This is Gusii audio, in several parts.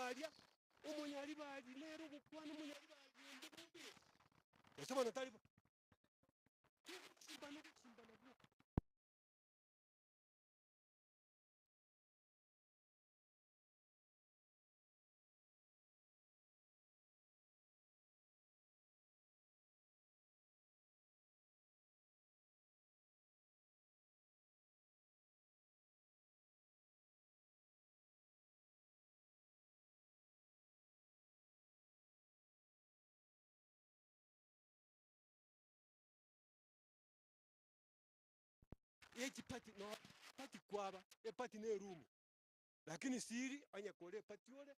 aria, omonyaribari nere ogokwana omonyaribari onde bobe, gose bono tari bo? Togochimbana ogochimbana gwoka. Ye chipati no pati kwaba, epati ne erumu, lakini siri onye kore epati ore,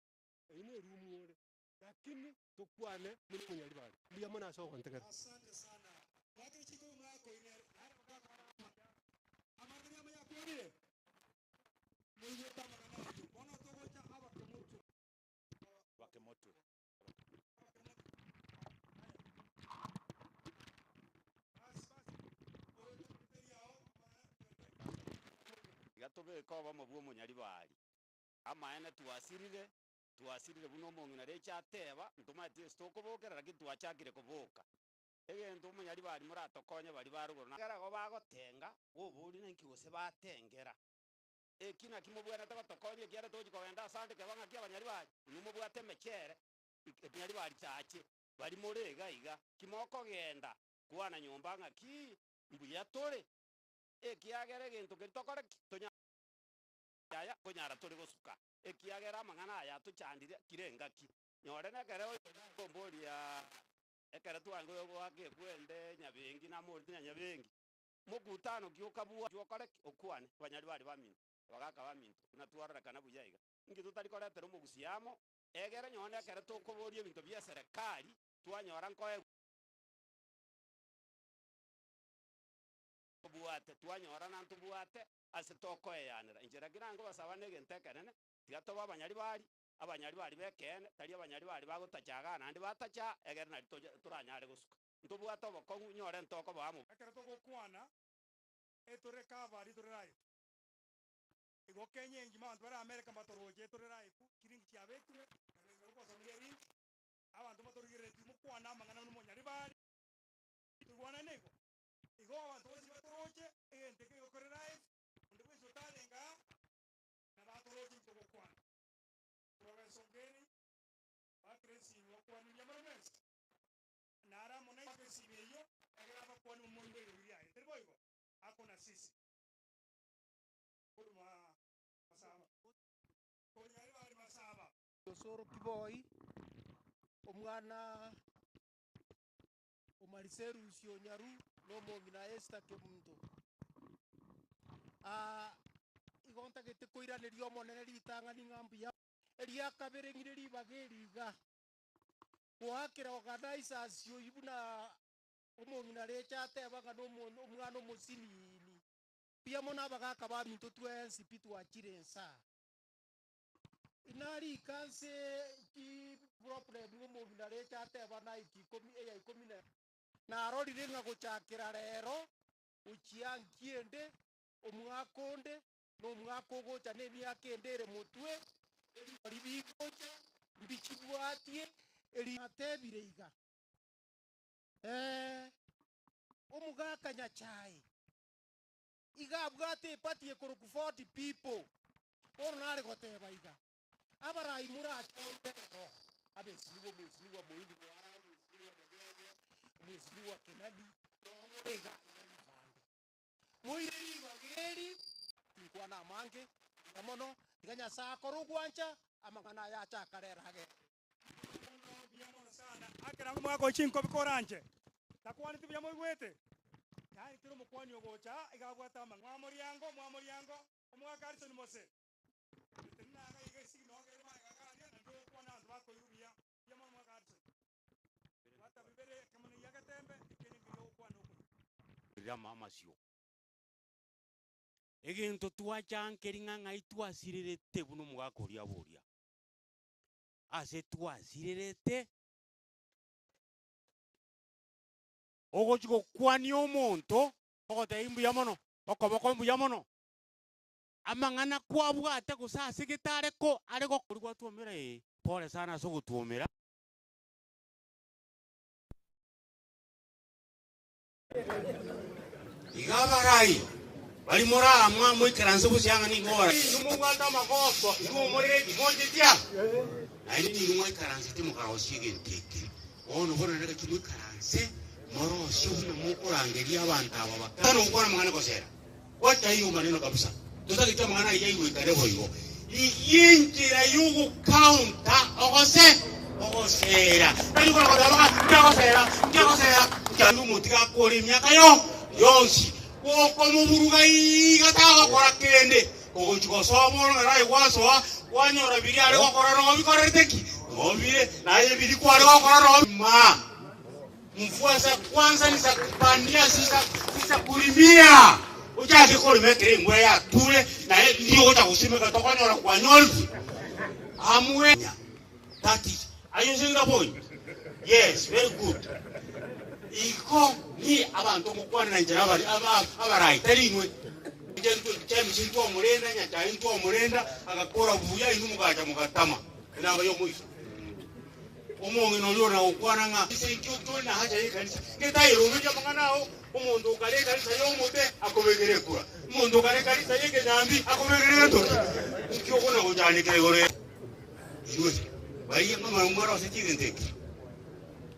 eyio ne erumu ore, lakini tokwane buna omonyaribari. Mbuya mono ase ogontegerera. Asante sana. Mwakire chikobi mwakoine nare mokakora amaya. Amang'ana amaya akwanire. Moigwete amang'ana ayio. Bono togocha abakemotwe. Abakemotwe. Tiga tobeke obomo bw'omonyaribari. Amaene twasirire, twasirire buna omong'ina reche ateba, ntomaeti ase tokobokera lakini twachakire koboka. Egento omonyaribari moratokonye baria ba rogoro na. Ekero igo bagotenga, boborie ninki gose batengera. Eki naki mobwenerete gotokonya ekiagera togochia kogenda asande keba ng'aki abanyaribari, inwe mobwate emechere, enyaribari chache, baria more iga iga, ki mokogenda kwana nyomba ng'aki mbuya tore, ekiagera egento keria tokore ki? Tonya aya konyara tore gosuka, ekiagera amang'ana aya atochandire kera engaki. Nyore nekere okomboria ekero twange goaka ekwende nyabengi namorete na nyabengi, mokutano ki okabua okore ki? Okwane, abanyaribari baminto, abagaka baminto, buna twarorekana buya iga. Inki totari koretera omogusi amo, egere nonye nekero tokoboria ebinto bi'eserekari, twanyora nkoegwa tobwate, twanyora nantobwate ase tokoeyanera. Inche naki nangobasaba negento ekenene, tiga tobe abanyaribari, abanyaribari b'ekeene, tari abanyaribari bagotacha igaa naende batacha, egere nari toche toranyare gosuka. Ntobwate obokong'u, nyore ntokoba amo. Ekero togokwana, etore covered tore live. Igo Kenya engima abanto bare America mbatoroche tore live, chilink chiabekirwe, naende gokosomia elink, abanto mbatorigereretie mokwane amang'ana buna omonyaribari, toigwanane igo. Igo abanto bonsi batoroche, egento eke igo kore live, onde bwensi otarenge aa, nabo atoroche intwe togokwana. Professor Ongeri, bakire esimi bakwane mbuya mono mwensi, nare amo naintwe ase esimi eyio, ekero abakwane momoigwe eriogi riaye, tari boigo? Ako na sisi. Korwa masaba. Konyari bari masaba. Osoro Kiboi, omwana o Mariserus o Nyaru na omong'ina Esther Kemunto. Aa igo ntagete koiraneria Omonene ritang'ani ng'a mbuya. Eria kabere ng'ire ribaga eri iga, goakera organizers oyio buna omong'ina reche ateba ng'a nomo omwana omosinini. Mbuya mono abagaka baminto twensi pi twachire insaa. Inarika nse ki problem omong'ina reche ateba naiki ikomi eya ikomi na. Narorire ng'a gochakera rero gochia nkiende omwaka onde na omwaka ogocha na emiaka ende ere motwe, ebigori bigocha mbichibwatie eri. Natebire iga, Ee, omogaka Nyachae iga abwate eparty ekorokwa Ford People. Bono nare goteba iga, abarai morachore rero, abesinigwa omwesinigwa Moindi Mwara, omwesinigwa Mogenya, omwesinigwa Kenani, more iga iga na abande. Moire ribaga eri, tinkwana amange, mbuya mono, tiga Nyasae akore ogwancha, amang'ana aya ache akarera agende. Mbuya mono sana. Akera ng'o mwaka o chinkobi koranche. Takwaneti buya moigwete? Yaani kera omokwani ogocha aa iga abwate amang'ana. Mwamoriango, mwamoriango, omogaka Harrison Mose. Tenena iga iga esigi noo kere magega iga aria naende ogokwana abanto bakoigwa buya. Mbuya mono omogaka Harrison. Bwata bibere ekemo neyia getembe, ekende nkeria ogokwana okuya. Rama amasio. Egento twachankeri ng'a ng'ai twasirerete buna omogaka oria aboria. Ase twasirerete, ogochia gokwania omonto, ogotebia mbuya mono, okoboko mbuya mono. Amang'ana kwabwate gose ase gete are ko are gokori gwatwomera ee pole sana ase ogotwomera. Iga abarai baria moraamwa moikaranse bosio ang'e nigo ora. Inwe mobwate amagoso, inwe omoreri, monchetie aa, naende nigo mwaikaransete mokarosia egento eke. Bono bono naki moikaranse morosie buna mokorangeria abanto aba bake. Tari gokwana amang'ana gosera, gwacha aiga maneno kabisa, totageti amang'ana ayio aigwekane boigo. Rigia enchera y'ogokaunta ogose ogosera, tari kona goteba ng'a nkiagosera, nkiagosera, nkiagosera. Omotiga akore emiaka yo yonsi, gokomoburuga iga tagokora kende, ogochia gosoa bono nere aye gwasoa, kwanyora biria are gokora nobikorerete ki? Nobire, naye biria kware gokora nobi ma. Mvua za kwanza ni za kupandia si za si za kulimia. Ochake korima ekero embura yature naye ndiyo ogocha gosimeka tokonyora kwanyorire. Amwe that is are you seeing the point? Yes, very good. Igo ni abanto ngokwanera inche nabari aba abarai tari inwe. Inche James ntwamorenda Nyachae ntwamorenda agakora buya inwe mogacha mogatama. Enamba ya omoiso. Omong'ina oria ore gokwana ng'a ase inki tore na haja y'ekanisa, getairoberia amang'ana ao, omonto okare ekanisa y'omote akobekere ekura, omonto okare ekanisa y'ekenyambi akobekere egetoki. Inki okona gochandekera igoro ya inwe baria ng'amara mwarosetie egento eke?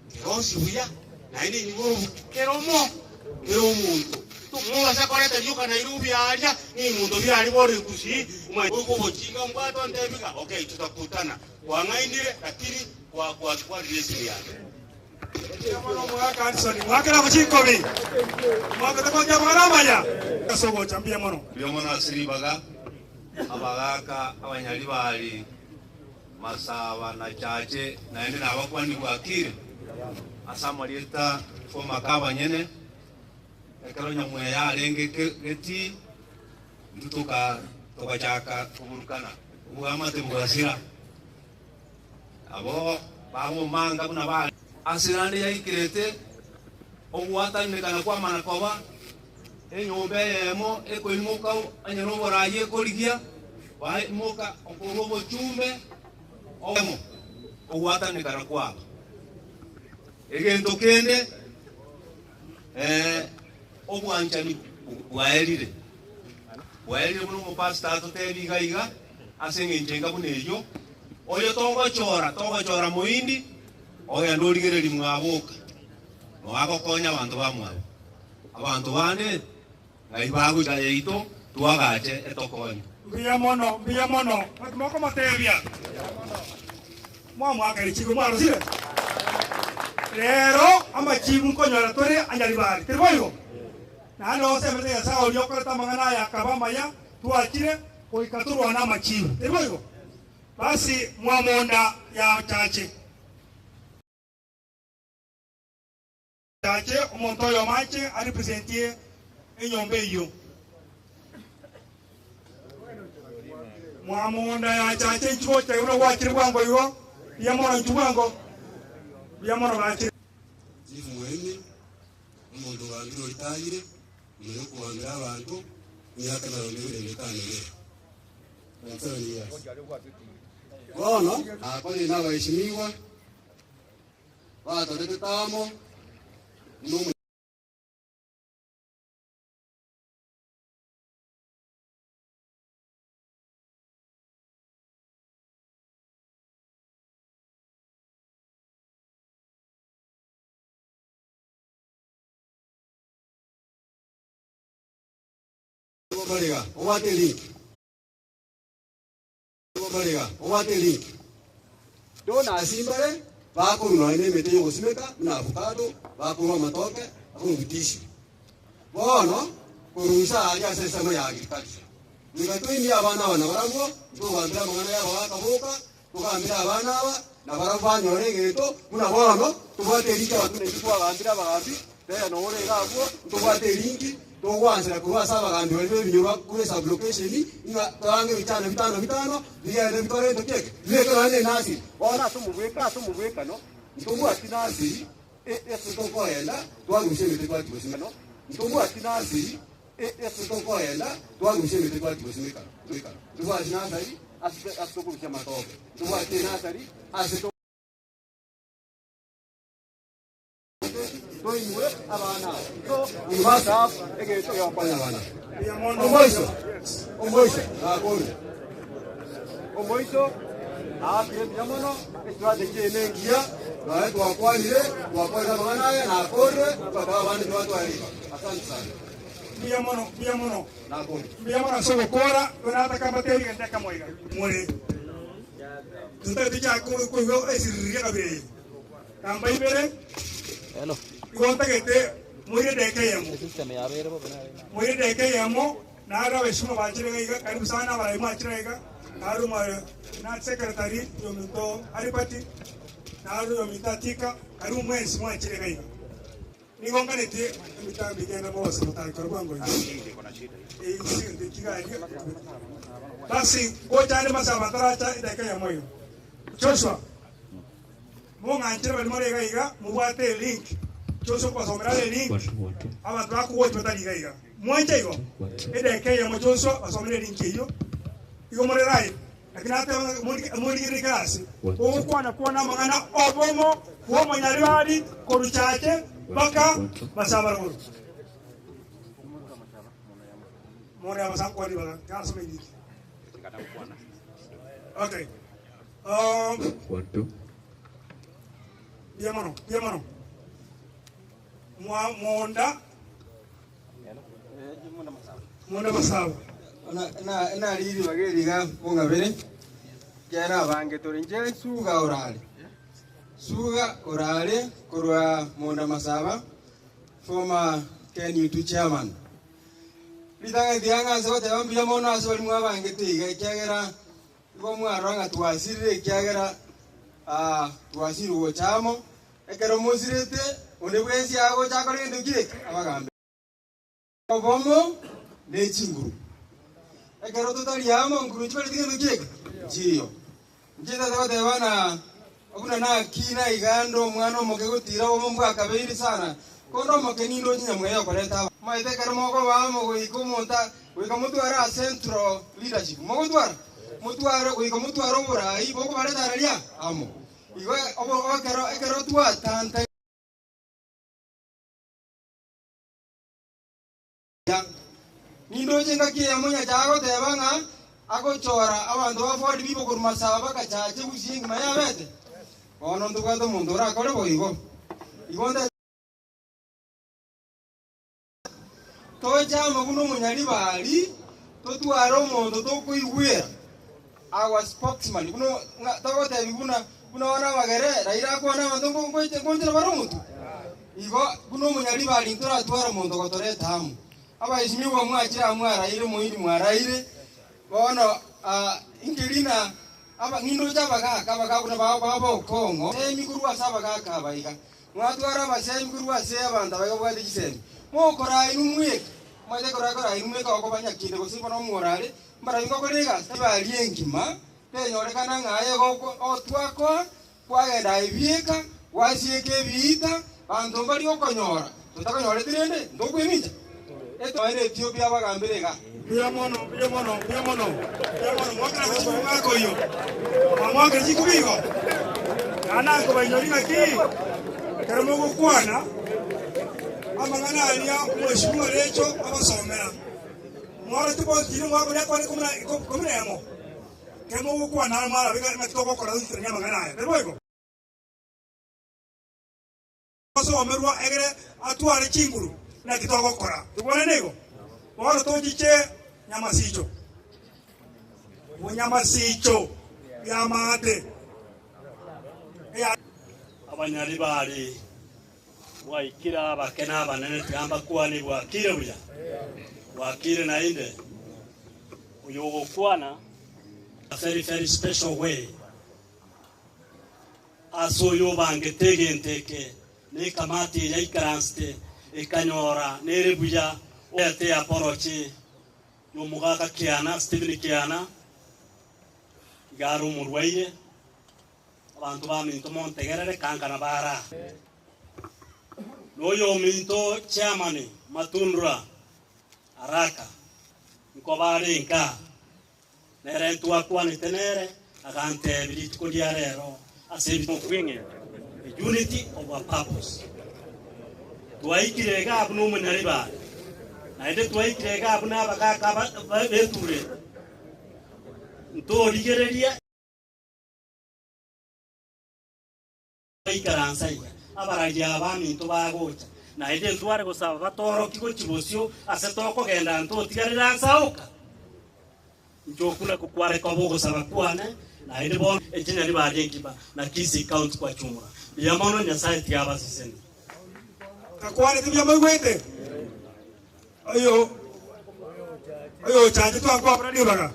Kerosie buya, naende inwe borubi kera omo kera omonto. Mobasa koreta rioka Nairobi aaria, nimonto birari bono Gusii, omanyete obochika mbwate ontebi ng'a okay tutakutana. Kwang'ainire, lakini kwakwarire esimi yane. Mbuya mono omogaka Anderson, mwakere amo chinkobi, mwakete gocha amang'ana amaya ase ogocha, mbuya mono. Mbuya mono ase ribaga, abagaaka abanyaribari, Masaba na Chache, naende nabakwani bwakire ase amarieta 'omaka abanyene, ekero nyamweya arenge getii. Intwe togachaka koburukana, oboamate bogasira. Nabo bagomanga buna bare. Ase naende yaikerete ogwatananekana kwamana koba enyomba eyemo ekoimoka onye noboraai ekorigia, baimoka okorwa obochumbe obomo ogwatananekana kwabo. Egento kende Obwanchani bwaerire, bwaerire buna omopastor atotebia iga iga, ase eng'encho enga buna eyio, oyo togochora, togochora moindi, ogende origererie mwaboka, noagokonya abanto bamwabo. Abanto bande ng'ai bagocha yaito twagache etokonye. Mbuya mono, mbuya mono, naki mokomotebia? Mwamoaka richiiko mwarosire? Rero amachiibu nkonyora tore anyaribari, teri boigo? Naende osemerete Nyasae oria okorete amang'ana aya akaba amaya, twachire goika torwane amachiibu, teri boigo? Basi mwamonda yachache. Chache omonto oyomo ache arepresentie enyomba eyio. Mwamonda ya chache inchu gocha buna gwachire bwango igo, mbuya mono inchu bwango, mbuya mono bachire. Chief Muemi, omonto ogambire oritayire, nyuma yokogambera abanto emiaka emerongo ebere na etano ebere, 27 years. Bono akonye nabaesimigwa. Batoretete amo buna omonyabarega obwate link. Barega obwate link. Donors mbare bakorwa nonya na emete yogosimeka buna avocado, bakorwa amatoke, bakorwa vitisho. Bono korwa inse aaria ase ensemo ya agriculture. Goika toinie abana aba nabarabwo, ntogambere amang'ana ya abagaka boka, togambere abana aba, nabarabwo banyore egento, buna bono tobwate erinki abanto buna intwe twagambire abagambi, tera nore iga abwo, ntobwate erinki. Togwansera korwa ase abagambi baria b'ebinyoro korwa esublocation, ng'a torange ebichano bitano bitano, bigende bikore gento ki eke, bibeke nonya ne enasiri. Bono ase omobwekano, ase omobwekano, ntobwati nasiri ase tokoenda twarusia emete twachia gosimeka. Ntobwati nasiri. Ase tokoenda twarusia emete twachia gosimeka, ntobwati nasari ase ase tokorusia amatoke, ntobwati enasari ase to toinwe abana aba. So we must have egento gegokonya abana. Omoiso, omoiso, nakorire. Omoiso aakire mbuya mono, estrategy eye nengiya, nonye twakwanire, twakwanire amang'ana aya, nakorire, twateba abande tibatware ribaga. Asante sana. Mbuya mono, mbuya mono. Nakorire. Mbuya mono ase ogokora, bono nataka mbatebi egento ekemo iga, more totagete chake koigwa esiriri ekabira eye. Namba ibere, igo ntagete moire edageka eyemo, moire edageka eyemo. Naro abesimo bachire iga iga, karibu sana abarai mwachire iga, naro mwa na secretary oyominto Aribati, naro oyominto Atika, karibu mwensi mwachire iga iga. Nigo nganetie emitambo egende bonsi motaikora bwango iga. Eyio egento ekio iga aria. Basi gocha ande masaba ntaracha edageka eyemo iga. Joshua. Mong'anchere baria more iga iga, mobwate elink, Joshua okobasomera are elink, abanto bakogocha batari iga iga. Mwanche igo? Edageka eyemo Joshua basomere elink eyio, igo more live, lakini nateba ng'a morike morigererie kera ase, ogokwana kwane amang'ana obomo bw'omonyaribari korwa chache mpaka masabarogoro. More abasankwa ribaga, tiga nasome elink. Okay. Mbuya mono, mbuya mono. Mwa monda monda masabo. Nari ribaga eri iga bong'abere, ekiagera abange tore inche suga orare, suga orare korwa monda masaba, former KNUT chairman. Ritang'ani tiga ng'anse goteba mbuya mono ase baria mwabangete iga ekiagera Igo mwarora ng'a twasirire ekiagera twasirwe gocha amo. Ekero mosirete, onde bwensi agocha akore gento ki eke? Abagambe obomo ne chinguru. Ekero totari amo, nguru nchibareti gento ki eke? Nchiyo. Inche ntagete goteba ng'a buna nakina iga nde omwana omoke gotira obomo mbwakabeire sana, konde omoke nindoche nyamweya okoreta aba. Omanyete ekero mokoba amo goika omonto goika motware a central leadership, mogotwara? Motware goika motware oborai bokobareta araria amo. Igo obo ekero ekero twatanta. Nindoche engaki eyemo Nyasae agoteba ng'a agochora abanto ba Ford bibo korwa Masaba bakachache gusii engima yabete. Bono ntobwate omonto orakore boigo. Igo nte Toche amo buna omonyaribari, totware omonto tokoigwera, our spokesman, buna ng'a togotebi buna buna bono abagere Raila akwane abanto nko nkoche nkonchera bare omotwe. Igo buna omonyaribari ntoratware omonto ogotoreta amo. Abaesimigwa mwachire aa mwaraire moindi mwaraire, bono inki rina aba nindoche abagaka abagaka buna ba b'okong'o semi korwa ase abagaka aba iga. Mwatwara abasemi korwa ase abanto abaiga babwate chisemi. Mokoraa inwe mweka, omanyete ekero akoraa inwe mweka okobanya kende gose bono omorare, mbarabwo ngokora egasi tibari engima, tenyorekana ng'a aye otwakoa, kwagenda aye bieka, gwasieka ebiita, banto mbari okonyora, totakonyoreti rende, ntokwemicha. Etoene Ethiopia abagambire iga. Mbuya mono, mbuya mono, mbuya mono, mbuya mono. Mwakera gochia omwaka oyio. Mwamwakera chikubi igo? Naende nakobainyoria ng'aki, ekero mogokwana amang'ana aria omweshimiwa Recho abasomera, mwaroti bonsi mwakoria kwane ikomi na emo, ekero mogokwana aro mwarabe ng'aki togokora goikerania amang'ana aya. Tari boigo? Osomerwa egere atware chinguru, naki togokora? Tokwane nigo? Bono tochiche nyamasicho, bonyamasicho y'amaate eya. Abanyaribari mwaikire abake na abanene, tiga mbakwane bwakire buya, bwakire naende. Oyo ogokwana a very very special way. Ase oyo obangete egento eke, na ekamati eye yaikaransete, ekanyora nere buya orete eaporochi y'omogaka Kiana, Stephen Kiana, iga are omorwaire. Abanto baminto montegerere, kankana bare aa. Na oyominto chairman Matundura. Araka, nkoba are inka, nere ntwakwanete nere, agantebia rituko ria rero ase ebimo bw'eng'encho, the unity of our purpose. Twaikire iga buna omonyaribari, naende twaikire iga buna abagaaka betureti, ntorigereria. Baikaransa iga, abaragia abaminto bagocha, naende ntware gosaba batorokie gochia bosio ase tokogenda ntotigarere ase aoka. Inche okwo nakwo kware koba ogosaba kwane, naende bono echinyari baria engiba na Kisii County kwa jumla. Mbuya mono, Nyasae tiga abasesenie. Takwaneti mbuya moigwete? Oyo oyochachetwe akwabora ribaga,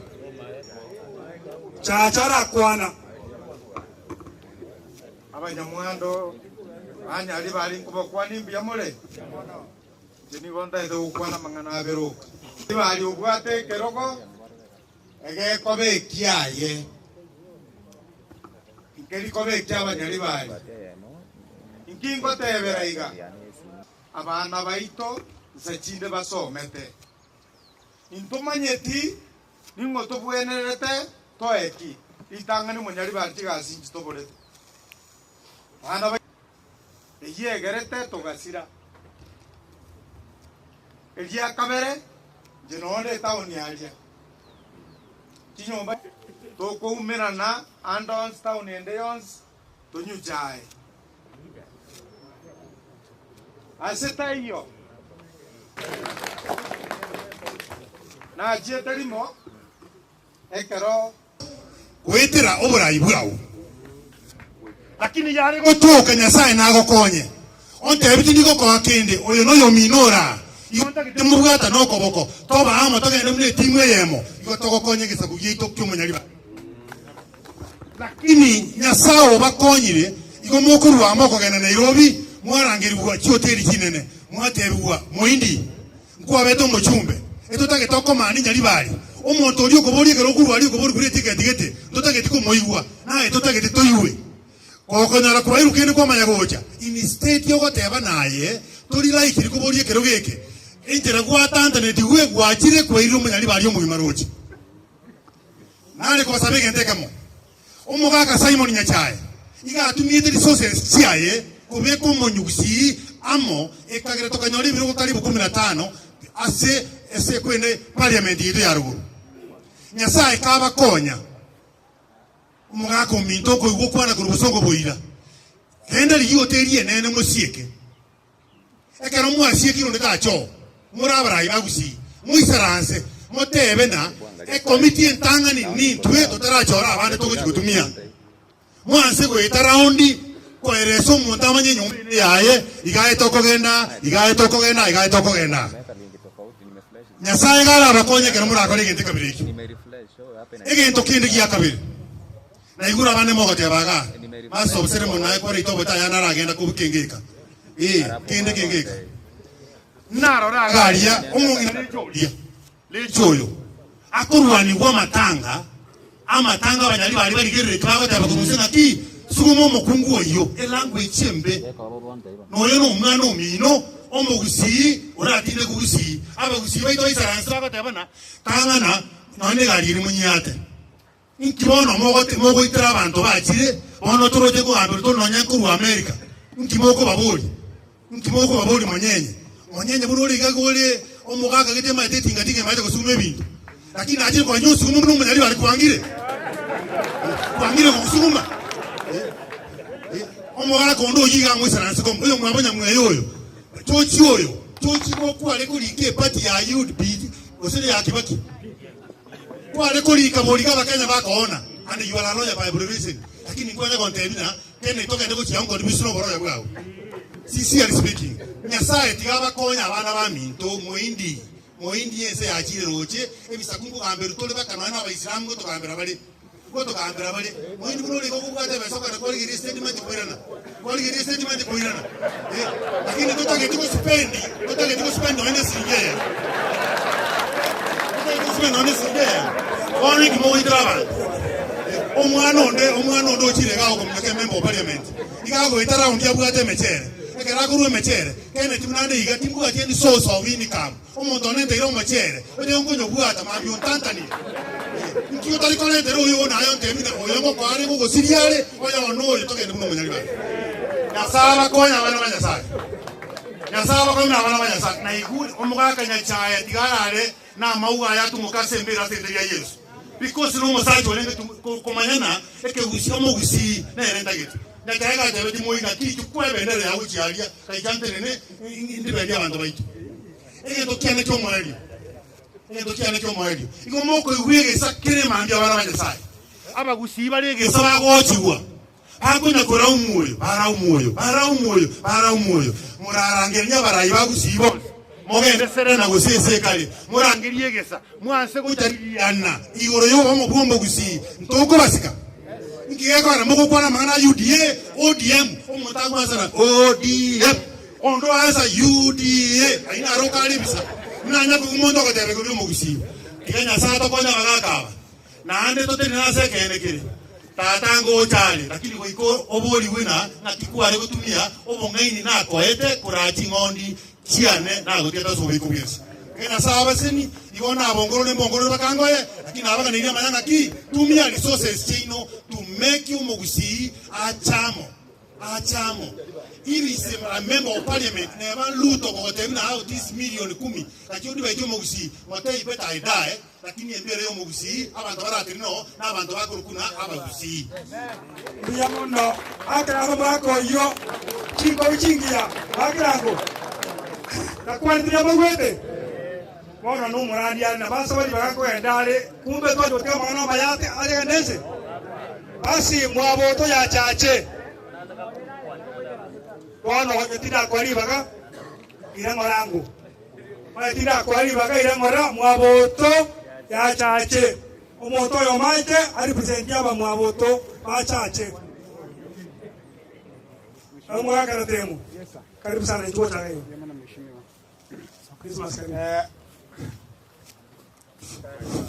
chacha arakwana. Abanyamwando banyari bare nkobakwania imbuya more? Inche nigo ntaete gokwana amang'ana abere oka. Tibari obwate ekerogo egekoba ekiaye, nkeri koba eki'abanyaribari. Inki ngotebera iga? Abana baito nse chinde basomete. Intomanyeti ning'o tobwenerete toe ki? Ritang'ani monyaribari chigasi inchi toborete. Abana baito eyio egerete togasira. Eria kabere inche nonde etaoni aria. Chinyomba tokoumerana ande onsi taoni ende yonsi tonywe chae. Ase taiyo, nachiete rimo ekero. Goetera oborai bwao. Lakini yare gotoka Nyasae nagokonye, ontebi tindi gokoa kende, oyo noyomino oraa, igo ntagete mobwatane okoboko, toba amo togende buna etimu eyemo, igo togokonya egesaku giaito ki'omonyaribari. Lakini Nyasae obakonyire, igo mokorua amo okogenda Nairobi, mwarangerigwa chihoteli chinene, mwatebigwa, Moindi, nkwabete omochumbe, etotagete okomani Nyaribari, omonto oria okoboria ekero okorwa aria okoboria kure etiketi gete, ntotageti komoigwa, naye totagete toigwe. Gokonyora kwairwe kende kwamanya gocha, instead ogoteba naye tori likely koboria ekerogo eke, enchera gwatantanetigwe gwachire kwairire omonyaribari omogima roche. Nare kobasaba egento ekemo, omogaka Simon Nyachae iga atumiete resources chiaye kobeka omonyugusii amo ekagera tokanyora ebirogo karibu kumi na tano ase ase ekwene parliament yaito ya rogoro. Nyasae kabakonya omogaka ominto okoigwa okwana korwa bosongo boira, genda rigia hoteli enene mosieke. Ekero mwasiekire onde tacha oo, more abarai ba Gusii, moisaranse, motebe na ekomiti entang'ani nintwe totarachora abande togochia gotumia. Mwanse goeta raundi koeresa omonto amanye enyomba ende yaye, iga aye tokogenda, iga aye tokogenda, iga aye tokogenda. Nyasae iga arabakonye ekero morakore egento ekabere ekio. Egento kende gia kabere. Naigure abande mogoteba iga, Master of ceremony naye kwareita obote aya naragenda kobuka engeka. Ee, kende kengeka. Narora iga aria omong'ina recho oria, recho oyo, akorwanigwa amatanga, amatanga abanyari baria barigereretie bagoteba korwa inse ng'aki, suguma omokungu oyio, elanguage embe. Noyo nomwana omino, omogusii, oratinde kogusii. Abagusii baito baisaranse bagoteba ng'a tang'ana nonya negari eria monyiate. Inki bono mogoitera abanto bachire bono toroche kogamberwa tore nonya nkorwa Amerika? Inki mokobaboria? Inki mokobaboria monyenye? Monyenye buna ore iga iga ore omogaka gete emaete etingatinga emaete gosuguma ebinto. Lakini nachire konya osuguma buna omonyaribari kwangire. Kwangire gosuguma. Omogaka onde oyio iga amoisaranse komo oyomwabo nyamweya oyo. Tochi oyo, tochi gokware korika epati ya UDP gose ya Kibaki. Kware korika borika abakenya bakoona and you are a lawyer by profession lakini nkwanya gontebia ng'a kende togende gochia unconditional oboroya bwao. Sincerely speaking, Nyasaye tiga abakonye abana baminto moindi moindi ense yachire roche ebisaku nkogamberwa tore baka nonya na abaisilamu ngotogambera bare ngotogambera bare moindi buna ore iga okobwata ebesa okogenda kwarigeria estatement koirana kwarigeria estatement koirana eh lakini totageti gospend totageti gospend nonya na esiringi eyemo totageti gospend nonya na esiringi eyemo bono inki mogoitera abanto eh omwana onde omwana onde ochire iga agokominyoka emember of parliament iga agoeta round abwate emechere. Ekero akorua emechere, Kenneth buna ande iga timbwati any source of income, omonto onenteire omochere, onye nkonyobwata mambia ontantanire. Nki otari korentera oyo one aye ontebi ng'a oyo ngokoa are ngogosiria are, oyo one oyo togende buna omonyaribari. Nyasae abakonye abana ba Nyasae. Nyasae abakonye buna abana ba Nyasae. Naigure omogaka Nyachae tiga arare namauga aya atumoke ase embera ase erieta ria Yeso. Because nomosacha orenge komanyana ekegusii omogusii nere ntagete. Nyachae gatebeti moi naki chukua ebendera yao gochia aria gaicha ntenene ndibendi abanto baito. Egento kiane kiomoerio egento kiane kiomoerio igo mokoigwa egesa kere mambia abana ba Nyasaye. Abagusii bare egesa bagochigwa bakonya koraumu oyo baraumu oyo baraumu oyo baraumu oyo morarangerie abarai ba Gusii bonsi mogende Serena gose ase ekare morangerie egesa mwanse gochariana igoro y'obomo bw'omogusii ntokobasika. Inki gekogera mogokwana amang'ana a UDA, ODM, omonto agwansana ODM, onde oansa UDA, ayio naro okare ebisa. Buna onye koigwa omonto ogoteba igoro y'omogusii. Tiga Nyasae atokonye abagaka aba. Naende totenene ase ekeene kere, Tata ngocha are, lakini goika oborigwe ng'a ng'aki kware gotumia obong'aini nakoete koraa ching'ondi chiane nagotiete ase oboiko bw'ense. Ekero Nyasae abaseni, igo nabongorore mbongorore bakangoye, lakini nabaganeirie amaya ng'aki tumia resources chiaino to make omogusii ache amo. Ache amo. If is a member of parliament neba Ruto gogotebia buna out is million kumi gaki odibaiti omogusii motebie better I die lakini embera yomogusii abanto baratiri noo na abanto bakorokwa na abagusii. Mbuya mono akera omwaka oyio chinkobi chingiya bakerango nakwanetire amagwete bono nomorandi are nabo ase baria bagakogenda are kumbe twacha gotiga amang'ana amaya ate agende ense basi mwaboto yachache bono onye tindakwa ribaga ira ng'ora ango onye tindakwa ribaga ira ng'ora mwaboto yachache omonto oyomo ache arepresent abamwaboto bachache omogaka Ratemo karibu sana inchuo gochaka igo Christmas karibu.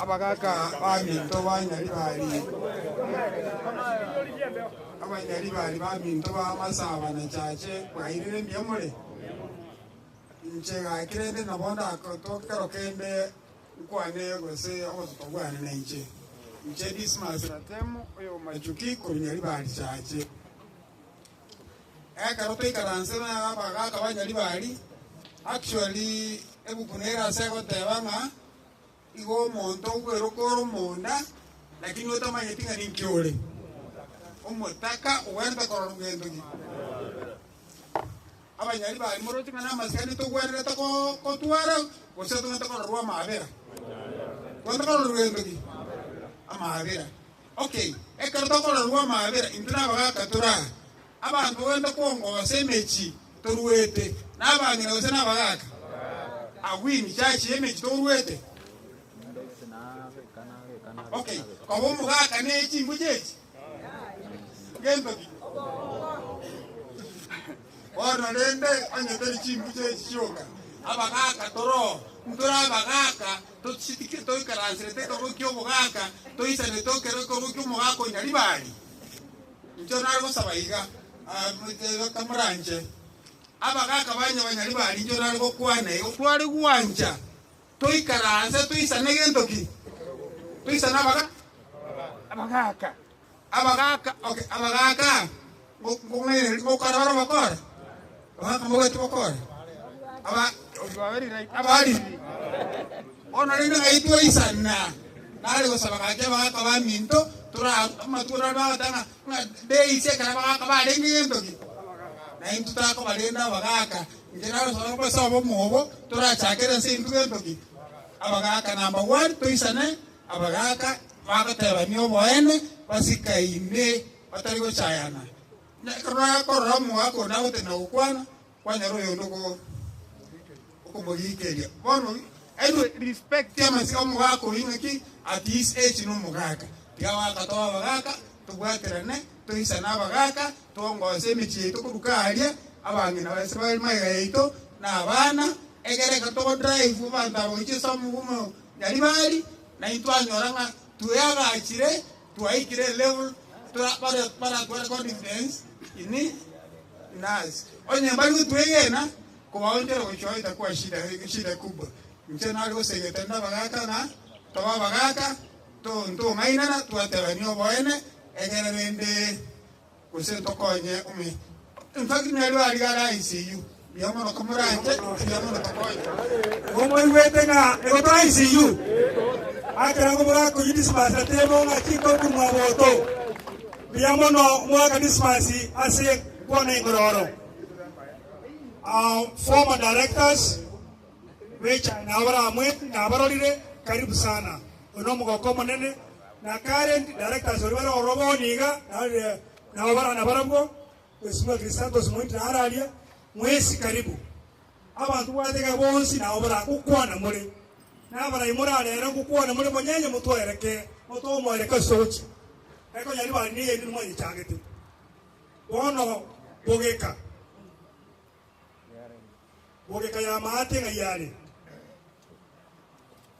Abagaka baminto banyaribari, abanyaribari baminto ba Masaba na Chache, bwairire mbuya more? Inche gaki rende nabo ndakero kende nkwane gose obototo bwane nainche. Inche Dismas Ratemo oyo Machuki korwa Nyaribari Chache. Ekero toikaranse na abagaka ba Nyaribari, actually ebuku nere ase egoteba ng'a igo omonto okweroka ore omonda lakini otamanyeti ng'a ninki ore. Omotaka ogwenerete korora gento ki? Abanyaribari moroche ng'a namasikani togwenerete gotwara gose togwenerete kororwa amaabera? Togwenerete kororwa gento ki? Amaabera. Okay, ekero tokororwa amaabera intwe nabagaka tore aa, abanto bagwenerete kwongosa emechie toruete, nabang'ina gose nabagaka? Agwo in church y'emechie toruete? Okay, koba omogaka ne chinguru echi? Gento ki? Bono rende onye teri chimbuche echi chioka, abagaaka toroo, ntore abagaaka tochitike toikaranserete ekerogo ki'obogaaka, toisanete ekero ekerogo ki'omogaaka o Nyaribari. Inche nare gosaba iga, kamoranche abagaaka banye ba Nyaribari, inche nare gokwana igo, tware gwancha toikaranse toisane gento ki? Toisane abaga abagaaka. Abagaaka, okay, abagaaka ngong'ainereria gokora bare obokora? Abagaaka mbabwati bokora? Aba abariri. Bono rende ng'ai twaisana, nare gosaba gaki abagaaka baminto, tora amatuko naro bagoteba ng'a ng'a days ekero abagaaka barenge gento ki? Naintwe takobarenda abagaaka, inche nare gosaba ase obomo obo, torachakere ase intwe gento ki? Abagaaka number one, toisane. Abagaaka bagotebania oboene, basikaine, batari gochayana. Na ekero bakorora omogaka onde agotenena gokwana, kwanyora oyonde oko okomogikeria. Bono anyway, respect amasiko omogaka oyio ng'aki at his age nomogaka. Tiga abagaka tobe abagaka, tobwaterane, toisane abagaka, twongose emechie yaito korwa kaaria, abang'ina ase bare magega yaito, na abana, egere ekero togodrive abanto aba gochia ase omogumo Nyaribari, na intwanyora ng'a tweagachire, twaikire elevel baratware confidence in. Nasi onye mbari gotwegena kobaonchora gochia itakuwa shida shida kubwa. Inche nare gosegeta nde abagaka ng'a tobe abagaka to ntong'ainana twatebania oboene egere rende gose ntokonye omi in fact nari bariga are ICU mbuya mono komoranche mbuya mono tokonye. Omoigwete ng'a igo tore ICU, akera ngo morakoyia Dismas atebe ng'a chinkoku mwaboto. Mbuya mono omogaka Dismas ase kwana engororo. Our former directors b'echae nabo baramwete nabarorire karibu sana. Oyo nomogoko omonene na current directors baria bare ororo bono iga narorire nabo bara nabarabwo Mheshimiwa Chrisantus Moindi naro aria mwesi karibu. Abanto bwate iga bonsi nabo baragokwana more nabarai morarere ngokwana more monyenye motwereke motomoereke ase togochia. Ekonyari bari neyende nimwanyechagete. Bono bogeka, bogeka y'amaate ng'ai are?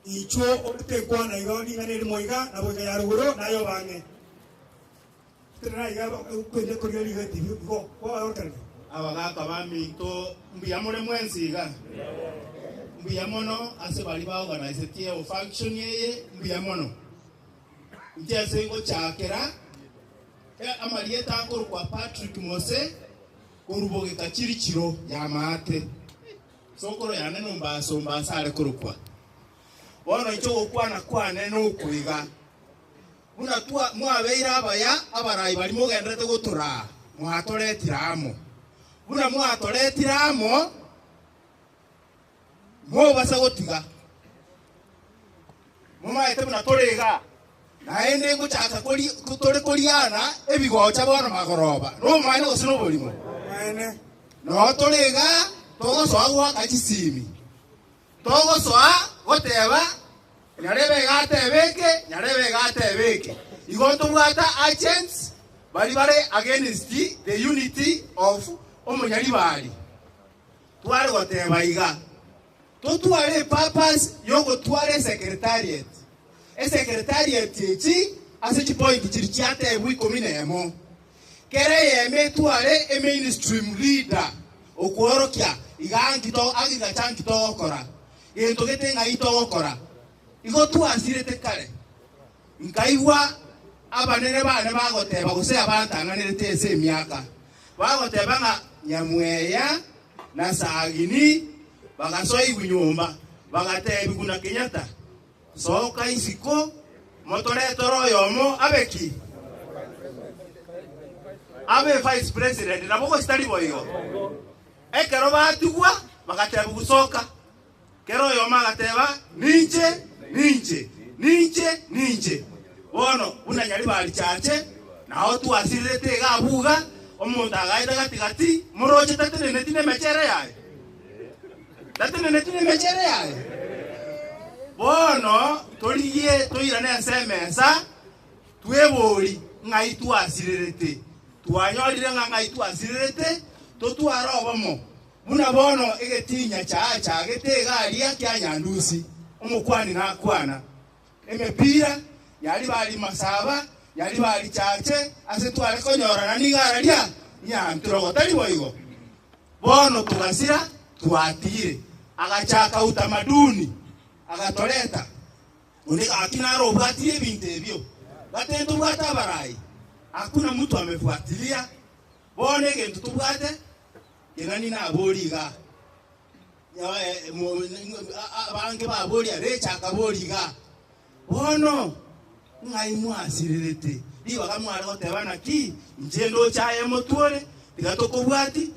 Inchuo orute enkwana igo ring'ana erimo iga, na bogeka ya rogoro naye obe ang'e. Tenena iga okwende koria rigati igo kwabaorokereria. Abagaaka baminto, mbuya more mwensi iga? Mbuya mono ase baria baorganisetie efunction eye, mbuya mono. Inche ase ngochakera Amarieta akorokwa Patrick Mose korwa bogeka Chirichiro ya maate. Sokoro yane nombaso mbaso are korokwa. Bono inche ogokwana kwane nokoiga, buna twa mwabeire abaya abarai baria mogendererete gotoraa, mwatoretire amo. Buna mwatoretire amo, Mobasa gotiga momaete buna tore igaa, naende ngochaka tore koriana ebigocha bono magoroba, nobomaene gose noborimo? Noo tore igaa togosoa goaka chisimi, togosoa goteba nyarebe iga atebe eke, nyarebe iga atebe eke. Igo ntobwate agents baria bare against the unity of omonyaribari. Tware goteba iga, totware epurpose yogotwara esecretariat. Esecretariat echi ase chipoint chiri chiatebwa ikomi na emo, kera eyemo etware emainstream leader okworokia iga nki to agriculture nki togokora, gento gete ng'ai togokora. Igo twasirete kare. Nkaigwa abanene baane bagoteba, gose abantang'anerete ase emiaka, bagoteba ng'a Nyamweya na Sagini bagasoigwa nyomba, bagatebigwa na Kenyatta, Soka isiko, motoretore oyomo abe ki? Abe Vice President. Nabo gose tari boigo? Ekero batigwa, bagatebigwa, Soka. Kera oyomo agateba, Ninche, ninche, ninche, ninche. Bono buna Nyaribari Chache, nao twasirerete iga abwo iga, omonto agaeta gati-gati, moroche tateneneti nemechere yaye? Tateneneti nemechere yaye? Bono torigie toirane ase emesa, twebori ng'ai twasirerete. Twanyorire ng'a ng'ai twasirerete, totware obomo. Buna bono egetinya chaachagete iga aria kia Nyandusi, omokwani nakwana, Emepira, Nyaribari Masaba, Nyaribari Chache, ase tware konyorana nigo araria Nyanturogo, tari boigo? Bono togasira twatigire. Agachaka utamaduni, agatoreta. Onde gaki naro obwatirie ebinto ebio, gate ntobwate abarai, hakuna mtu amefuatilia. Bono egento tobwate Keng'ani naborie iga, abange baboria, Recha akaboria iga, Bono ng'ai mwasirerete? Ribaga mware goteba naki, Inche ndoche aye motwore, tiga tokobwati,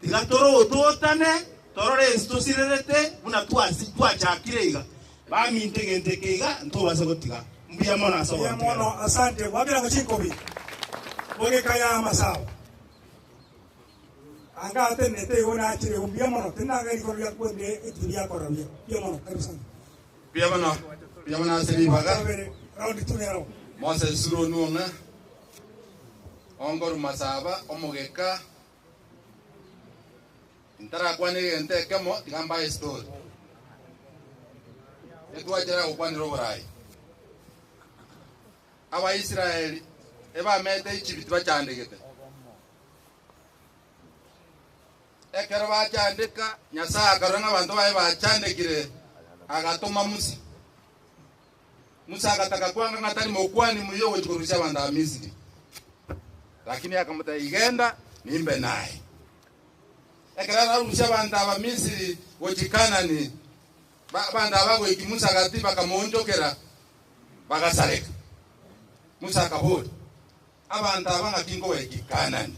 tiga torototane, torore ense tosirerete buna twachakire iga. Baminto egento eke iga ntobasa gotiga. Mbuya mono ase Mbuya ogontegerera. mono, asante. Gwakera chinkobi bogeka ya amasabo. Anga atenenete igo nachire igo mbuya mono, tinaga rikoro ria kwende ebinto biakora buya. Mbuya mono, karibu sana. Mbuya mono, mbuya mono ase ribaga. Kabere, round two nero. Moses Suro Onwong'a, Ongoru Masaba, Omogeka, ntarakwana egento ekemo tiga mbae estory. Etwachera gokwanera oborai. Abaisraeli ebamete Egypt bachandegete. Ekero bachandeka, Nyasae akarora ng'a abanto baye bachandekire, agatoma Musa. Musa agataka kwanga ng'a tari mokuani muya ogochia korusia abanto aba Misiri. Lakini akamotebia, Genda, nimbe naye. Ekero ararusie abanto aba Misiri gochia Kanani, abanto aba goikia Musa gati bakamoonchokera, bagasareka. Musa akaboria, Abanto aba ng'aki nkobaikia Kanani?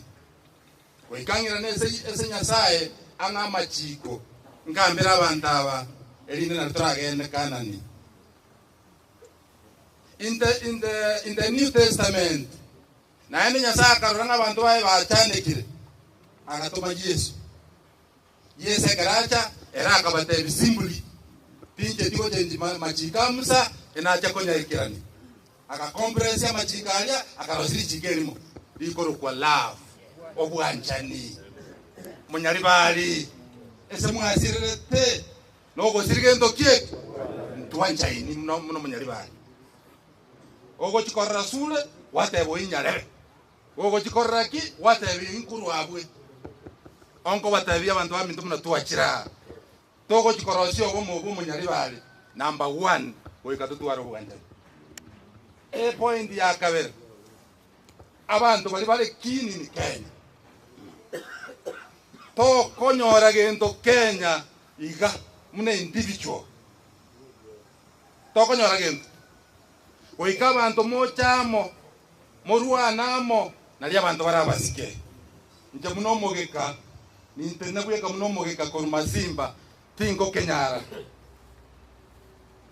Goika ng'irane ase Nyasae ang'e amachiiko, nkambere abanto aba, erinde nario toragende Kanani. In the, in the, in the New Testament, naende Nyasae akarora ng'a abanto baye bachandekire, agatoma Yeso. Yeso ekero acha, ere akabatebia simply, Tincheti gochenji machiiko a Musa, enacha konyaikerania. Agacompress amachiiko aria, akarosia richiiko erimo rikorokwa love, obwanchani. Monyaribari, ase mwasirerete nogosira gento ki eke? Ntwanchaini muno muno monyaribari. Ogochi korora sure, gwateba oinyarebe. Ogochi korora ki? Gwateba inkorwa abwe. Onkobatebia abanto baminto buna twachire aa. Togochi korosia obomo obwo omonyaribari number one goika totware obwanchani. Epoint ya kabere, abanto baria bare keen in Kenya. Tokonyora gento Kenya iga buna individual. Tokonyora gento. Goika abanto moche amo, morwane amo, nario abanto barabasike. Inche buna omogeka, nintenena bweka buna omogeka korwa Masimba, tingokenyara.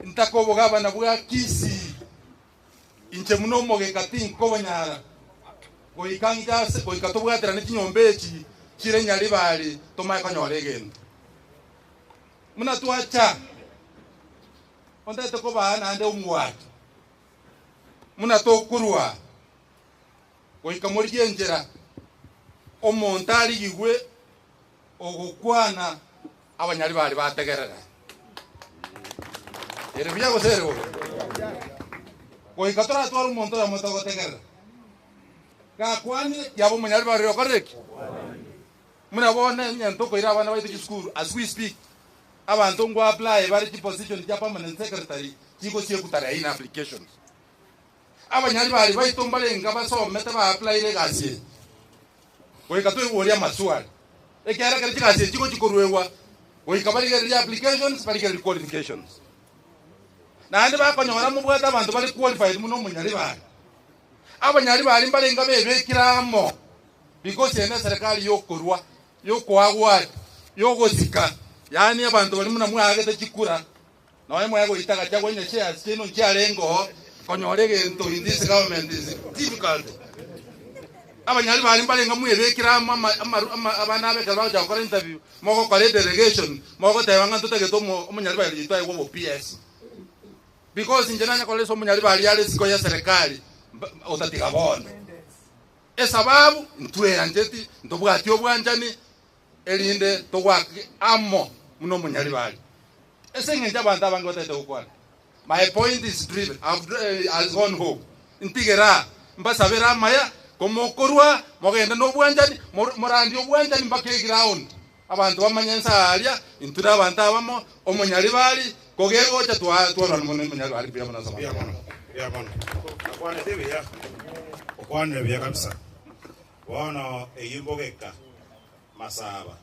Ntake obogabana bwa Kisii, inche buna omogeka tinkobonyara. Goika ng'ike ase, goika tobwaterane chinyomba echi chire Nyaribari tomanye konyora egento. Buna twacha, ontagete kobaa naende omwacho, buna tokorwa. Goika morigie enchera omonto arigigwe ogokwana abanyaribari bategerera. Ere buya gose ere bobe? Goika toratware omonto oyomo togotegerera. Gakwanire, yaba omonyaribari oyo okorire ki? Buna bono onye ntokoira abana baito chisukuru, as we speak, abanto ngo apply bare chiposition chia permanent secretary chigosiekwa tarehe in applications. Abanyaribari baito mbarenge abasomete ba-applyire egasi eye, goika toiborie amaswali, ekiagera ekero chigasi echi chigochia koruegwa, goika barigererie applications, barigererie qualifications. Naende bakonyora mobwate abanto bare qualified buna omonyaribari. Abanyaribari mbarenge abebekire amo because eye neserekari yokorwa, yokoagwati, yogosika, yaani abanto baria buna mwaagete chikura, Nonya mwegoita gachia goinya shares chiaino nchiarenge oo, konyora egento in this government is difficult. Abanyari baria mbarenge mwebekire amo ama- amaru- ama- abana aba ekero bagocha gokora interview, mogokora edelegation, mogoteba ng'a ntotagete omo- omonyaribari oito aegwe obo PS. Because inche nanya korora ase omonyaribari are isiko ya eserekari mba- otatiga bono. Esababu, ntweancheti, ntobwati obwanchani, erinde togoake amo buna omonyaribari. Ase engencho abanto abange batagete gokwana. My point is driven, I've has gone home. Ntigere aa, mbasabere amaya, komokorwa, mogende nobwanchani, morandie obwanchani mpaka eground. Abanto bamanye nse aaria, intwe na abanto abamo, omonyaribari, kogegocha twa twarwana mono omonyaribari mbuya mono ase Mbuya abanto. mono, mbuya mono. Nakwanete buya, okwanire buya kabisa. Bono eyio mbogeka masaba,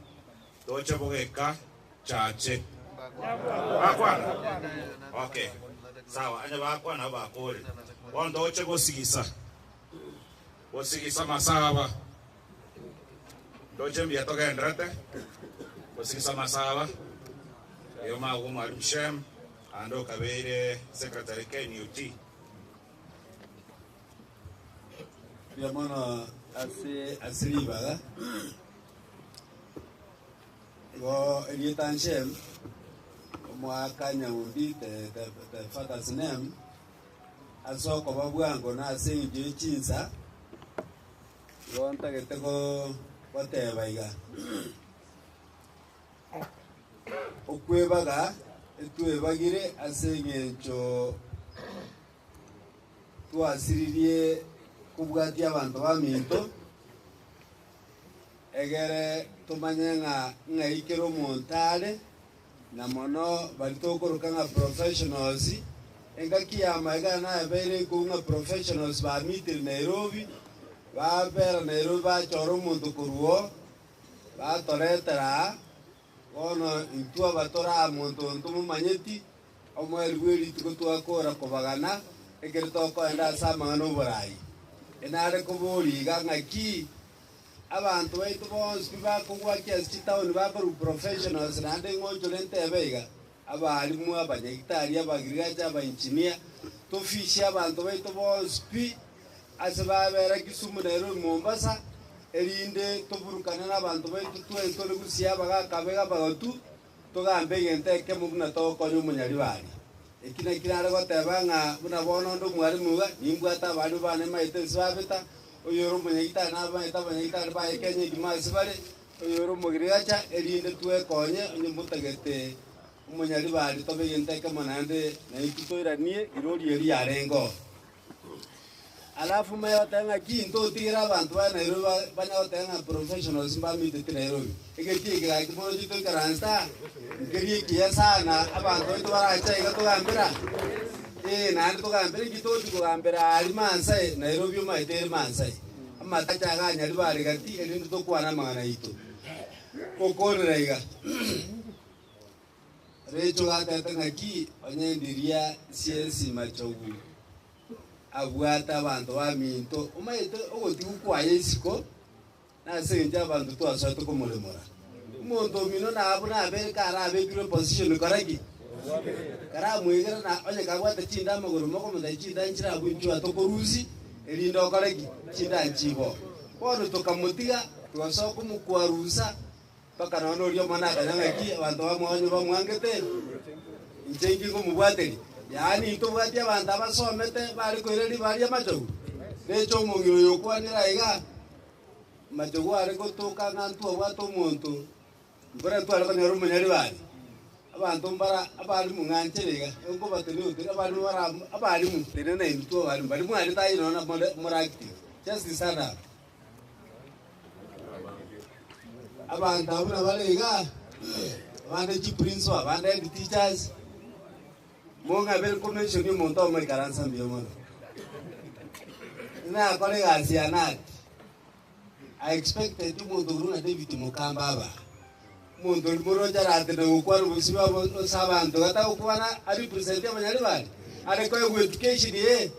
toche bogeka chache. Bakwana? Okay. Sawa, onye bakwana nabo bakore. Bono toche gosigisa. Gosigisa masaba. Ndoche mbuya togenderete. Gosigisa masaba. Eyo magwo Mwalimu Shem, ande okabeire secretary KNUT. Mbuya mono ase ase ribaga. Igo erieta Nshem, omwaka Nyaumbi the, the, the father's name, ase okoba bwango na ase eng'encho ye chinsa, igo ntagete go goteba iga. Okwebaga, etwebagire ase eng'encho twasiririe kobwatia abanto baminto. Egere tomanye ng'a ng'ai kera omonto are, na mono baria tokoroka ng'a professionals, engaki ya magega nabeire nkoigwa ng'a professionals bamitire Nairobi, babera Nairobi bachora omonto korwa oo, batoretera aa, bono intwe aba tore aa monto oyo ntomomanyeti, omoerio bwe rituko twakora kobagana, ekero tokoenda ase amang'ana oborai. Enare koboria iga ng'aki? Abanto baito bonsi pi bakogwakia ase chitaoni bakorwa professionals naende ng'onchore ntebe iga, abalimu, abanyagitari, abagrigacha, abaengineer, tofishie abanto baito bonsi pi ase babera Kisumu, Nairobi, Mombasa, erinde toburukane na abanto baito twensi tore gusii abagaka abega abagatu, togambe egento ekemo buna togokonya omonyaribari. Eki nakio nare goteba ng'a buna bono onde omwalimu iga, nimbwate abalimu bane maete ase babeta, oyore omonyagitari nabamaete abanyagitari baye Kenya ekima ase bare, oyore omogirigacha, erinde twekonye onye motagete omonyaribari tobe egento ekemo naende naintwe toiranie irori eria yarenge oo. Alafu manye goteba ng'a ki ntotigere abanto ba Nairobi ba banya goteba ng'a professionals mbamiteti Nairobi. Egetii eke gaki moroche toikaranse aa, nkeri ekiya sana abanto baito barache aiga togambera ee naende togambere nki togochi kogambera aria Maasai, Nairobi omanyete ere Maasai. Amatache iga anyari bare gati erinde tokwane amang'ana aito. Gokorera iga. Recho gatete ng'aki onye ndiria siesi machogu abwate abanto baminto, omanyete ogotigwa kwaye isiko nase engencho y'abanto twasoete komoremora. Omonto omino nabo nabere karabekirwe position kora ki? Karamwegere na onye kabwate chinda amagoro mokomotebia chinda nchirabwo inchuo atokorusi erinde okore ki? Chinda nchibo. Bono tokamotiga togasoa komokwarusa. Mpaka nonya noria omwana akanya ng'aki abanto bamwao bamwangete, inche inki nkomobwateria? Yaani intobwati abanto abasomete bare koira ribaga ri'amachogu? Recha omong'ina oyo okwanire aiga, amachogu are gotoka ng'a ntwabwate omonto, mbora ntware konyora omonyaribari. Abanto mbara abalimu ng'a nchere iga, nkobatebia gotebia abalimu bara abalimu, tenena intwe abalimu, baria mwarete aye nonya more more active, just stand up. Abanto abwo nabare iga, abande chiprincipal, abande head teachers, mong'abere commission omonto omo ikaransa mbuya mono. Nakora egasi ya nati, I expected omonto oria buna David Mokamba aba, omonto oria moroche aratende gokwana obosio bwabo ase abanto gatagokwana a represent abanyaribari, are koegwa education eh.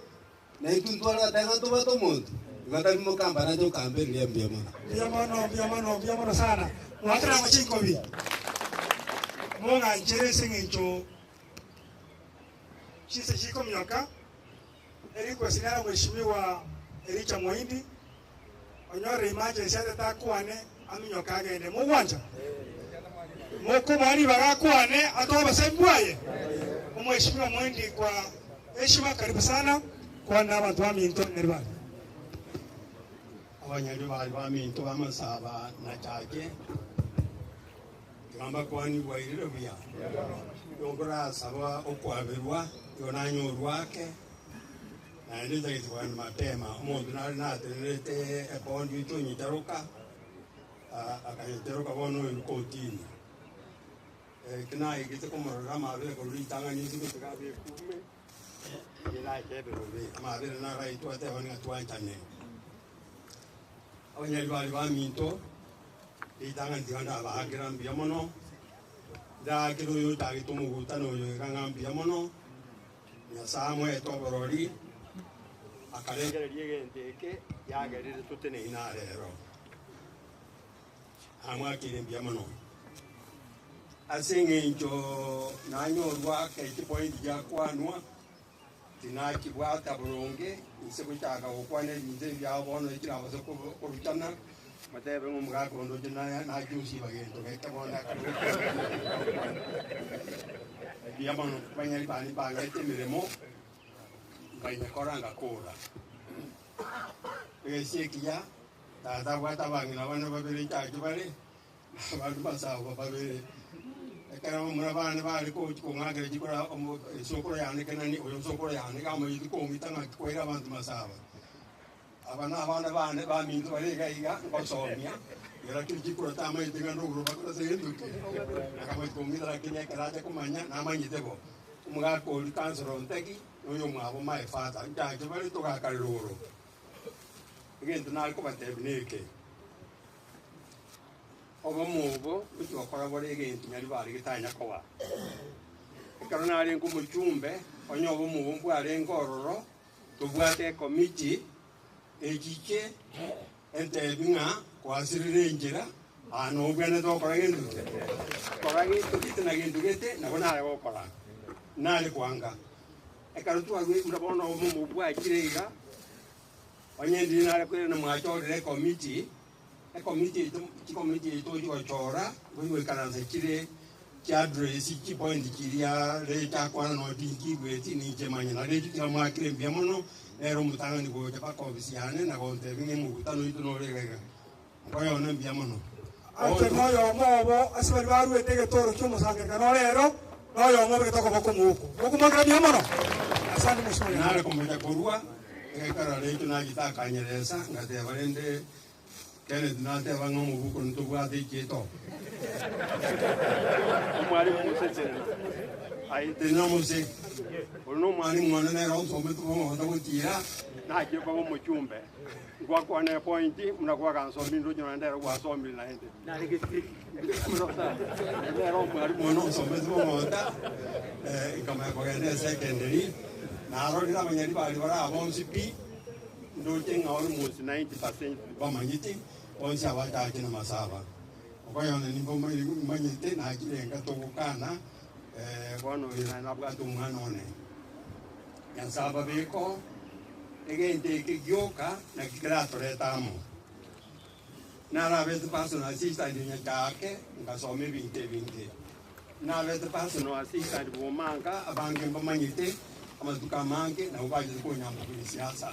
Na intwe ntware goteba ng'a ntobwate omonto, igo tari mokamba nache okambereria mbuya mono. Mbuya mono, mbuya mono, mbuya mono sana. Mwakera amo chinkobi. Mong'anchere ase eng'encho chinsa chikomioka, erikwesi nere Mheshimiwa Elijah Moindi, onyore emergency atete akwane aminyoke agende. Mogwancha? Mokomoa ribaga akwane atoe obosemi bwaye? Omheshimiwa Moindi kwa heshima karibu sana kwana nabanto baminto Nyaribari. Abanyaribari baminto b'amasaba na chake, tiga mbakwanie bwairire buya. Nigo nkorasaba okwaberwa, nigo nanyorwa ake. Naende ntagete kogenda mapema, omonto nare natenerete ebondi ocha onyitaroka, akanyeteroka bono oirwa kotini. Eki naigete komorora amabera korwa ritang'ani inse goika abe ekume, nigo nachebire bobe, amabera naro aitwe ateba ng'a twanchane. Abanyaribari baminto, ritang'ani tiga ndabaakera mbuya mono, ndaakere oyo otagete omogutano oyo iga ng'a mbuya mono. Nyasae amoete oborori, akarengereria egento eke yagerire toteneine aa rero. Amwakeire mbuya mono. Ase eng'encho nanyorwa ake chipointi chiakwanwa, tinachibwata boronge, inse gochaka gokwana ebinto ebiao bono echirabase koruchana, motebe ng'a omogaka onde oche nache osiba gento geke bono akare gokwana. Mbuya mono banyari bane mbang'ete emeremo, nkanyekora ngakora. Egesi ekiya, tata abwate abang'ina bane babere inchake bare, na abande basabo babere. Ekero abamura bane bare gochi kong'akera chikura omo esokoro yane kenani, oyo osokoro yane iga amanyete kong'ita ng'aki kwaira abanto masaba. Aba na abana bane baminto bare iga iga ngosomia, lakini chikura tamaete ng'a ndogoro bakora ase egento ki. Akamoika kong'ita lakini ekero acha komanya namanyete bo. Omogaka oria councillor Ontegi, na oyo omwabo my father, nchache bare togaka rogoro. Egento nare kobatebia neke, obomo obo gochia gokora bore egento nyaribare getanya koba. Ekero narenge omochumbe, onye obomo obo mbwarenge ororo, Tobwate ekomiti echiche entebi ng'a kwasirire enchera aa nobwenerete gokora gento ki? Kora gento gete na gento gete nabo nare gokora, nare kwanga. Ekero twarure buna bono obomo bwachire iga, onye ndiri nare koirana mwachorire ekomiti, Ekomiti yaito, chikomiti yaito togochi gochora, ngochi goikaransa chire chiaddress chipoint chiria recho akwana nonye tinchigweti ninche manye na recho tiga mwakire mbuya mono, nere omotang'ani gocha mpaka ofisi yane na gontebia ng'a emokutano oito nore iga iga. Nkoyone mbuya mono. Ache noyomo obo ase baria baruete egetoro ki'omosangererekano rero, noyomo obegete okoboko omouko. Mokomwakera mbuya mono. Asante mheshimiwa Nyasae. Nare komocha korwa, egekara recho nachete akanyeresa, ngateba rende Kenneth nateba ng'a omobuko ntobwate ekiaito. Omwalimu Mose tenena. Aye tenena Mose. Oyo nomwalimu one nere onsomete bong'ota gotira, nachire koba omochumbe. Ngwakwana epoint buna kwagansomire ndoche nonya ndero gwasomire naende. Nere omwalimu one onsomete bong'ota, nkamanya kogenda esecondary, narorire abanyaribari bare aba bonsi pi. Ndoche ng'a almost 90 percent bamanyete, bonsi abachache na masaba. Okoyona nimbo manyete nachire enka togokana, bono oyo naye nabwate omwana one. Nyasae ababeko, egento eke gioka naki keratorete amo. Narabete personal assistant Nyachaake, nkasoma ebinto ebinge. Nabete personal assistant Bomanka, abange mbamanyete, amatuko amange, nabo bachete konyamba kwenye siasa.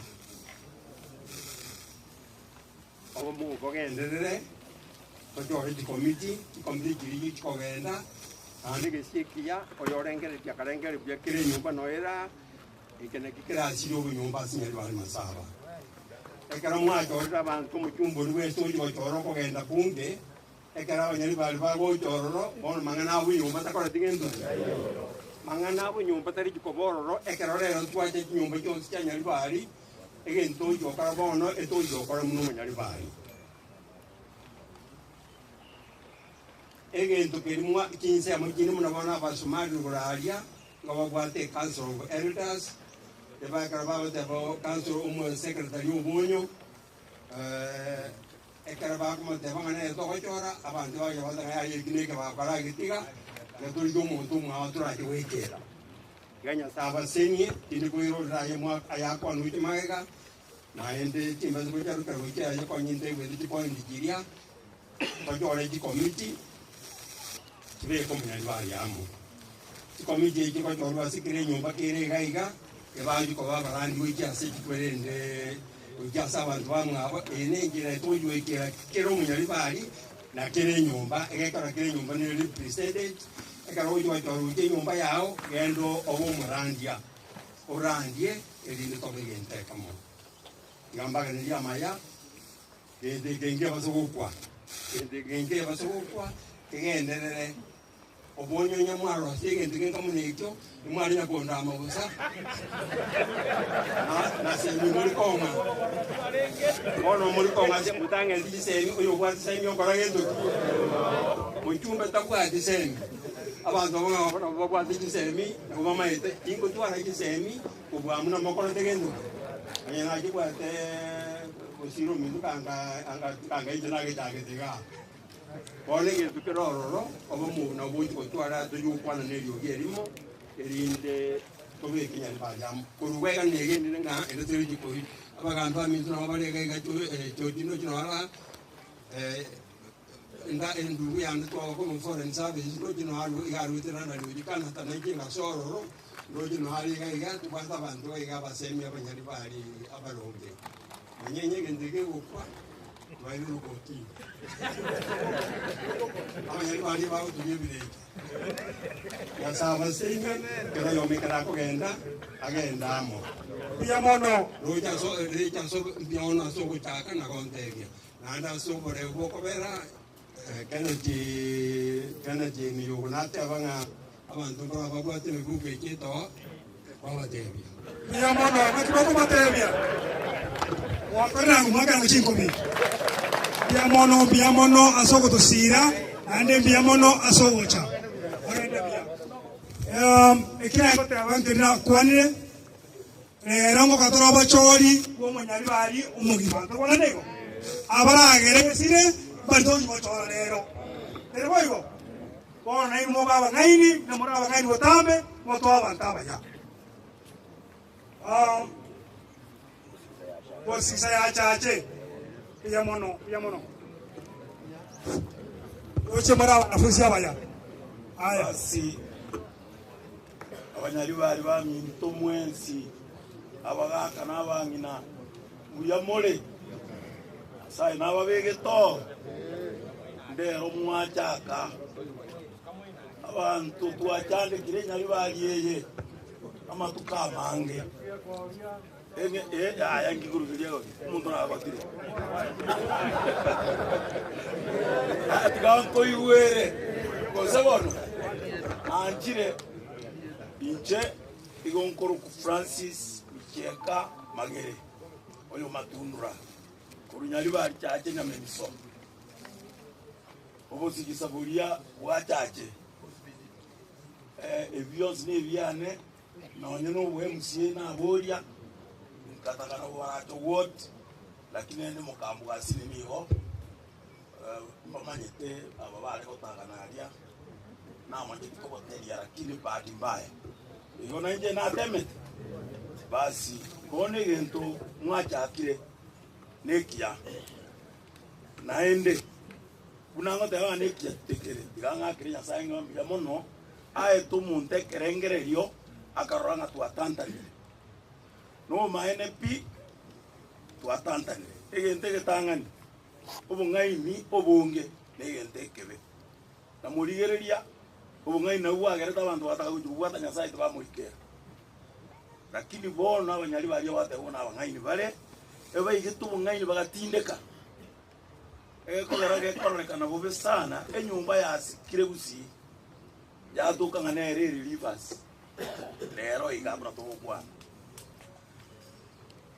Obomo bogenderere, tochore chikomiti, chikomiti chiria chikogenda, naende egesie ekiya, oyorengereria akarengereria buya kera enyomba noera, eke naki kerasirie obonyomba ase Nyaribari Masaba. Ekero mwachorire abanto omochumba oria bwensi ochi gochora okogenda bunge, ekero abanyaribari bagocha ororo, bono mang'ana abo nyomba takoreti gento ki? Mang'ana abo nyomba tarichi koba ororo, ekero rero twacha chinyomba chionsi chia Nyaribari, egento togochi gokora bono, etogochi gokora buna omonyaribari. Egento keria mwa chinsemo chinde buna bono Abasomali igoro aria, nigo babwate ecouncil of elders, eba ekero bagoteba council omo secretary obonyo, ekero bakomoteba ng'a nere togochora, abanto bagocha bagoteba ng'a yaya eki neke bagokora agetiga, iga torigie omonto omwao torache goikera. Iga Nyasae abasenie, tindi koirorera aye mwa ayakwanwete magega, naende chimbase gochiarokera gochia aye konya ntaigwete chipoint chiria, Tochore chikomiti chibeke omonyaribari amo. Chikomiti echi chigochorwa ase kera enyomba kere iga iga, ebanchi koba abarandi gochia ase chikwerende gochia ase abanto bamwabo. Eye nenchera togochwekera kera omonyaribari na kera enyomba, egekora kera enyomba nere represented. Ekero ogochia gochora gochia enyomba yao, genda obe omorandia, orandie erinde tobe egento ekemo. Iga mbagenerie amaya. Gento eke nkiabase gokwa, gento eke nkiabase gokwa, kegenderere. Obonye onye mwarosia egento genka buna ekio, nimwarenya kondama bosa, na na semi mori kong'a. Bono mori kong'a ase motang'ereti chisemi, oyo obwate semi okora gento ki? Mochumbe tabwati semi. Abanto abo nabo babwate chisemi, nabo bamaete, tingotwara chisemi kobua buna mokorete gento ki? Onye nachibwate. Gosira ominto kanga anga kanga inche nagechagete igaa. Bono egento kere ororo, obomo nabo bogochi gotwara tochi gokwana na eriogi erimo, erinde tobeke nyaribari amo. Korwa iga negenire ng'a ere torichi koi abagambi baminto nabo bare iga iga cho chinochi nora enga endugu yane twagokora foreign service ndoche noarwe iga arwete London gochia Canada nainche ngase ororo, ndoche noare iga iga tobwate abanto iga abasemi abanyaribari abaronge. Manya onye egento eke gegokwa, twairwe rokotini. Abanyaribari bagoturia ebirecha. Nyasae abaseine, ekero oyomo ekero akogenda, agende amo. Mbuya mono. Roche ase reche ase mbuya mono ase ogochaka na gontebia, naende ase oboreu bw'okobera Kennedy Kennedy Emiyogo nateba ng'a abanto mbaro babwate emibuko eke etoo, kwabatebia. Mbuya mono, naki bakobatebia? Gwakorire ang'o mwakera ng'a chinkobi? Mbuya mono, mbuya mono ase ogotosiira, naende mbuya mono ase ogocha. Orende buya. Eki naye ngoteba nkeri nakwanire, rero ngoka tore obachori bw'omonyaribari omogima. Ntorwana nigo? Abaragere esire mbari togochi gochora rero. Teri boigo? Bono nainwe mobe abang'aini, na more abang'aini botambe, motoe abanto abaya. Bosisa yachache, buya mono, buya mono. Roche more abanafunsi abaya. Aya. Basi abanyaribari baminto mwensi, abagaaka na abang'ina, mbuya more? Nyasae nababegete oo, ndero mwachaka. Abanto twachandekire enyaribari eye amatuko amange. Yaya nkigurugeria gose omonto nagotire. Tiga nkoigwere gose bono nanchire inche igo nkorokwa Francis Michieka Magere oyo Matundura korwa Nyaribari Chache Nyamemiso. Obosigisa boria bwachache ebi bionsi nebiane. Nonye nobwa MCA naboria, nkataka nabo barache ward, lakini rende mokambu asire nigo mbamanyete aba bare gotagana aria, namanyeti kobateria lakini bahati mbaya. Igo nainche natemete, basi bono egento mwachakire nekiya, naende buna ngoteba ng'a nekiya tekere, tiga ng'akere Nyasaye ng'a mbuya mono. Aete omonto ekerengererio akarora ng'a twatantanire. Nobomaene pi, twatantanire. Egento egetang'ani, obong'aini obonge negento ekebe. Na morigereria, obong'aini nabwo bwagerete abanto bataka gochia kobwata Nyasae tibamoikera. Lakini bono abanyari baria bateba buna abang'aini bare, ebaigete obong'aini bagatindeka. Egekogera gekororekana bobe sana, enyomba yasikire gusii yatoka ng'a nere ere Rivers rero iga buna togokwana.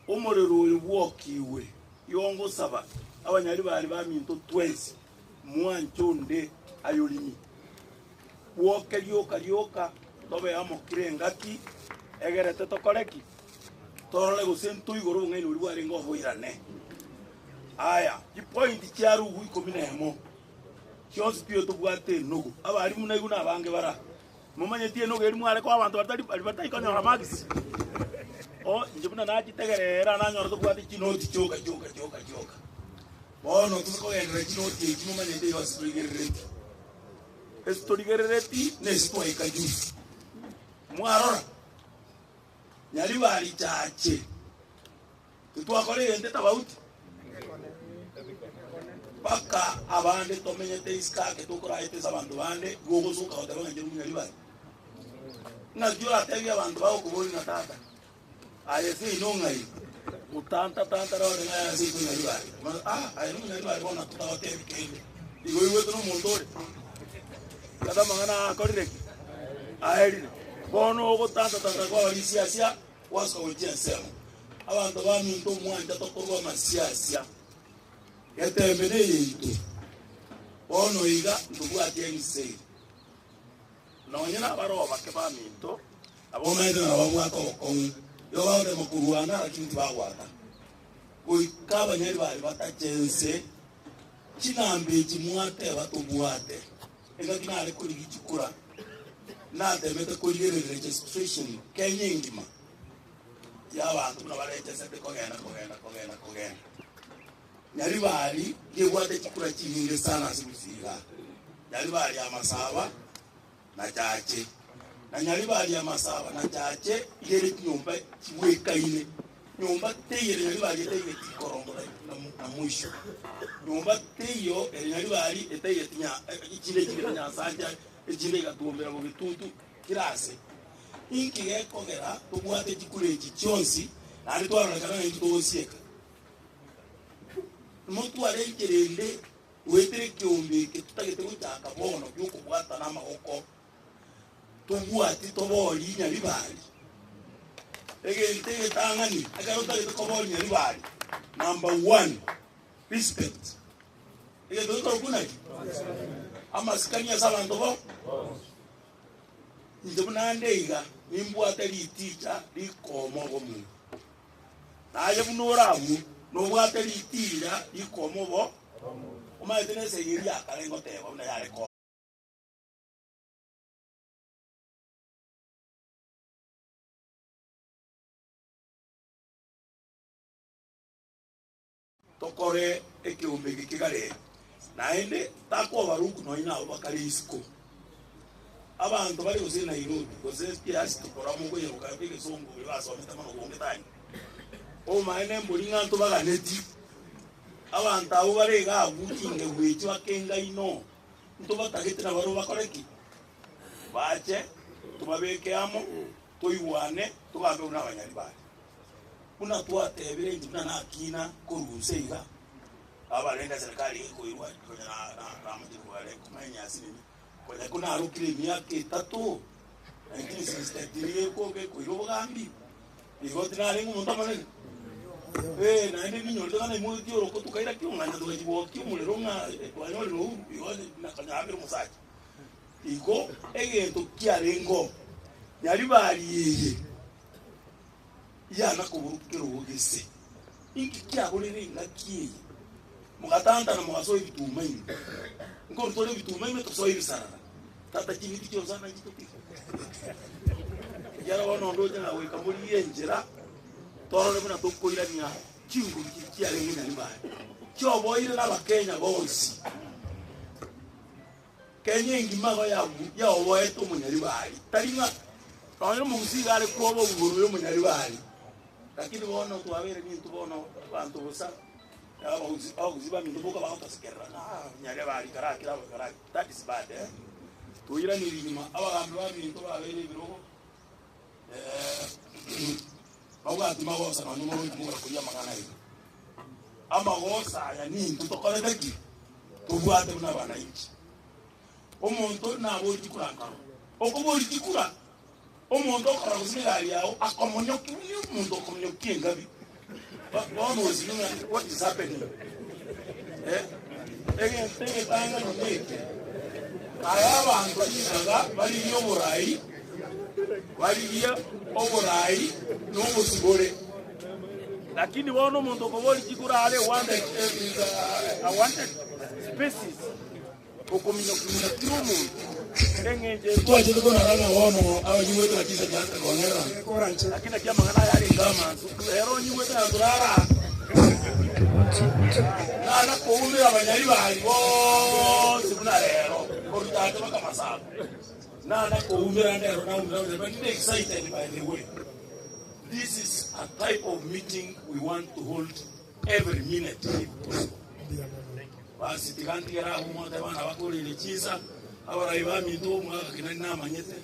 Omorero oyo bwokigwe, igo ngosaba abanyaribari baminto twensi mwanche onde ayorimi. Bwoke rioka rioka tobe amo kera engaki egerete tokore ki? Torore gose ntoigore obong'aini boria bwarenge oboirane. Aya, chipointi chia rugu ikomi nemo, chionsi tiyo tobwate enogo. Abarimu naigwe nabange bara. Momanyeti enogo eri mware koa abanto batari baria batari konyora marks? O, inche buna nachitegerera nanyora tobwate chinoti chioka chioka chioka chioka. Bono tose kogenderera chinoti echi momanyete igo ase torigerereti. Ase torigerereti nese twaika juzi. Mwarora? Nyaribari chache. Titwakora egento etabauti mpaka abande tomenyete isiko ake tokoraete ase abanto bande, igo ogosoka goteba ng'a inche nomonyaribari. Ng'aki oratebie abanto bagokoboria ng'a tata, aye seino ng'ai? Gotanta-tanta rore ng'a aye seito nyaribari. Ah, aye nomonyaribari bono totagotebi kende. Igo oigwete nomonto ore? Tata amang'ana aya akorire ki? Aerire. Bono ogotanta-tanta kwaba risiasia. Gwasoka gochia ensemo, abanto baminto omwancha tokorwa amasiasia, getembe neyeito. Bono iga ntobwati ebiseiri. Nonye nabaroo bake baminto, nabo omanyete ng'a nababwate obokong'u, igo bagotema korwana lakini tibagwata. Goika abanyari baria batache ense, chinamba echi mwateba tobwate. Engaki nare korigia chikura, natemete korigereria registration Kenya engima y'abanto buna barechesete kogenda kogenda kogenda kogenda. Nyaribari nkebwate chikura chinyinge sana ase Gusii igaa. Nyaribari Amasaba na Chache. Na Nyaribari Amasaba na Chache iga ere chinyomba chibwekaine. Nyomba teiyo ere Nyaribari etaigeti ikorongo na mwisho. Nyomba teiyo ere Nyaribari etaigeti chinde chigete Nyansancha. Echinde igatuomera bogetutu kera ase. Inki gekogera tobwate chikura echi chionsi naende twarorekana ng'a intwe togosieka? Motware enchera ende goetera ekeombe eke totagete gochaka bono gi'okobwatana amaboko, tobwati toborie Nyaribari. Egento egetang'ani ekero otagete koboria Nyaribari, number one, respect. Egento gekorokwa naki? Amasikani ase abanto bo. Inche buna nde iga, nimbwate riticha rikooma obomo. Naye buna ore agwo, nobwate ritiira rikooma obo, omanyete nesegi eria ya kare ngoteba buna yare koba. Tokore ekeombe eke kegaree, naende takobaruku nonya nabo bakare isiko. Abanto bare gose Nairobi gose diaspora mokoyeroka egesongo baria basomete mono gonge tari. Obomaene mbori ng'a ntobaganeti. Abanto abwo bare iga abwo chingegu echi bakengaino, ntobatagete nabarobwo bakore ki? Bache tobabeke amo, toigwane, togambe buna abanyaribari. Buna twatebire inche buna nakina korwa inse iga, abarenge eserekari gekoirwa konya namachire kogare komenya ase nini, konya ko narokire emiaka etato, 1963 geko gekoirwa obogambi, igo tinarenge omonto omonene. Eh, naende ninyorete ng'a naimogetie oroko tokaira ki ong'anya togachia omorero ng'a twanyorire uhuru, igo konya nabere omosacha. Igo egento kiarengeo, nyaribari eye. Yana koborwa kerogo gese. Inki kiaborire engaki eye? Mogatantana mogasoa ebituma ime. Nkorwa tore ebituma ime tosoe ebisarara. Tata ching'iti chionsi ande nchitotige. Ekiagera bono onde oche na goika morigie enchera torore buna tokoirania chinguru chiria chiarenge Nyaribari. Chioboire nabakenya bonsi. Kenya engima igo yaoboete omonyaribari, tari ng'a nonya omogusii iga are kwoba igoro y'omonyaribari, lakini bono twabeire nintwe bono abanto bosa, abagusii abagusii baminto boka bagotosekerera ng'a ah nyaribari karakire aba karakire, that is bad eh. Toiraneria nyuma, abagambi baminto babeire ebirogo babwati magosa nonya omorochi mogora koria amang'ana iga. Amagosa aya nintwe tokorete ki? Tobwate buna abananchi. Omonto ore nabori chikura nkarora. Okobori chikura, omonto okorora gose negari yao akomonyokia buna omonto okomonyokia engabi. Bono osire ng'a what is happening? Eh, egento egetang'ani neke, aya abanto ribaga barigie oborai, barigie oborai na obosibore. Lakini bono omonto okoboria chikura are wanted, is a wanted species, okominyokia kera omonto eng'encho eye. Twachete konora ng'a bono abanyigwete ng'a chinsa chiansa kong'erera, lakini naki amang'ana aya arenge amansu, ere onyigwete ng'a torara aa, nana koumera abanyari baria bonsi buna rero, korwa tata mpaka masaku, nana koumera ndero naumera abanyari baria, ndi excited by the way. This is a type of meeting we want to hold every minute if possible. Basi tiga ntigere abwo mwateba bana bakoreire chinsa, abarai baminto omwaka kinani namanyete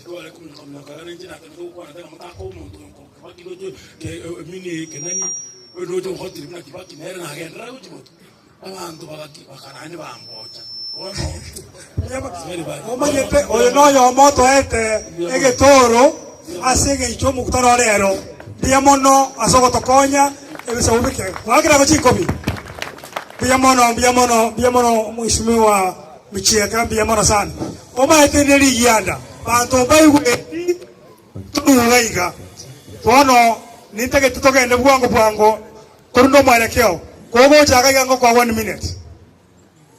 tware kominyoka minyoka ninche natemete gokwana tari motaka omonto oyo Kibaki doche mini Kenani oyo doche ogotire buna Kibaki nere nagenderera gochia gotwa abanto bagaki bakanani bambocha bono very bad. Omanyete oyo noyomo otoete egetoro ase eng'encho omokutano o rero. Mbuya mono ase ogotokonya ebisaku bike. Mwakera go chinkobi. Mbuya mono, mbuya mono, mbuya mono Mheshimiwa Michieka, mbuya mono sana. Omanyete ne rigianda banto mbaigweti toruga iga. Bono nintagete togende bwango bwango korende omwerekeo. Kogochaka iga ngokoa one minute.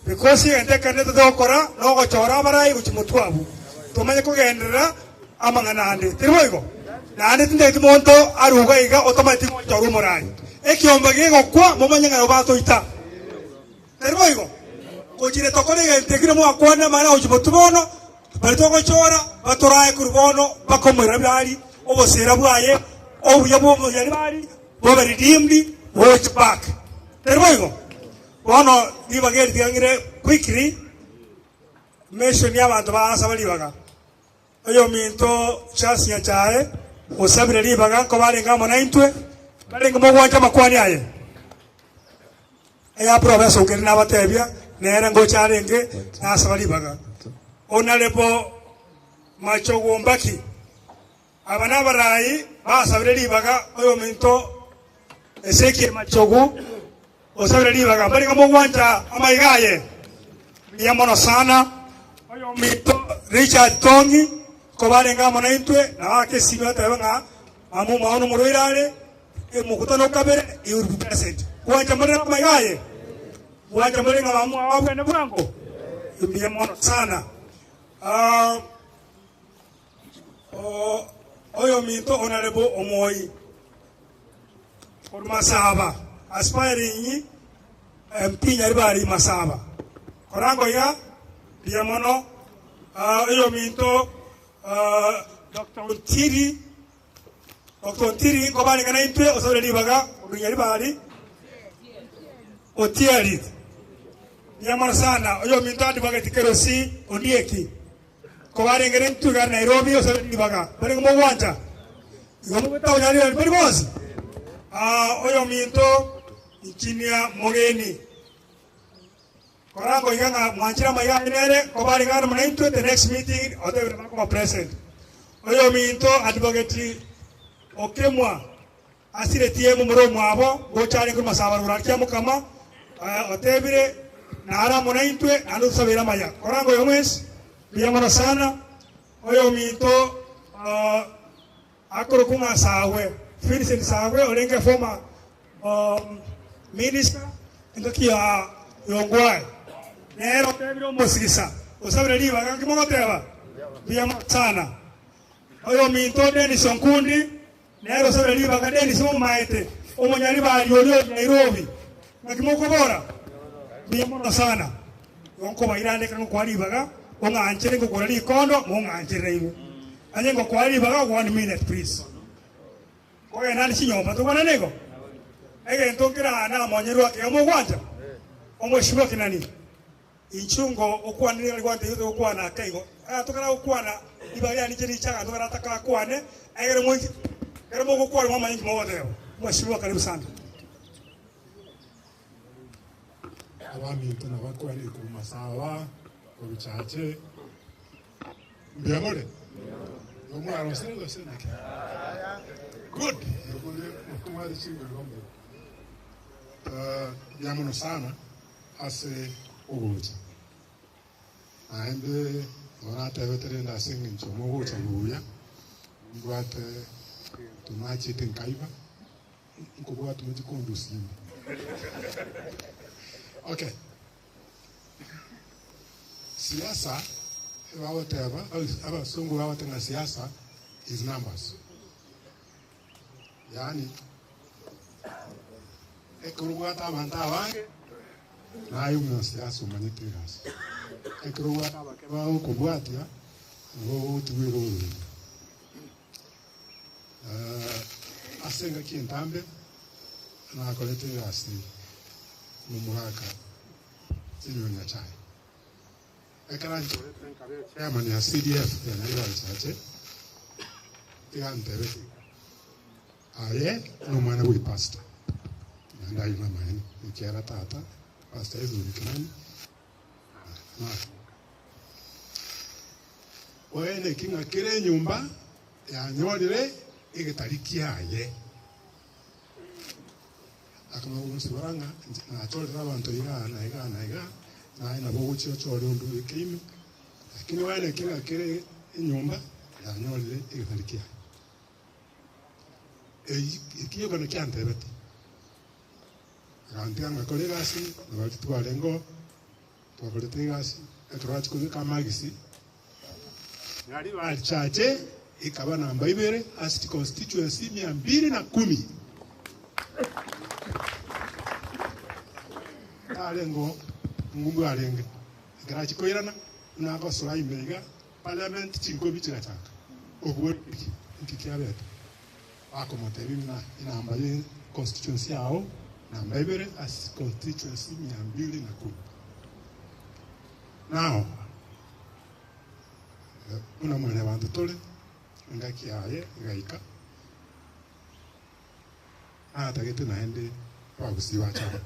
Because egento ekenene totogokora nogochora abarai gochia motwe abwo, tomanye kogenderera amang'ana ande. Teri boigo? Naende tintageti monto aruga iga otamanyeti gochorwa omorai. Ekiombe gegokwa momanye ng'a nabo batoita. Teri boigo? Gochire tokore egento ekio namwakwanire amang'ana gochia motwe bono, baria togochora batorae korwa bono mpaka omoirabari obosera bwaye obuya bw'omoyaribari bobe redeemed gocha back. Teri boigo? Bono ribaga eri tigang'ire quickly. Mention abanto baasaba ribaga. Oyominto Charles Nyachae osabire ribaga nkoba arenge amo naintwe, barenge mogwancha amakwani aye. Eya Professor Okeri nabatebia nere ngocha arenge nasaba ribaga. Honourable Machogu Mbaki, aba nabarai basabire ribaga oyominto Ezekiel Machogu osabire ribaga mbarenge mogwancha amaiga aye. Mbuya mono sana oyominto Richard Tongi koba arenge amo naintwe na aake esimi atebe ng'a mama omwabo nomorwaire are omokutano okabere he will be present. Gwancha more namaiga aye? Gwancha more ng'a mama omwabo abwene bwango? Mbuya mono sana. Ah, oyominto Honourable Omoi korwa Masaba aspiring MP Nyaribari Masaba korango iga mbuya mono. Oyominto Doctor Ontiri, Doctor Ontiri nkobarenge naintwe osabire ribaga korwa Nyaribari Otieri mbuya mono sana. Oyominto Advocate Kerosi Ondieki Kobarenge nentwe igare Nairobi osabire ribaga barenge mogwancha igo mogweta onyarire bari bonsi. Ah, oyominto Engineer Mogeni korango iga ng'a mwanchire amaiga aye nere kobarenge amo naintwe the next meeting otebire bakoba present. Oyominto Advocate Okemwa Asiretie momura omwabo gocha arenge korwa Masaba rogoro aria Kiamokama, otebire, Nare amo naintwe, naende otosabeire amaya. Koranga oyo mwensi, mbuya mono sana. Oyominto akorokwa ng'a Sagwe, Vincent Sagwe, orenge former minister engaki ya Yongwae, nere otebire omosigisa, osabire ribaga nki mogoteba? Mbuya mono sana. Oyominto Dennis Onkundi, Nere osabire ribaga Dennis momaete omonyaribari oria ore Nairobi naki mokobora? Mbuya mono sana. Igo nkobairane ekero ngokoa ribaga ong'anchere ngokora rikondo mong'anchere nainwe. Onye ngokoa ribaga one minute please. Nkogenda ande chinyomba tokwanane igo? Egento nkere aa namonyerwe ake iga mogwancha? Omweshimiwa Kinani. Inchuo ngo okwane nigo gwantebia togokwana ake igo. Egento karagokwana ribaga riane inche riche aganto karatakakwane egere moike ekero mogokwana mwamanya inki mogoteba. Mweshimiwa karibu sana. Abaminto nabakwane korwa Masawa, korwa Chache, mbuya more? Igo mwarosire gose naki? Good, mobwate chinguru igo mbuya. Mbuya mono sana. Ase ogocha. Naende igo natebete rende ase engencho mogocha buya, nimbwate egento nachete nkaiba, nkobwata mochie kondusia ime. Okay. Siasa, ebagoteba, abasongo bagoteba ng'a siasa is numbers. Yaani, ekero obwate abanto abange, naye omosiasa omanyete egasi. Ekero obwate abake bagokobwatia, nabo ogotigwera ororo. Ase engaki entambe, nakorete egasi nomogaka Simeon Nyachae. Ekero anchorete nkabe chairman ya CDF ya Nyaribari Chache, tiga antebete iga, Aye nomwana bwe pastor, naende ayio namaene, ekiagera tata Pastor Edwin Kimani nakoka. Oene ki ng'a kera enyomba yanyorire egetari kiaye. Akamanya gonsibora ng'a nachorire abanto igaa na igaa na igaa, naye nabo ogochia ochore onde obeke ime, lakini oene ki ng'a kera enyomba yanyorire egetari kiaye. Eyio ekio ekero kiantebete, agantiga ngakora egasi, nabo twarenge oo, twakorete egasi, ekero bachia kobeka amagisi, Nyaribari Chache ekaba namba ibere ase chiconstituency mia mbili na kumi. Tarengeo ngumbu arenge ekero achia koirana buna agosoa ime iga parliament chinkobi chigachaka okwo ki nki kiabete bakomotebia buna enamba ye constituency yao namba ibere ase constituency mia mbili na kumi. Now. Buna mwanyabanto tore, engaki yaye egaika, natagete naende abagusii bache amo.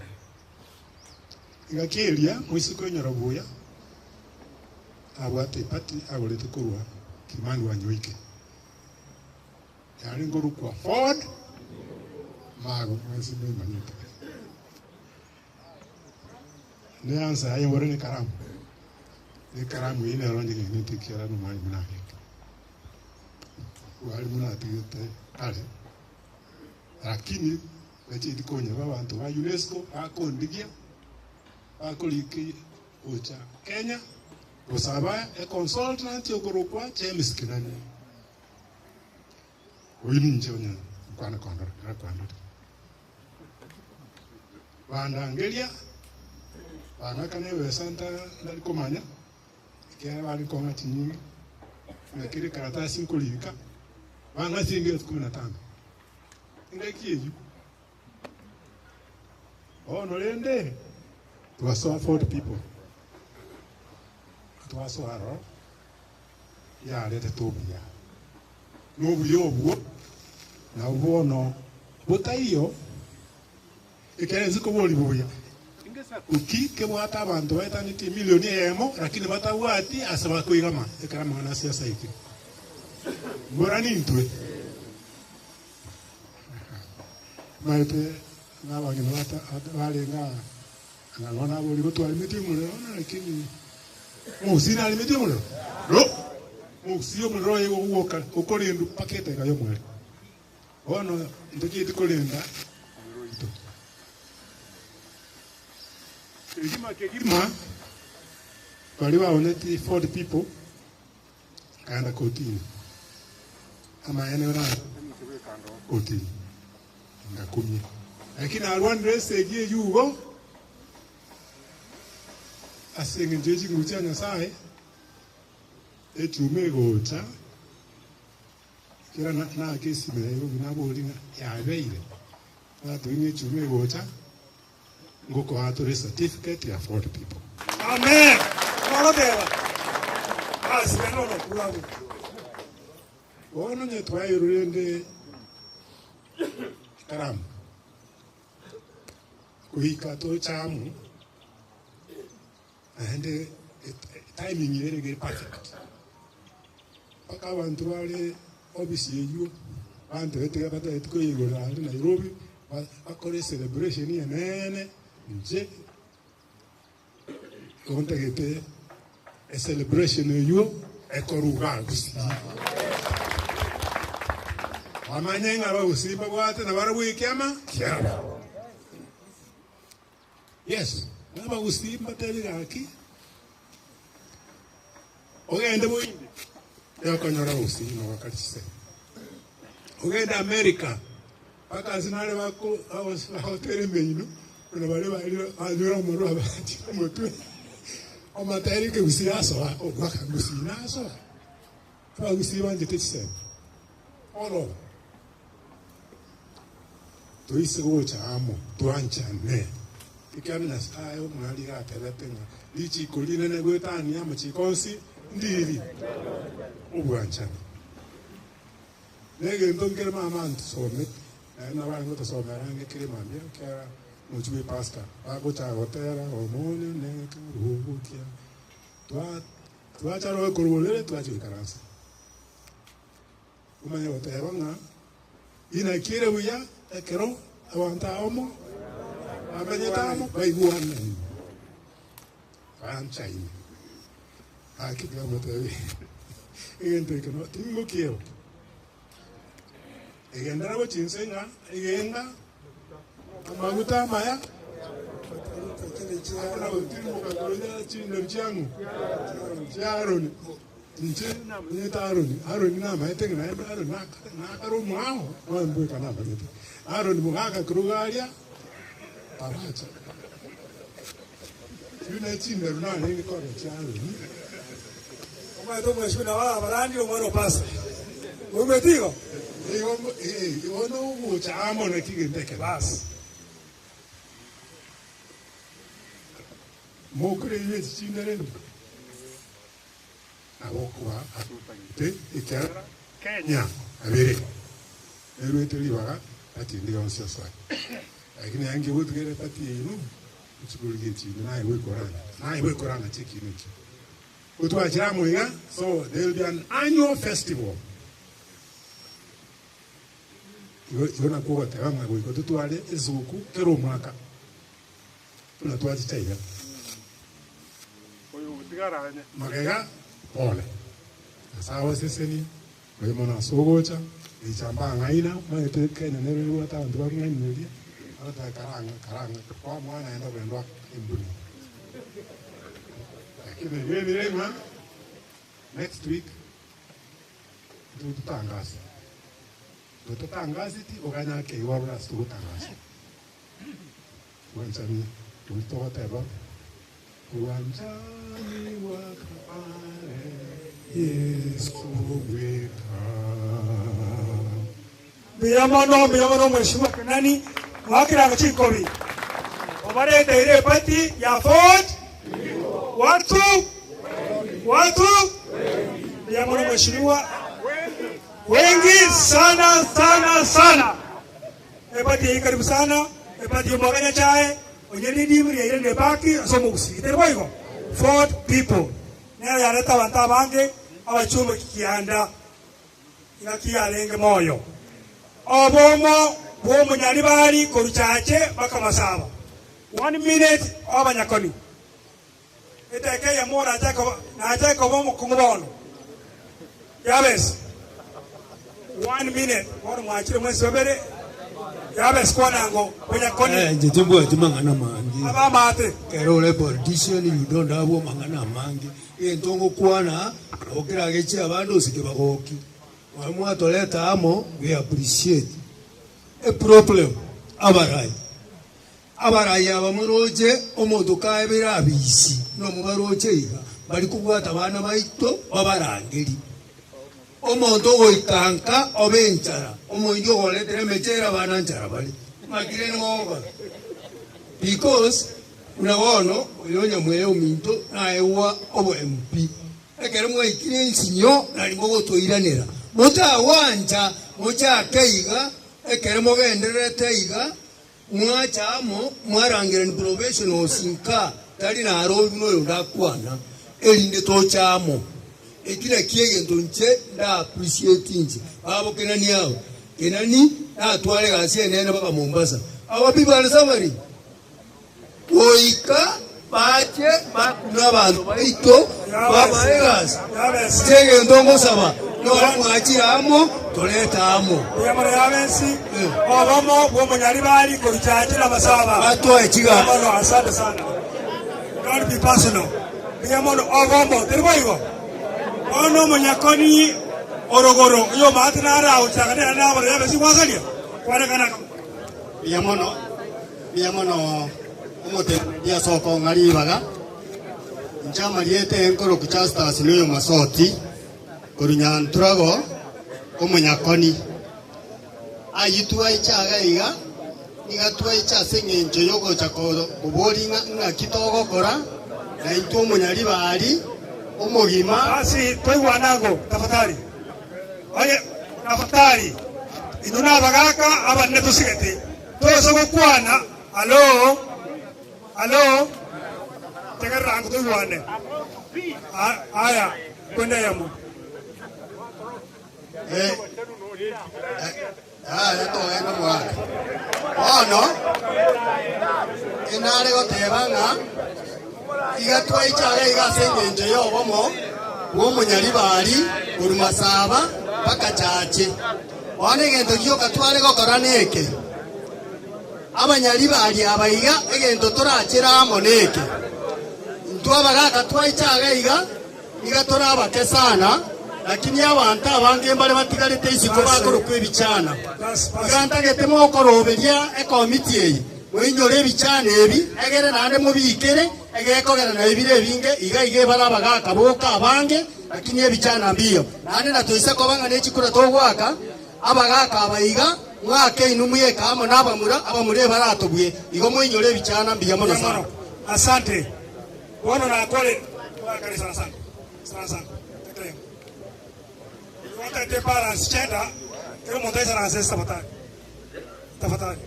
Engaki eria moiseke oinyora buya, abwate epati agorete korwa Kimani Wanyoike, yarenge korokwa Ford Mago, mwensi moimanyete. Neansa yaye mbore nekaramu, nekaramu eyio nero nyegenete ekiagera nomwalimu narenge. Mwalimu natigete kare, lakini nacheti konyeba abanto ba UNESCO bakondigia, bakorika gocha Kenya, gosaba econsultant okorokwa James Kinani. Oyio ninche onye nkwane kondora, narakwandore. Bandangeria, bang'akana ebesa ntari komanya, ekiagera bare kong'a chinyinga, ng'a kera ekaratasi nkorika, bang'a chiringi elfu kumi na tano. Engaki eyio, bono rende twasoa Fort People, twasoa aroro, yaretete obuya, na obuya obwo nabwo bono botaiyo, ekiagera inse koboria buya, ngesaku ki kebwate abanto baetaneti emilioni eyemo, lakini batabwati ase bakoigama ekero amang'ana ase asaikire? Mbora nintwe. Maete ng'a abang'ina barenge aa, ng'a bono aboria gotwarimeti omorero, lakini Omogusii narimetie omorero? No. Omogusii omorero oye ogwoka okorendwa mpaka eteka y'omweri. Bono ntochieti korenda omorero oito. Kegima kegima baria baoneti Ford people nkaenda kotini. Amaene kotini ngakumia. Lakini narwanire esegi eywo igo. Ase engencho ye chinguru chia Nyasae, echuma egocha, kera naake esime Nairobi naboria ng'a yabeire, natebia ng'a echuma egocha ngokoa tore certificate ya Ford people. Amen. Ogoteba, Ase nono kwabo. Bono onye twaeirwe rende ekaramu. Goika toche amo, naende timing ere ere perfect. Mpaka abanto bare ofisi eywo bantebete iga batagete koyeigorera aria Nairobi, bakore ecelebration enene inche igo ntagete ecelebration eywo ekorwe igaa Gusii. Bamanye ng'a abagusii mbabwate nabarabwo ekiama kiabo. Yes, nabagusii mbatebi gaki, ogende boinde, niokonyora abagusii nobakari chisemi. Ogende America, mpaka ase nare bako bagotera emeino, buna baria barire banyure omorwe abachire omotwe, omatera ekegusii asoa, ogoaka gusii nasoa. Abagusii banchete chisemi all over. Toise gocha amo twanchane, ekiagera Nyasae omorari iga atebete ng'a richiko rinene goetania amachiko onsi ndiri, obwanchani. Negento nkere mama antusometi, naende nabo arenge gotosomera ange kere mambia ekiagera omochie bwa epasaka bagocha gotera Omonene karubokia twa Twacha roe korwa orere twachia goikaransa. Omanye goteba ng'a inaki ere buya ekero abanto abamo bamenyete amo baigwanaine, banchaine. Gaki tiga egento eke no tingokieba. Egenderera gochia inse ng'a egenga amaguta amaya akona gotirimboka korwa chinderu chiang'o chia Aroni. Inche namanyete Aroni, Aroni namaete ng'a naende Aroni nakare omwao, nonya mbweka namanyete. Aroni mogaka korwa iga aria taracha. Chiria ne chinderu narenge korora chia Aroni. Omanyete omwesibwa nabo abarandire omwana o Pasa. Moigweti igo? Igo ee, igo nogocha amo naki gento ekero. Bas. Mokore ebi echi chinde rende. Nabo okoba ase otagete, ekiagera Kenya abere nerwete ribaga party ende yonsi osoe. Lakini aye nki ogotigera eparty yaino ochie korigia echinde naye bwekoranga naye bwekoranga chiekina ekio. Gotwachire amo iga so there will be an annual festival. Igo igo nakwo ogoteba ng'a goika totware esuguku kera omwaka buna twachicha iga. Magega pole. Nyasae abasesenie, oye mono ase ogocha, richa mbang'aina, omanyete Kenya nero ebwate abanto bakong'ainereria, bagoteba karang'a karang'a, kwa mwana naende ogenda oaka embura. Lakini ebire ng'a next week Tototangase, tototangaseti oganye ake igo arore ase togotangasa. Bwanchani boria togoteba, Obwanchani bwa kare Yeso bweka. Mbuya mono, mbuya mono Mheshimiwa Kenani, mwakiranga chinkobi. Obareteire eparty ya Ford watu watu. Mbuya mono Mheshimiwa, wengi sana sana sana. Eparty eye karibu sana, eparty ya omwaka Nyachae, onye ridimu riaire nebaki ase omogusii. Tari boigo? Ford people nero yareta abanto abange abachumba kianda. Ng'aki yarenge moyo obomo bw'omonyaribari korwa chache mpaka masaba. One minute obanyakoni. Eteka eyemo orache koba nache koba omokong'u bono. Yabes. One minute bono mwachire mwensi babere. Yabes kwanango bonyakoni. Eh, inche timbwati mang'ana mange. Abamate. Ekero ore politician you don't have amang'ana amange. Egento ngokwana, nabo keragechie abande gose kebagokie. Nonya mwatoreta amo, we appreciate. Eproblem, abarai. Abarai aba moroche omonto kaebire abisi, buna mobaroche iga, mbari kobwata abana baito babarangerie. Omonto ogoika nka obe enchara, omoindi ogoretera emechere abana nchara bare. Ng'aki rende mogokora? Because Buna bono oyo onyamwaya ominto naegwa oboremu pi. Ekero mwaikire ensinyo nari mogotoiranera, motagwancha mochake iga, ekero mogendererete iga, mwacha amo mwarangerani probationals nka tari naro buna oyonde akwana, erinde toche amo. Eki nakio egento inche nda appreciate inche. Babo Kenani aba, Kenani natware egasi enene mpaka Mombasa. Our people are suffering. Goika bache bakune abanto baito babae egasi. Inche egento ngosaba, nore mwachire amo, torete amo. Batoe chigasi. Mbuya mono. Mbuya mono omoteneneri ase okong'a ribaga. Inche amarieta enkoroku Justus noyo Masoti, korwa Nyanturago, omonyakoni. Ayio twaiche iga iga, niga twaiche ase eng'encho y'ogocha koboria ng'a ng'aki togokora, na intwe omonyaribari omogima. Basi toigwane ango, tafadhali. Oye tafadhali, inwe nabagaaka abanene tosigete. Toise gokwana, Hallo, hallo, tegerera ango toigwane. Aya, kwenda eyemo. Yaya togenda omogaka. Bono inare goteba ng'a iga twaicha iga iga ase engencho y'obomo bw'omonyaribari korwa Masaba mpaka Chache. Bono egento gioka tware gokora neke, abanyaribari aba iga egento torachere amo neke. Intwe abagaka twaicha iga iga, iga tore abake sana, lakini abanto abange mbare batigarete isiko bakorokwa ebichana. Iga ntagete mokoroberia ekomiti eye, moinyore ebichana ebi, egere naende mobiikere, egekogera na ebire ebinge iga iga ebare abagaka boka abange, Lakini ebichana mbiyo, naende natoise koba ng'a nechikura togoaka, abagaaka aba iga, mwake inwe mweka amo nabamura, abamura ebaratobue, igo moinyore ebichana mbuya mono sana. Asante. Bono nakore. Sana sana. Sana sana. Etengo. Igo ntagete ebalance gender, kera omonto aisaranse ense tafadhali. Tafadhali.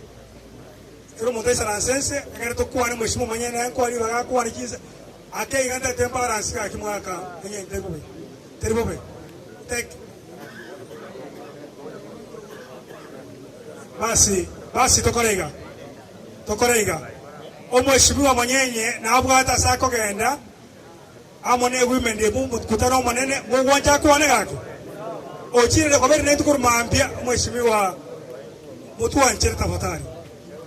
Kera omonto aisaranse ense, ekere tokwane mheshimiwa omonyene naye nkwane ribaga akwane chinsa, ake iga ntagete ebalance gaki mwaka eng'e teri bobe. Teri bobe. Take. Basi, basi tokore iga. Tokore iga. Omweshimiwa omonyenye nabwate ase akogenda amo newomen rep omokutano omonene mogwancha akwane gaki? Ochirire koba naintwe korwa mambia omweshimiwa motwanchere tafadhali.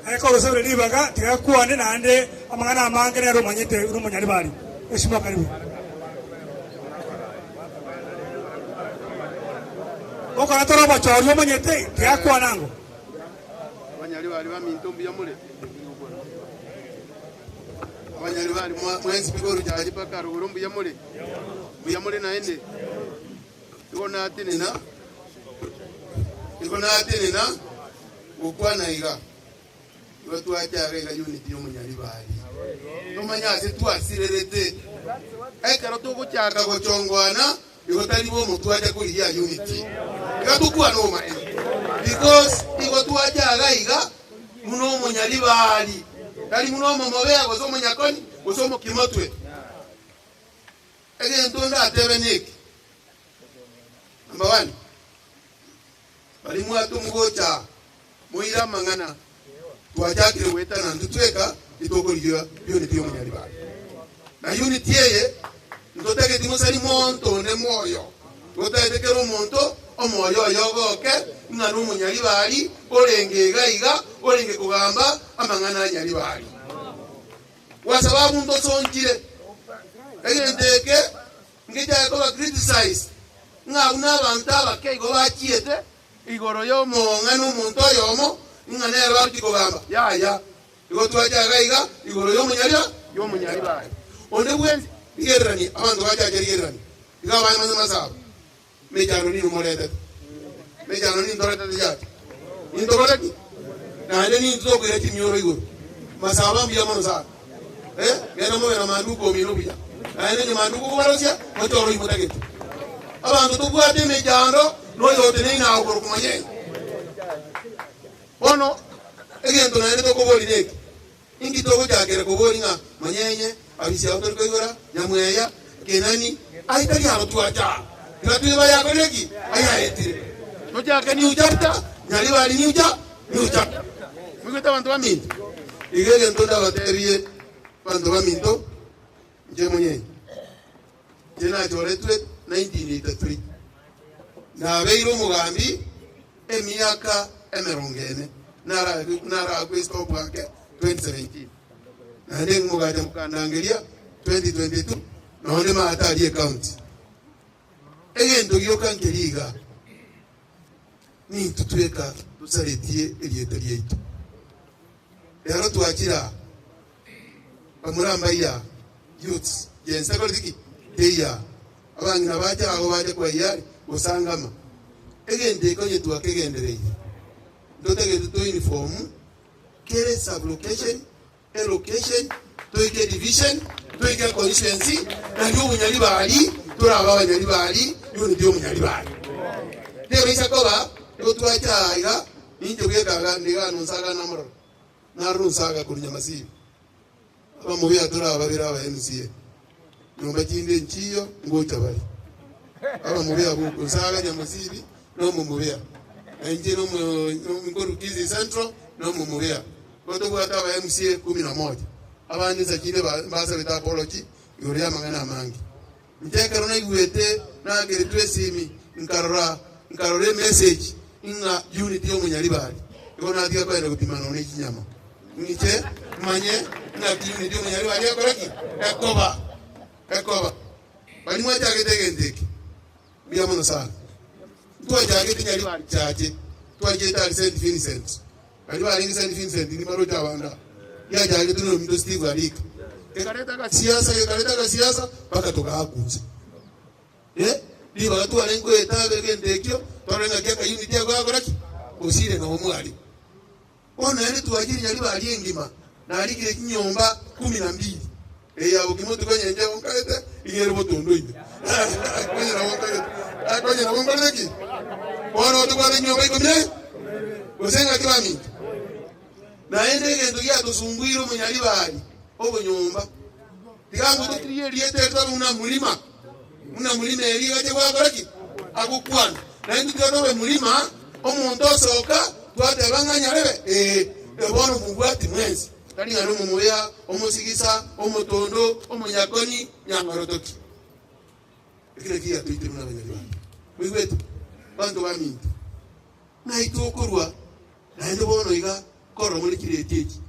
Ekero osabire ribaga tiga akwane naende amang'ana amange nere omanyete buna omonyaribari. Mweshimiwa karibu. Gokora tore obochori omanyete tiga akwane ango. Abanyaribari baminto mbuya more? Abanyaribari mwensi pi korwa Jaji mpaka rogoro mbuya more? Mbuya more naende? Igo natenena, igo natenena gokwana iga, igo twachaga iga unity ya omonyaribari. Tomanye ase twasirerete. Ekero togochaka gochongoana, Igo tari bomo twacha korigia unity. Iga tokwane obomaene because igo twacha iga iga buna omonyaribari, tari buna omomobea gose omonyakoni gose omokimotwe. Egento ndatebe neke, number one, baria mwatomwa gocha aa moire amang'ana twachakire goetana intwe tweka titokorigia unity y'omonyaribari. Na unity eye ntotageti mosari monto onde moyo, totagete kera omonto omoyo oye ogoke ng'a nomonyaribari orenge iga iga orenge kogamba amang'ana a nyaribari. Kwa sababu ntosonchire egento eke ngechaye koba criticized ng'a buna abanto abake igo bachiete Igoro y'omong'ana omonto oyomo, ng'a nere bagochia kogamba, Yaya, igo twacha iga iga igoro y'omonyaria y'omonyaribari. Onde bwensi, rigereranie, abanto bachache rigereranie, iga abande manye masabo, mechando nigo moretete, mechando nintoretete chacha, nintokore ki? Naende nintwe tokoira chimioro igoro. Masabo mbuya mono sana, eh, genda mobe na manduko omino buya, naende onye manduko okobarosia, mochore oyio motagete. Abanto tobwate emechando. Noyo oteneine agwo korokwa Monyene. Bono egento naende tokoboria neke, inki togochakera koboria ng'a Monyenye, abisi abo tori koigora, Nyamweya, Kenani, aye tari aro twacha aa, tiga toibe ayakorire ki? Ayaetire. Tochake new chapter, Nyaribari new cha new chapter. Moigwete abanto baminto? Iga egento ndabatebie abanto baminto, inche Monyenye. Inche nachoretwe 1983, nabeire omogambi emiaka emerongo ene, narakwe stop ake 2017, naende mogacha mokandangeria 2022 nonye maate aria ecounty. Egento gioka nkeria iga, nintwe tweka tosaretie erieta riaito. Rero twachire aa. Bamura mbaiya youths yense ekoreti ki? Teiya. Abang'ina bache ago bache kwaiya gosangama. Egento eke onye twakegendereire ntotagete to uniform kere sub location, e location, toike division, toike constituency nario obonyaribari torabe abanyaribari unity y'omonyaribari. Tebaisa koba igo twacha aa iga ninche bweka iga ndiga nonsaga namororo. Naroro nsaga korwa Nyamasibi, abamobe tore ababere aba MCA, nyomba chinde nchiyo ngocha bare. Abamobe abwo okwo nsaga Nyamasibi na omomobea, na inche nkorwa Kisii Central na omomobea. Igo tobwate aba MCA kumi na moja, abande nsa chinde mbasabete apology igoro y'amang'ana amange. Inche ekero naigwete naakeretwe esimi nkarora nkarora emessage ng'a unity y'omonyaribari igo natiga kogenda gopima nonya ne chinyama ng'iche manye ng'aki unity y'omonyaribari ekora ki? Ekoba ekoba. Baria mwachagete egento eke mbuya mono sana. Ntwachagete nyaribari chache twachiete aria St Vincent Baria barenge St. Vincent nibaroche abande aba, riachagetwe nominto Steve Arika, gekareta agasiasa, gekareta agasiasa mpaka togakunsa. Eh, ribaga twarenge goeta egento ekio, torore ng'aki aka unity ako gakora ki? Osire nabo mware. Bono naende twachire Nyaribari engima, narikire chinyomba kumi na mbili, eye ya Bokimotuko nyenche nkaete, iga ere botondo ime. Akonye nabo ntagete. Akonye nabo nkorete ki? Bono tobwate chinyomba ikomi na gose ng'aki baminto? Naende egento giatosumbuire omonyaribari obonyomba, tiga ngototirie erieta eri tobe buna mlima, buna mlima eria egacha gwakora ki? Agokwana. Naintwe tiga tobe mlima, omonto osoka, twateba ng'a nyarebe, ee, bono mobwati mwensi, tari ng'a nomomoya, omosigisa, omotondo, omonyakoni, nyang'orotoki. Eki nakio giatoitire buna abanyaribari. Moigwete? Banto baminto, ng'ai tokorwa Naende bono iga korora more chireti echi,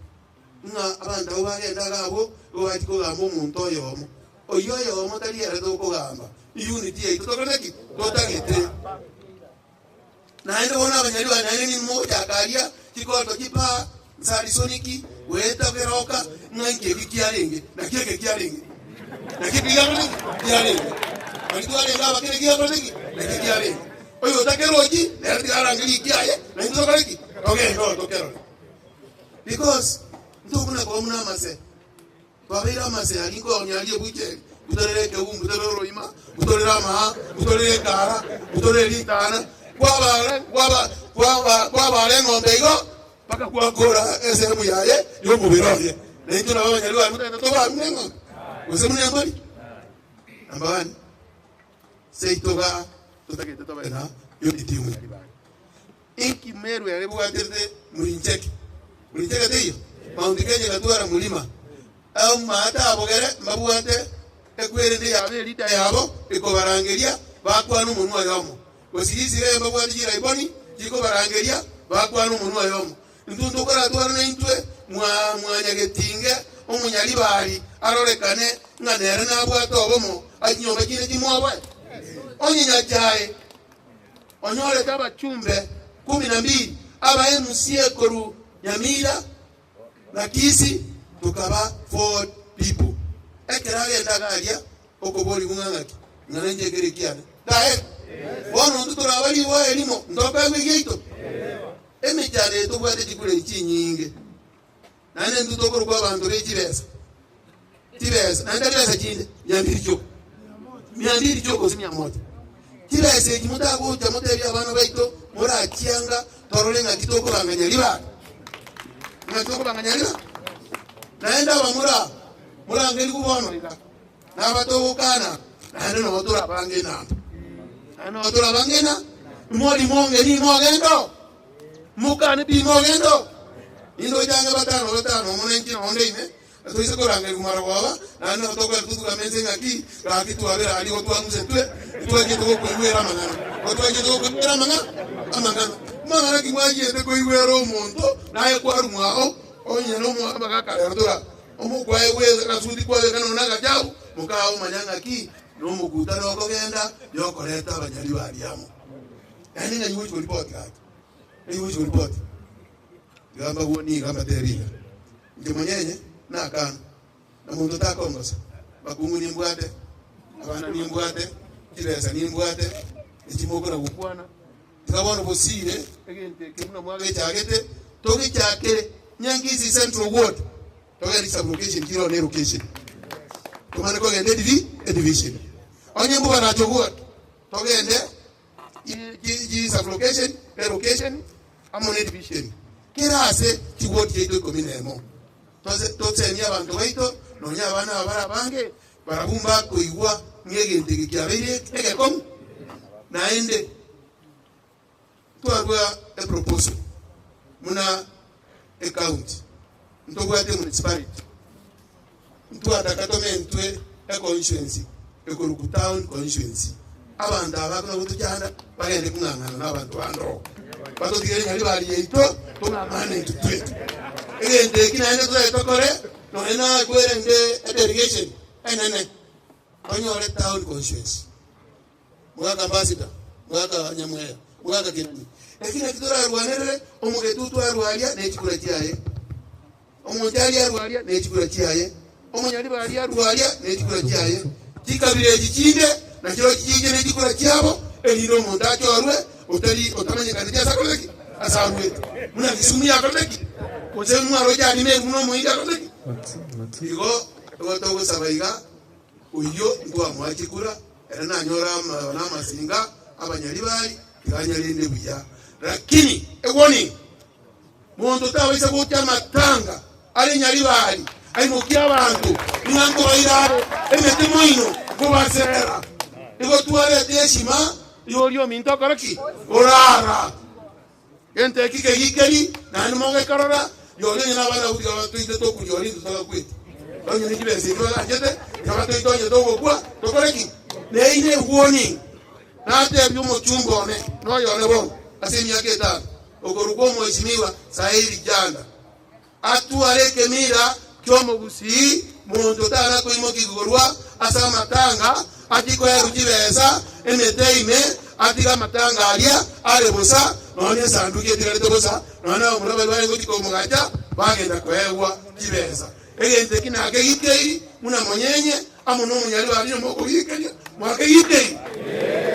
ng'a abanto abwo bagenda iga abwo, igo bachia kogamba omonto oyomo. Oyio oyomo tari ere tokogamba, eunity yaito tokorete ki? Totagete. Naende bono abanyari baye naende ninwe mogochaka aria chikoto chipaa, nsarisoniki, goeta keroka, ng'a inki eki kiarenge, naki eke kiarenge, naki eke giakorete ki? Kiarenge. Baria twarenge aba kere giakorete ki? Naki kiarenge. Oyotakerochi nere tiga arange riiki aye, na intwe tokore ki? Togende oo tokerore. Because ntokuna koba buna amase, twabeire amase aria nkonya aria ebucheri, mbutorere ekebu, mbutorere oroima, mbutorere amaa, mbutorere ekara, mbutorere ritana, kwabare kwaba kwaba kwabara eng'ombe igo mpaka kwakora esehemu yaye ya omobere oye. Na intwe nabo abanyarwanda motagete tobare buna eng'ombe, gose buna embori? Number one. Seito ga totagete tobe na unity y'omonyaribari. Inki Meru ere ebwaterete Murincheke? Murincheke teiyo? Mount Kenya egatwara Murima. Amaate abogere mbabwate ekwerende yabo elida yabo ekobarangeria bakwana omonwa oyomo. Gosigisire mbabwate chiraiboni chikobarangeria bakwana omonwa oyomo. Intwe ntokoratware naintwe mwa mwanyagetinge omonyaribari arorekane ng'a nere nabwate obomo ase chinyomba chinde chimwoboe. Onye Nyachae onyorete abachumbe kumi na mbili aba MCA korwa Nyamira na Kisii tokaba Ford people. Ekero agenda iga aria okoborigwa ng'a ng'aki, ng'a nainche ekero ekiane. Dae! Bono intwe toraba riboa erimo, ntokoegwa egiaito? Emechando eye tobwate chikureri chinyinge, naende intwe tokorokwa abanto be chibesa, chibesa, naende tari besa chinde, mia mbiri chioka, mia mbiri chioka gose mia moja. Chibesa echi motagocha motebie abana baito morachianga torore ng'aki tokobang'anya ribaga, ng'aki tokobang'anya ribaga. Naende abamura aba morangerigwe bono iga, nabatogokana, naende nabo torabange enamba, naende nabo torabange ena, mori mongeni mogende oo, mokane pi mogende oo. Nindoche ang'e batano batano omo na inche nonde ime, toise korangerigwa marogoba, naende nabo tokogenda totugame inse ng'aki, gaki twabera aria igo twang'usetwe, ntwachiete gokoigwera amang'ana, igo twachiete gokoigwera amang'a amang'ana. Mang'ana ki mwachiete koigwera omonto, naye kwarwa mwao, onye nomo amagaka rero tora. Omokwae bw'egasuti kwabeka nonya nagachabu, mokaomanya ng'aki nomokutano okogenda yokoreta abanyaribari amo. Naende ng'ai gochi koripoti gaki? Ng'ai gochi koripoti? Iga mbagwo niga mbatebi iga, inche monyenye nakana, na monto takongosa, bakungu nimbwate, abana nimbwate, chibesa nimbwate, echi mokona gokwana. Tiga bono bosiire egento eke buna mwagechagete, togechakere Nyankisi Central Ward, togende chisublocation chire one elocation, tomane kogenda edivi edivision. Onye mbobaracho ward, togende chisublocation, elocation amo ne edivision. Kera ase chiward chiaito ikomi na emo, tosemie abanto baito, nonya abana aba bare abange, barabwo mbakoigwa ng'a egento eke kiabeire egekong'u. Naende twarua eproposal buna ecounty, ntobwate emunicipality, ntwataka tomentwe econstituency ekorokwa town constituency. Abanto aba bakona gotochanda bagende kong'ang'ana nabanto bande oo, batotigere nyaribari yaito tong'ang'ane intwe tweka. Egento eki naende torae tokore nonya nakwerende edelegation enene tonyore town constituency. Mogaka Ambassador, mogaka Nyamweya, mogaka Kinani. Eki naki torarwanerere omogetutu arwaria ne chikura chiaye, omonchari arwaria ne chikura chiaye, omonyaribari arwaria ne chikura chiaye, chikabira echi chinde nachirochio chiche ne chikura chiabo, erinde omonto achorwe otari otamanyekaneti ase akorete ki? Ase arwete. Buna Kisumu yakorete ki? Gose mwaroche aria Meru buna omohindi akorete ki? Igo igo togosaba iga, oyio ntwamoa chikura. Ere nanyore amaba na amasinga abanyaribari, tiga anyarende buya. Lakini a warning, monto tabaisa gocha amatanga are nyaribari, aimokie abanto, ng'a nkobaira are emete moino nkobaserera. Igo twarete eshima y'oria ominto okore ki? Orara. Gento eki kegikeri, naende mogekorora, rirorio onye nabana abwo tiga batoite tokoriora intwe totakweti. Onye ne chibesa echio baganchete, tiga batoite onye togokwa, tokore ki? Neino ewarning, natebia omochumba one, noyo one bono, ase emiaka etano, okorokwa omweshimiwa Sairi Janda, Atware ekemira ki'omogusii, monto tana koimokigwa korwa ase amatanga, atige koerwa chibesa emete ime, atige amatanga aria are bosa, nonya esanduki etigarete bosa, nonya nabamura baria barenge gochia komogacha bagenda koegwa chibesa. Egento eki nakegikeiri buna monyenye amo nomonyaribari onye mokogikeria, mwakegikeiri?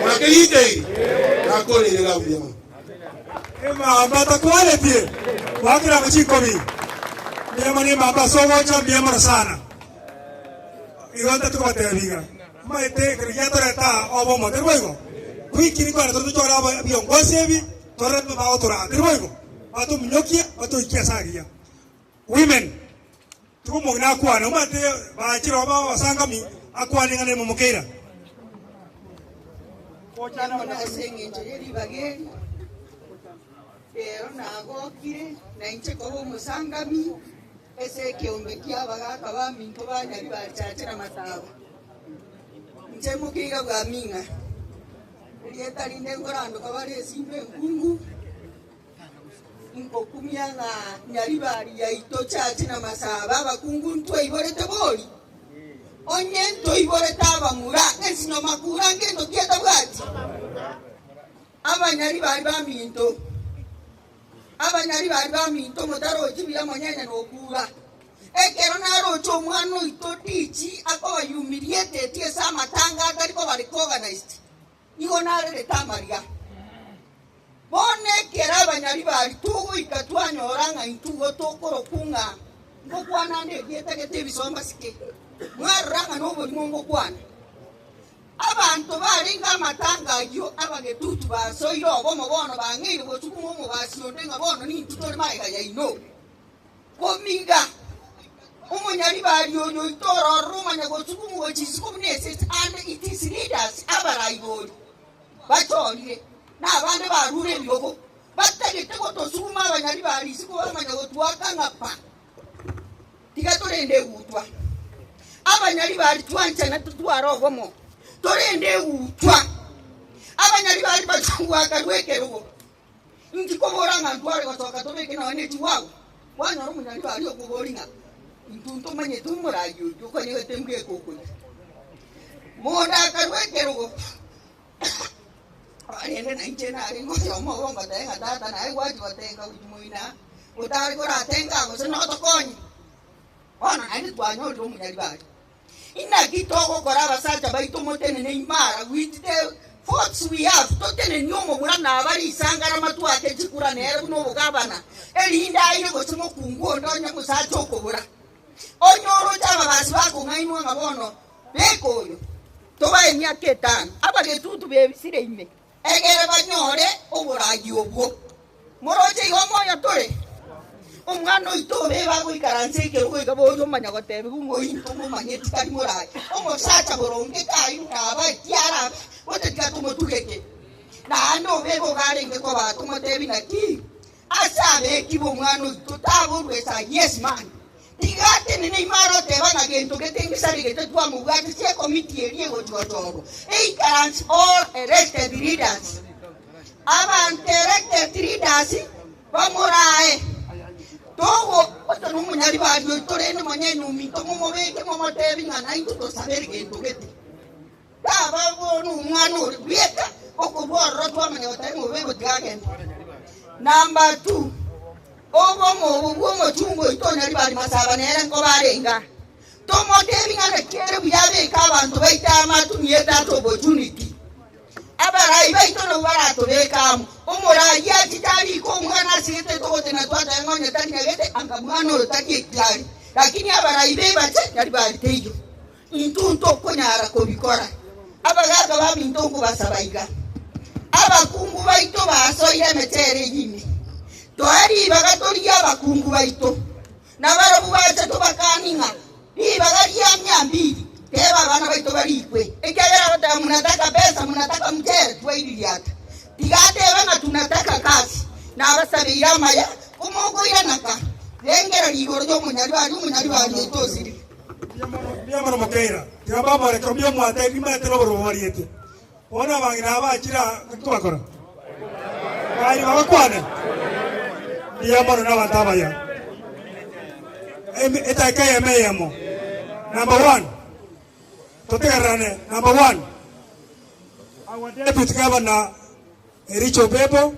Mwakegikeiri? Nakoreire iga buya mono. Emamba takwanetie goakera amo chinkobi. Mbuya mono emamba ase ogocha mbuya mono sana. Igo ntati kobatebia iga, omanyete ekero giatoreta aa obomo, tari boigo? Goikire kwane tore tochore aba ebiongosi ebi, torore buna bagotoraa, tari boigo? Batominyokie, batoikie ase agiya. Women, tiga omong'ina akwane, omanyete bachire oo babasangami, akwane ng'a nemomokeira. Bono ase engencho ye ribaga eri, rero nagokire nainche koba omosangami ase ekeombe ki'abagaaka baminto ba Nyaribari-Chache na Masaba. Inche mokeira bw'aming'a, erieta rinde nkorandoka bare esimba enkungu, Nkokumia ng'a Nyaribari yaito Chache na Masaba abakungu ntwaiborete bori? Onye ntoiborete abamura, ensinyo makura ngento ki etabwati? Abanyaribari baminto, abanyaribari baminto motarochi buya monyene nokura. Ekero naroche omwana oito Dichi akoba humiliated ase amatanga atari koba recognized, Nigo narerete amariga. Bono ekero abanyaribari togoika twanyora ng'a intwe igo tokorokwa ng'a ngokwana ande erieta gete ebisomba sike, mwarora ng'a noborimo ngokwana. Abanto barenge amatanga ayio abagetutu basoire obomo bono bang'eire gosuguma omogasi onde ng'a bono nintwe tore magega yaino. Komiga, omonyaribari oyo oito ororire omanya gosugumwa gochia isiko buna esese, and it is leaders abaraibori bachorire, na abande barure ebirogo, batagete gotosuguma abanyaribari isiko bamanya gotwaka ng'a pa. Tiga torende egutwa. Abanyaribari twanchane totware obomo, torende egutwa. Abanyaribari bachongwakarwa ekerogo. Inki kobora ng'a ntware gosoka tobeke nonya ne chiwawa? Kwanyora omonyaribo aria okoboria ng'a intwe ntomanyete omoraai oyio okonyegete mbweka okoria. Monda akarua ekerogo rende nainche narenge oyomo obo ngoteba ng'a tata naye gwachia gotenga gochia moino aa, otare koratenga aa gose notokonye. Bono naende twanyorire omonyaribo aria. Inaki togokora abasacha baito motenene imara with the votes we have totenenie omomura naba risangarama twake chikura nere buna obogabana erinde aire gose mokungu onde onye mosacha okobora onye oroche ababasi bakong'ainwa ng'a bono beka oyo tobae emiaka etano abagetutu bebisire ime Egere banyore oboraai obwo. Moroche igo moyo tore? Omwana oito obe bagoikaransa ekerogo iga boria omanya gotebigwa ng'a ointo momanyeti tari moraai. Omosacha boronge kai buna aba ekiara abe, gote tiga tomotugeke. Naende obe bobe arenge koba tomotebi naki? Ase abeki b'omwana oito taborwa esa yes man. Tiga atenene ime are oteba ng'a gento gete ngesarigete twamobwatisia ekomiti eria egochi gochorwa eikaranse all elected leaders. Abanto elected leaders bamorae togo ocho nomonyaribari oito rende monyene ominto momobeke momotebi ng'a naintwe tosabere gento gete. Taba bono omwana ore bweka okorwa ororo twamanya goteba ng'a obe gotiga agende. Number two, obomo obo bw'omochungu oito Nyaribari Masaba nere nkoba arenge aa. Tomotebi ng'a naki ere buya abeke abanto baito amo atumie that opportunity. Abarai baito nabwo baratobeke amo. Omorai achiche arike omwana asigete togotena twateba ng'a onye tari nyagete anga mwana oyo tari ekiare. Lakini abarai bebache Nyaribari teiyo. Intwe ntokonyara kobikora. Abagaaka baminto nkobasaba iga, Abakungu baito basoire emechere eyio ime, toe ribaga torigie abakungu baito, na barobwo bache tobakanie ng'a ribaga ria mia mbili teba abana baito barikwe, ekiagera agoteba munataka pesa, munataka mchere, twaiririata. Tiga atebe ng'a tunataka kasi. Nabasabeire amaya, komokoiranaka, rengereria igoro y'omonyaribari, omonyaribari oito osirire. Mbuya mono mokeira, tiga mbamoreke mbuya mwate nimanyete nobororo bwariete. Bono abang'ina aba bachire aa, naki tobakora? Baria babakwane? Mbuya mono nabanto abaya. Eme- Edaika eyemo eyemo. Number one, totegererane, number one, our deputy governor Ericho Obebo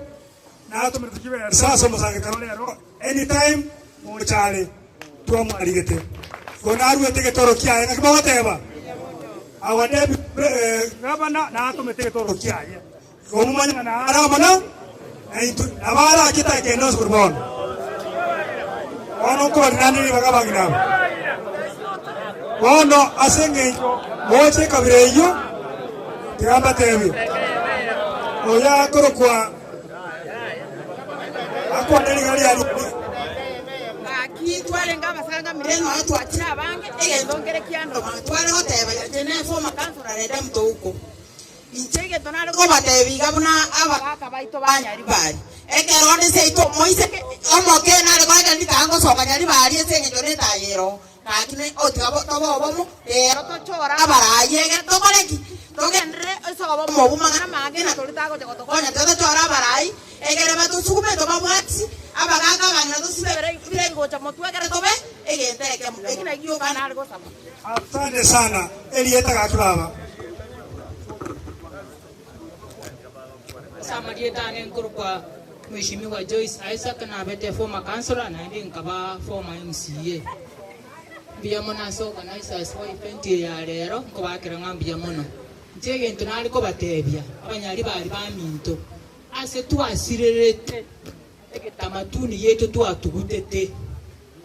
natomerete chibesa ase omosangererekano rero anytime mochare twamwarigete. Igo naruete egetoro kiaye naki mogoteba? Our deputy governor natomete egetoro kiaye. Igo momanye ng'a nare amo na naintwe. Nabo arache takende onsi korwa bono. Bono nkobarinane ribaga abang'ina aba. Bono ase engencho moche ekabira eyio, tiga mbatebie, oyo akorokwa akwane ring'ana riaye. Gaki twarenge abasangamire nonya twachire abange, egento nkere kiandoma, tware goteba inche ne former councillor rende mtouko. Inche egento nare kobatebia iga buna abagaaka baito ba Nyaribari, ekero onde seito omoiseke omoke nare koegena ritang'ani gosoka Nyaribari ase engencho netaya ere oo, gaki ne otiga tobe obomo, rero tochore abaraai egere tokore ki? Togenderere ase obomo obwo mang'ana mange na toria tagocha gotokonya tiga tochore abaraai egere batosugume tobabwati abagaaka abang'ina tosibe bire gocha motwe egere tobe egento ekemo. Eki nakio gioka nare gosaba. Asante sana erieta gaki baba. Ase amarieta ane nkorokwa Mheshimiwa Joyce Isaac nabete former councillor naende nkaba former MCA. Mbuya mono ase organizers ba event eye ya rero nkobakera ng'a mbuya mono. Inche egento nare kobatebia abanyaribari baminto ase twasirerete Egetamatuni giaito twatugutete.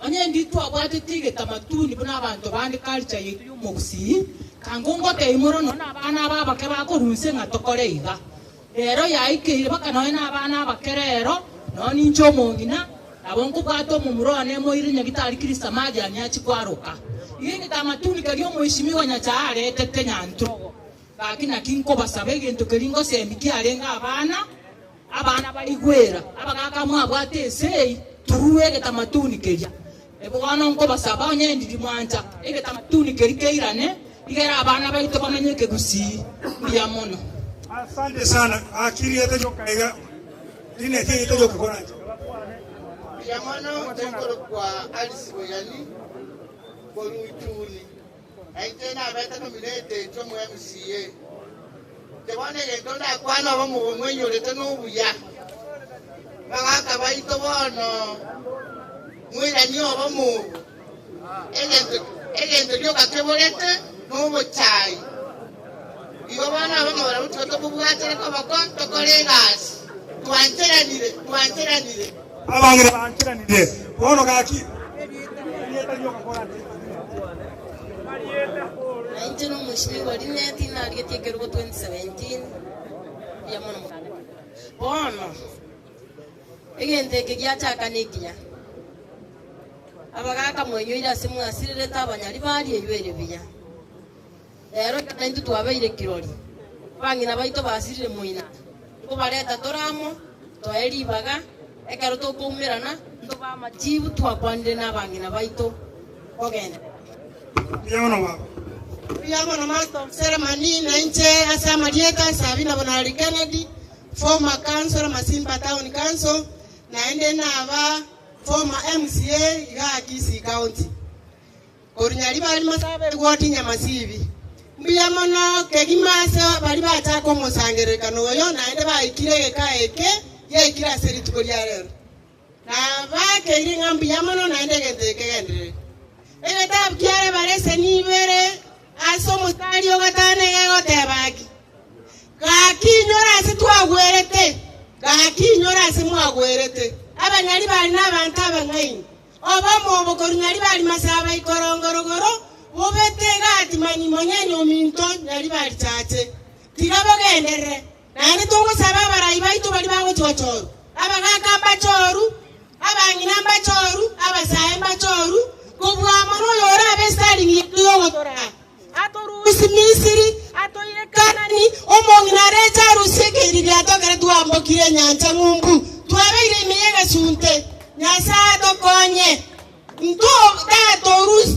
Onye nditwabwateti egetamatuni buna abanto bande culture yaito y'omogusii, kango ngotebia more nonya na abana aba abake bakorwa inse ng'a tokore iga. Rero yaikeire mpaka nonya na abana abake rero, nonya ninche omong'ina, nabo nkobwata omomura one moire nyagitari Christa Mariani achie kwaroka. Iga egetamatuni keria omoishimiwa Nyachae aretete nyantrogo. Gaki naki nkobasaba egento keria ngosemi kiarenge abana, Abana baigwera, abagaaka mwabwate esegi, turue egetamatuni keria. Bono nkobasaba, onye ndiri mwancha egetamatuni keria keirane, rigere abana baito bamenye ekegusii. Mbuya mono. Asante sana akiri etajoka iga rina eki etajoka koranche. Mbuya mono nkorokwa Alice Boyani korwa Uchuni, na inche nabete nominated omo MCA. Inche bono egento ndakwane obomo mwenyorete nobuya. Abagaka baito bono moiranie obomo obo. Egento egento gioka keborete nobochai. Igo bono obomo barabwo tiga tobobwatere koboko tokore egasi. Twancheranire, twancheranire. Abang'ina bancheranire bono gaki. Na inche nomoishimigwa Linet narigetie ekerogo 2017 mbuya mono mokande. Bono egento eke giachaka nekiya, abagaka mwainyoire ase mwasirerete abanyaribari eywo ere buya. Rero iga naintwe twabeire kirori, abang'ina baito basirire moina, nkobareta tore amo, toe ribaga, ekero tokoumerana, ntobe amachibu twakwanire nabang'ina baito kogenderera. Mbuya mono baba. Mbuya mono Master of Ceremony, na inche ase amarieta Sabina Bonareri Kennedy, former councillor Masimba Town Council, naende naba former MCA igaa Kisii County. Korwa Nyaribari Masaaba egwoti Nyamasibi. Mbuya mono kegima ase baria bachaka omosangererekano oyo naende baikire egeka eke giaikire ase rituko ria rero. Nabakeire ng'a mbuya mono naende egento eke kegenderere. Egetabu kia Revelation ibere ase omostari o gatano egegoteba ki? Gaki inyore ase twagwerete, gaki inyore ase mwagwerete, Abanyaribari na abanto abang'aini. Obomo obo korwa Nyaribari Masaba ikorongo rogoro, Mobete egati mani monyenye ominto nyaribari chache. Tiga bogenderere. Naende togosaba abarai baito baria bagochia gochorwa, abagaaka mbachoru, abang'ina mbachoru, abasae mbachoru, kobua mono oyorabe estaringi yaito y'ogotoraa, atorusie Misiri, atoire Kanani, omong'ina areche arusie ekeiririato ekero twambokire enyancha ng'umbu, twabeire ime y'egesunte. Nyasae atokonye. Intwe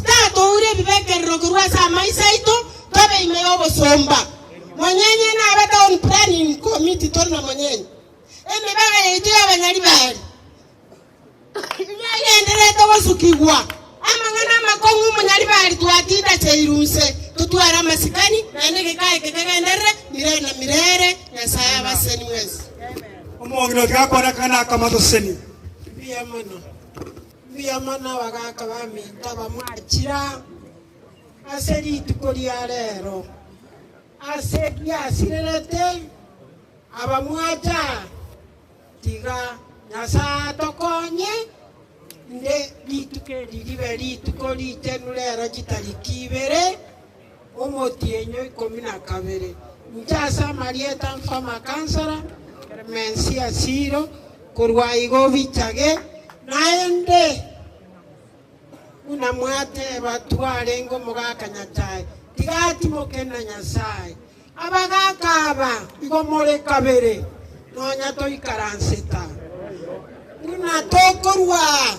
tatoure ebibekerero korwa ase amaiso aito, tobe ime y'obosomba. Monyenye nabe Town Planning Committee tore na monyenye. Emebaga yaito y'abanyaribari iga egendererete gosukigwa. Amang'ana amakong'u omonyaribari twatinda chairu nse, totware amasikani, naende egeka eke kegenderere mirere na mirere. Nyasae abasesenie mwensi. Omong'ina otiga akwane akang'ana aka amatosesenie. Mbuya mono. Mbuya mono abagaaka baminto abamwachira ase rituko ria rero, ase giasirerete abamwacha, tiga Nyasae atokonye nde rituko eri ribe rituko richenu rero chitariki ibere, omotienyi o ikomi na kabere. Inche ase amarieta mfama kansara, Clemencia Siro, korwa igo bichage, naende buna mwateba twarenge omogaka Nyachae, tiga atimoke na Nyasae. Abagaka aba igo more kabere, nonya toikaransete buna tokorwa aa,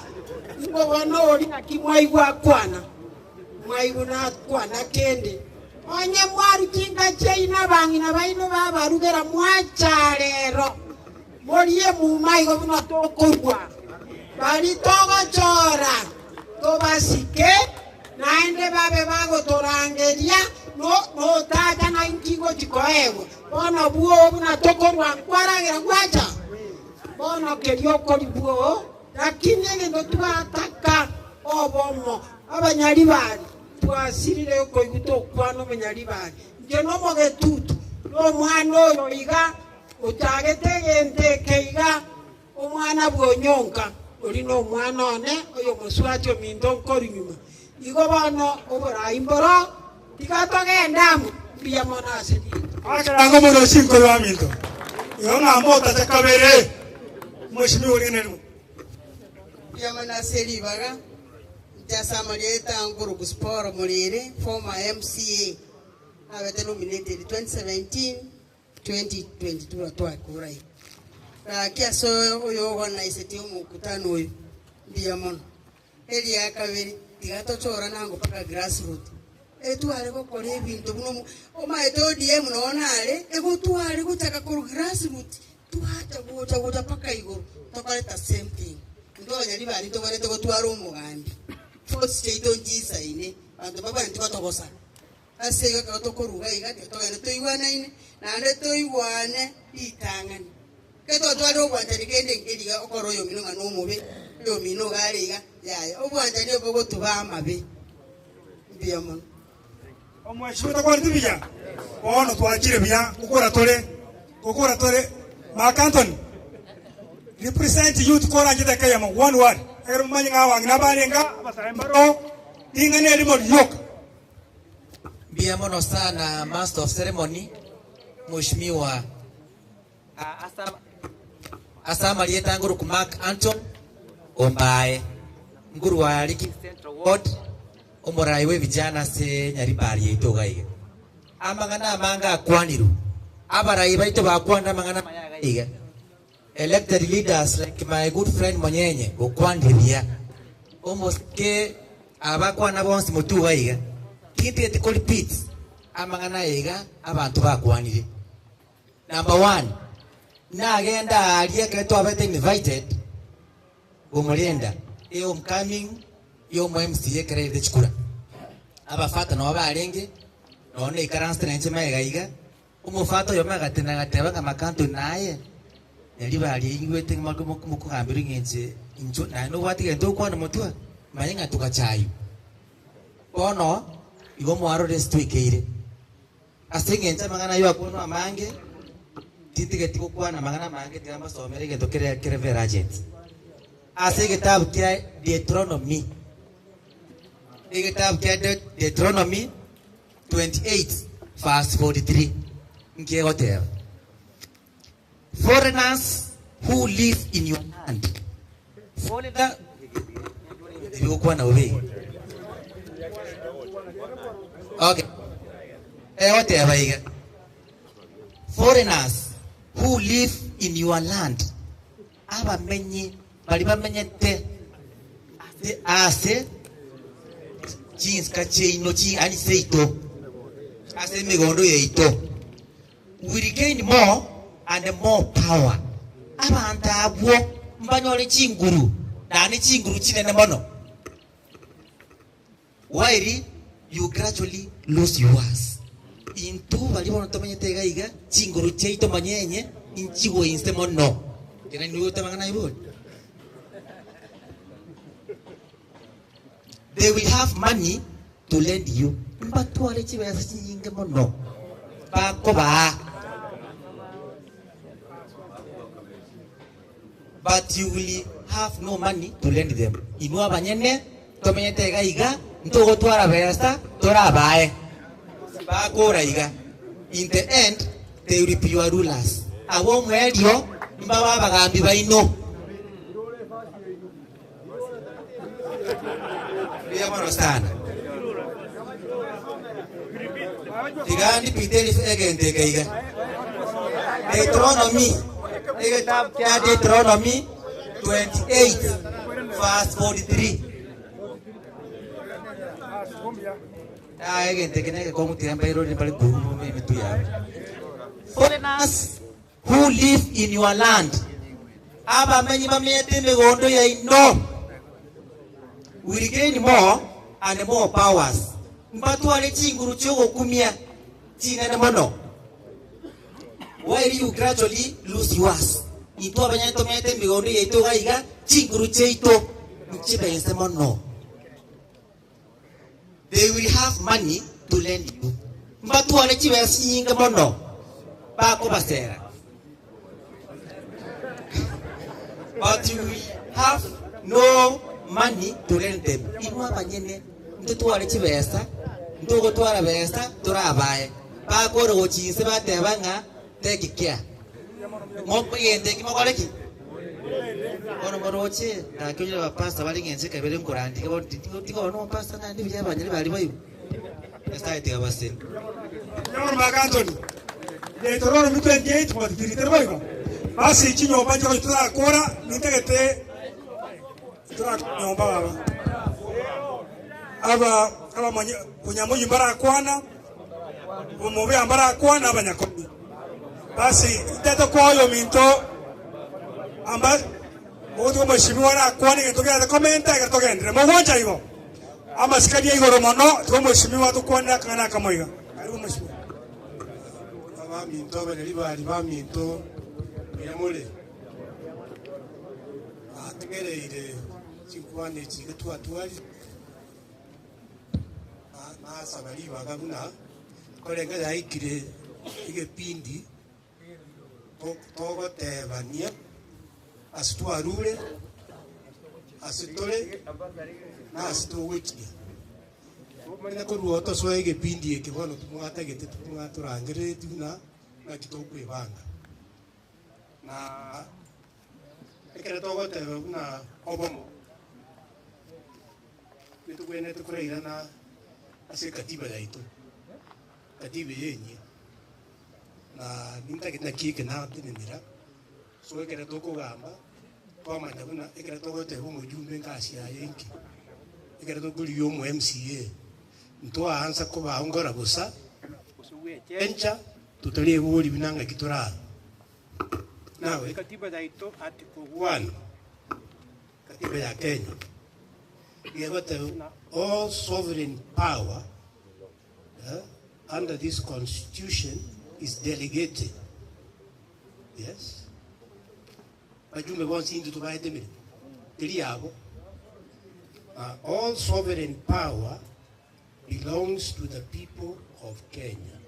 ingo bono oria naki mwaigwa akwana? Mwaigwa nakwana kende? Onye mwarwa chinka chiaino abang'ina baino babarugera mwacha rero, morie muma igo buna tokorua. Baria togochora tobasike, naende babe bagotorangeria, notacha ng'a inki ngochia koegwa. Bono bwoo buna tokorua nkwaragera gwacha? Bono keria okoria bwoo, lakini egento twataka obomo. Abanyaribari twasirire okoigwa tokwana omonyaribari. Inche nomogetutu, nomwana oyo iga ochagete egento eke iga, omwana bw'onyonka, oria nomwana one, oyomoswati ominto nkorwa nyuma. Igo bono oborai mboro, tiga togende amo, mbuya mono ase rituko. Akerango omorochi nkorwa aminto, igo ng'a motacha kabere, Mweshimiwa oria nerimo. Mbuya mono ase ribaga, inche ase amarieta nkorokwa Siporo Morere, former MCA, nabete nominated 2017, 2022 twakora iga. Gaki ase oyo ogonaiseti omokutano oyo, mbuya mono. Eria kabere, tiga tochorane ango mpaka grassroot, etware gokora ebinto buna omo omaete ODM nonye nare, egotware gochaka korwa grassroot, twacha gocha gocha mpaka igoro, tokoreta same thing. Intwe abanyaribari ntobwenerete gotwara omogambi, votes chiaito nchisaine, abanto mbabwenereti gotogosa. Ase igo ekero tokoruga iga, tiga togende toigwanaine, naende toigwane ritang'ani. Ekero twatwarire obwanchani kende nkeri iga okora oyomino ng'a nomobe, oyomino iga are iga, yaya, obwanchani obo bogotuba amabe. Mbuya mono. Omweshimiwa tokwaneti buya? Bono twachire buya gokora tore gokora tore Mark Anthony represent youth koranche edakika eyemo one word ekero momanye ng'a abang'ina barenge abasae mbaro ring'ana erimo rioka. Mbuya mono sana Master of Ceremony, Mheshimiwa ase amarieta ngoroku Mark Anton Ombae, nkorwa Likii Central Ward, omorai bwe vijana ase Nyaribari yaito iga iga. Amang'ana amange akwanirwe, abarai baito bakwanire amang'ana amaya iga iga. Elected leaders like my good friend Monyenye okwanire buya, omosike abakwana bonsi motwe iga iga, tintageti ko repeat amang'ana aya iga abanto bakwanire. Number one, nagenda aaria ekero twabete invited Bomorenda e homecoming ya omo MCA ekero airete chikura. Abafata nabo barenge, nonya naikaransete nainche magega iga, Omofata oyomo agatenena agateba ng'a Makanto naye, na ribaga riria ingwete ng'a mokogamberwa ng'a inche inchwe naye nobwate egento ogokwana motwe, manye ng'a togachaywa. Bono igo mwarorire ase twekeire. Ase engencho amang'ana ayio akwanwa amange, tintigeti gokwana amang'ana amange tiga mbasomere egento kere kere very urgent. Ase egetabu kia Deuteronomy. Egetabu kia Deuteronomy 28 verse 43 nki egoteba? Foreigners who live in your land. Foreigner ebigokwana bobe iga. Okay. Egoteba iga. Foreigners who live in your land. Abamenyi baria bamenyete ase aase chinska chiaino chi yaani seito, ase emegondo yaito, will gain more and more power. Abanto abwo mbanyore chinguru, naende chinguru chinene mono, while you gradually lose yours. Intwe baria bono tomenyete iga iga, chinguru chiaito manyenye inchigwe inse mono. Kera nigo otamang'ana aye bori. They will have money to lend you. Mbatware chibesa chinyinge mono bakobaa. But you will have no money to lend them. Inwe abanyene tomenyete iga iga, ntogotwara besa torabae. Bakora iga, in the end they will be your rulers. Abwo omoerio mbabe abagambi baino. Mbuya mono sana. Tiga ndipite egento eke iga. Deuteronomy, egetabu kia Deuteronomy 28 verse 43. Ah, egento eke negekong'u tiga mbairorere mbare koigwa emetwe yabo. Foreigners who live in your land, abamenyi bamenyete emegondo yaino, will gain more and more powers, mbatware chinguru chi'ogokumia chinene mono, while you gradually lose yours. Intwe abanyene tomenyete emegondo yaito iga iga, chinguru chiaito nchibe inse mono. They will have money to lend you, mbatware chibesa chinyinge mono bakobasera. But you will have no money to lend them. Inwe abanyene ntotware chibesa, ntogotwara besa torabae. Bakore gochia inse bateba ng'a take care. Mo egento eki mokore ki? Bono moroche, gaki onyore abapastor bare ng'a ense ekabere nkorandia iga bono tiga bono omopastor naende buya abanyene baria baigwe. Nyasaye tiga abaseni. Nyoro Mark Anthony, Deuteronomy 28:43, tari boigo? Basi chinyomba nchirochio torakora, nintagete torakora nyomba baba. Aba abamonye bonyamoyio mbarakwana, bomobe mbarakwana abanyakomi. Basi intete koa oyominto amba ogotiga omweshimiwa arakwane egento kerate komenta ekero togenderere. Mogwancha igo? Amasikani a igoro mono, tiga omweshimiwa atokwanere akang'ana akamo iga. Karibu omweshimiwa. Abaminto abanyaribari baminto, mbuya more? Nategereire chinkwana echi iga twatwarire, nasaba ribaga buna korenge yaikire egepindi togotebania ase twarure, ase tore, na ase togochia. Tomanye korwa oo tosoe egepindi eke bono timwatagete timwatorangereretie buna naki tokwebanga. Na ekero togoteba buna obomo, nitobwenerete korairana ase ekatiba yaito, ekatiba eye enyia. Na nintagete naki eke natenenera, so ekero tokogamba, twamanya buna ekero togoteba omojumbe egasi yaye inki, ekero tokorigia omo MCA, ntwaansa kobaongora bosa, gose gwechencha, totarebori buna ng'aki torabe. Now ekatiba yaito article one, katiba ya Kenya, iga egoteba buna all sovereign power under this constitution is delegated. Yes. Bajumbe bonsi intwe tobaete emeremo, teri yabo. All sovereign power belongs to the people of Kenya.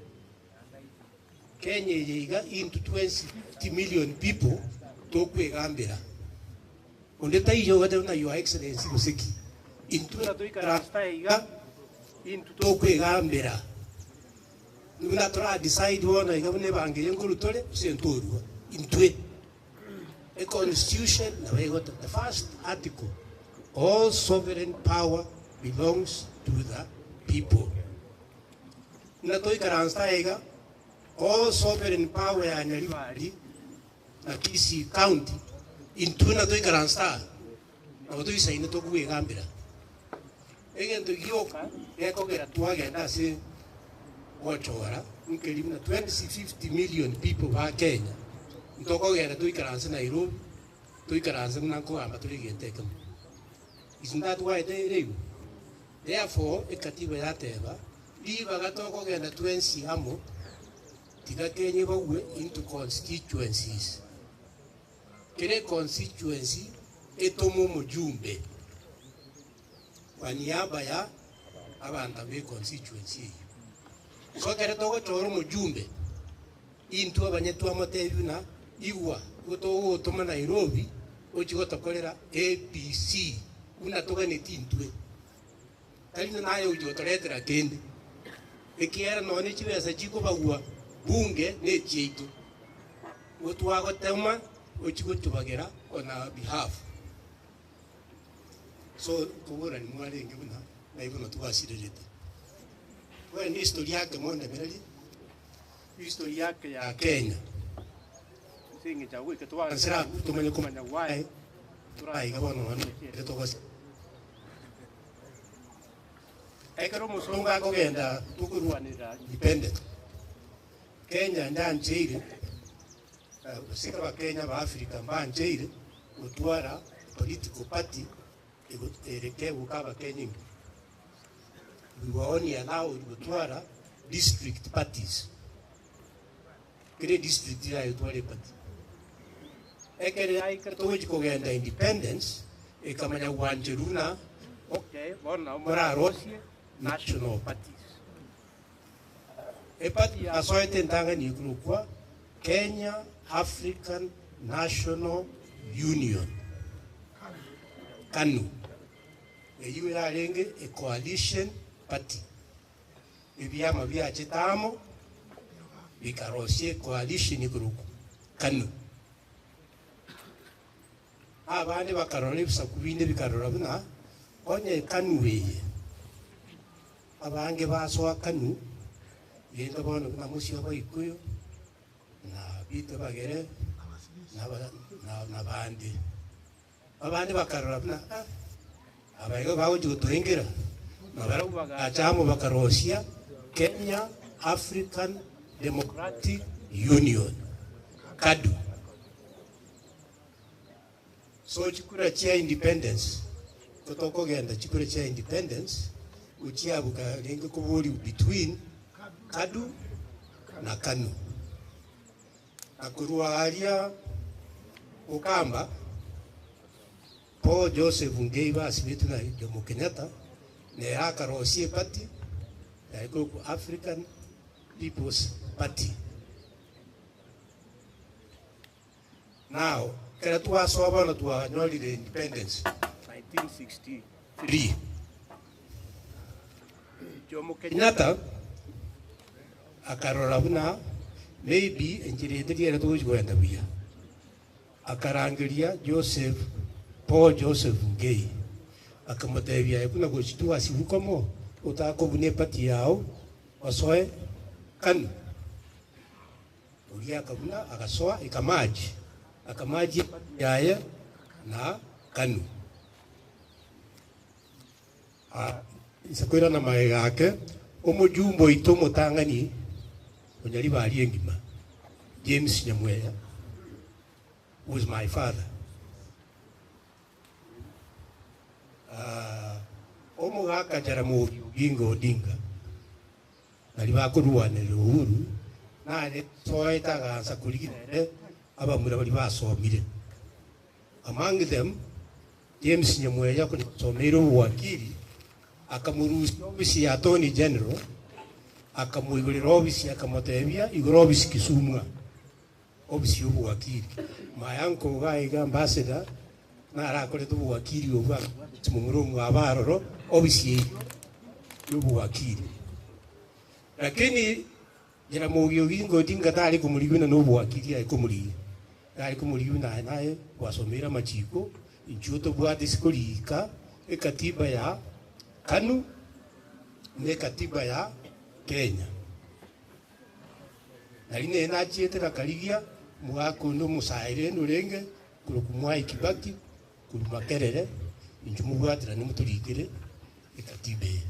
Kenya eye iga intwe twensi 50 million people tokwegambera. Onde taiyo ogoteba ng'a your excellency gose ki. Intwe na toikaransa iga, intwe tokwegambera. Buna tora decide bono iga buna ebango eye nkorwa tore, gose ntorwa. Intwe. E constitution nabo egoteba, the first article, all sovereign power belongs to the people. Buna toikaransa iga, all sovereign power ya Nyaribari na Kisii County, intwe na toikaransa aa, nabo toisaine tokobwegambera. Egento gioka gekogera twagenda ase gochora nkeri buna 250 million people ba Kenya ntokogenda toikaranse Nairobi, toikaranse buna nkogamba tore egento ekemo. Isn't that why ere igo? Therefore, ekatiba yateba, ribaga tokogenda twensi amo, tiga Kenya ebagwe into constituencies. Kera econstituency etome omojumbe kwa niaba ya abanto be constituency eyio. So ekero togochora omojumbe, intwe abanye twamotebia buna igwa igo togogotoma Nairobi ochie gotokorera ABC buna toganeti intwe. Tari ng'a naye ogochia gotoretera kende, ekiagera nonya ne chibesa chikobagwa bunge ne echiaito. Igo twagotema ochie gotobagera on our behalf. So nkoborani mwarenge buna nai bono twasirerete. Bono history yake mondemererie, history yake ya Kenya, ase eng'encho abwo goika twansere abwo tomanye komanya why toraiga bono nonya na ekiagera togosira. Ekero omosongo akogenda tokorwanera independence, Kenya ndancheire, gose abakenya ba Africa mbancheire gotwara political party ere kegoka abakenya inwe. We were only allowed gotwara district parties. Kera edistrict yaye otware eparty. Ekero yaikire togochia kogenda independence, ekamanya gwancherwa buna okay bono nabo morarosie national parties. Eparty yasoete entang'ani ekorokwa Kenya African National Union, KANU. Eyio yarenge e coalition party. Ebiama biachete amo bikarosia ecoalition ekorokwa KANU. Abande bakarora ebisaku binde bikarora buna onye KANU eye abange basoa KANU, rende bono buna mosio Abaikuyu na bitwe bagere na bande. Abande bakarora buna ah, aba igo bagochia gotoengera, na barabwo bagacha amo bakarosia Kenya African Democratic Union, KADU. So chikura chia independence, totokogenda chikura chia independence, gochiabuka renge koboriwa between KADU na KANU. Na korwa aria Ukamba, Paul Joseph Ngei basibetwe na Jomo Kenyatta, nere akarosia eparty yaye korokwa African People's Party. Now, ekero twasoa bono twanyorire independence 1963, Jomo Kenyatta akarora buna maybe enchera eye teri ere togochi kogenda buya. Akarangeria Joseph, Paul Joseph Ngei, akamotebia aye buna gochi twasibwa komo, otakobuna eparty yao, osoe KANU. Oria akabuna agasoa ekamaji, akamaji eparty yaye na KANU. Inse koirana magega ake, omojumbe oito omotang'ani o Nyaribari engima, James Nyamweya, who is my father. Omogaka Jaramogi Oginga Odinga, baria bakorwanerera Uhuru, nare soete agansa korigia ere abamura baria basomire. Among them, James Nyamweya konya osomeire obowakili, akamorusia ofisi ya Attorney General, akamoigorera ofisi akamotebia igora ofisi Kisumu aa, ofisi ya obowakili. My uncle iga iga ambassador, Narakorete obowakili obwo akabwata chimomura omwabo aroro ofisi eyio yobowakili. Lakini Jaramogi Oginga Odinga tare komorigia buna nobowakili aye komorigia. Tare komorigia buna aye naye gwasomeire amachiko, inchuo tobwate ase korika ekatiba ya Kanu na ekatiba ya Kenya. Nari nere nachiete nakarigia omogaka onde omosae rende orenge korokwa Mwai Kibaki korwa Makerere, inchuo mobwaterane motorikere ekatiba eye.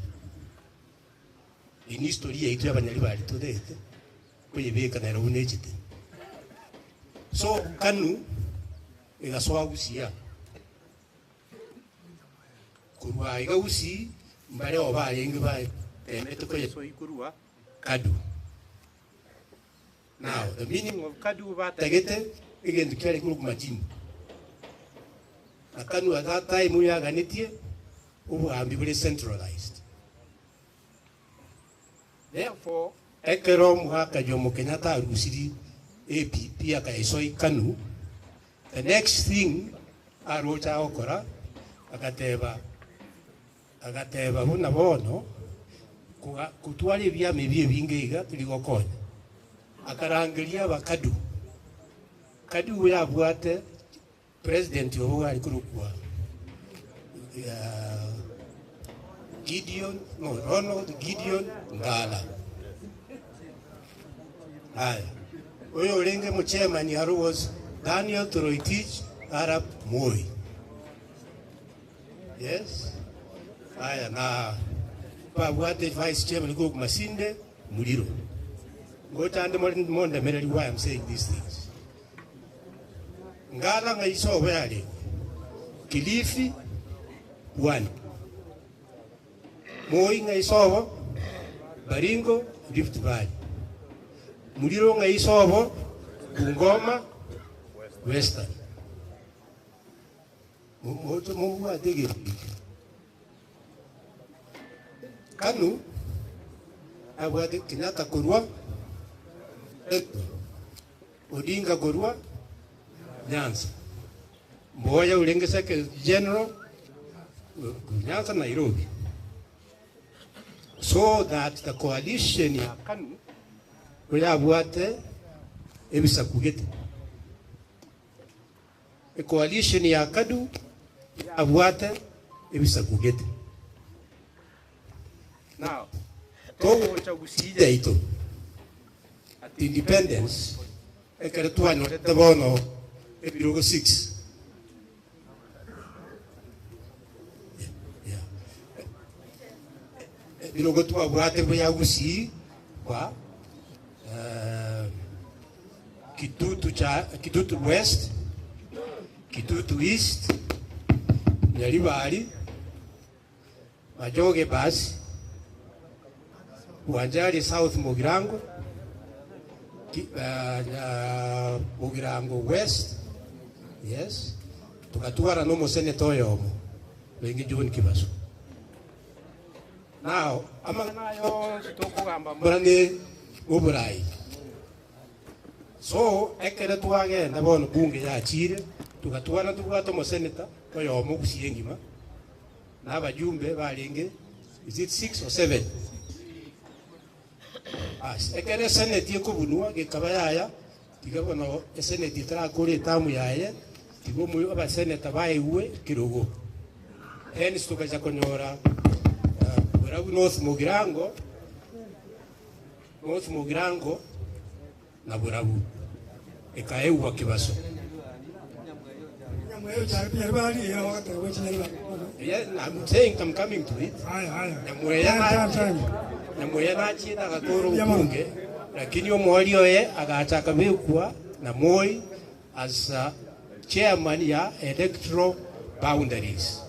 Eye ni history yaito y'abanyaribari torete koyebeka Nairobi nechete. So Kanu egasoa Gusii aa. Korwa iga Gusii mbareo barenge batemete koyesoa korwa Kadu. Now the meaning of Kadu batagete egento kiare korokwa majimbo. Na Kanu at that time yaganetie obogambi bore centralized. Therefore, ekero omogaka Jomo Kenyatta arusiri APP akayesoa Kanu, the next thing aroche agokora agateba agateba buna bono koga kotwara ebiama ebi ebinge iga tori gokonya. Akarangeria abakadu, Kadu yabwate President obo are korokwa Gideon, no, Ronald Gideon Ngala. Aya, oyo orenge mochairman aro was Daniel Toroitich arap Moi. Yes. Aya, na babwate vice chairman korokwa Masinde Muliro. Ngochande more mondemereri why I'm saying these things. Ngala ng'a ise obo yarenge Kilifi, Pwani. Moi ng'a ise obo Baringo, Rift Valley. Muliro ng'a ise obo Bungoma, Western. Moche mobwate egento eke. Kanu abwate Kenyatta korwa Central. Odinga korwa Nyanza, Mboya orenge Secretary General korwa Nyanza Nairobi, so that the coalition ya Kanu oyabwate ebisaku gete. Ecoalition ya Kadu yabwate ebisaku gete. Now, togocha gusii yaito at independence ekero twanyorete bono ebirogo 6 Yeah. Ebirogo twabwate buya gusii kwa eh, Kitutu cha Kitutu West, Kitutu East, Nyaribari, Majoge Basi, Wanjari South Mugirango, Ki, uh, Mugirango West, yes, tukatwara nomoseneta oyomo oinge John Kibaso. Now, amang'ana aya onsi tokogamba mbora ne oborai. So, ekero twagenda bono bunge yachire, tugatwara tobwate omoseneta oyomo gusii engima, na abajumbe barenge is it six or seven? Bas, ekero eseneti ekobunwa gekaba yaya, tiga bono eseneti etarakora etamu yaye, tiga omo abaseneta baegwe ekerogo. Hence togacha konyora Borabu North Mugirango, North Mugirango na Borabu ekaegwa Kibaso. Yeah, I'm saying I'm coming to it. Nyamweya Nyamweya nachiete agakora obunge lakini omwori oye agacha akabekwa na Moi as a chairman ya electoral boundaries.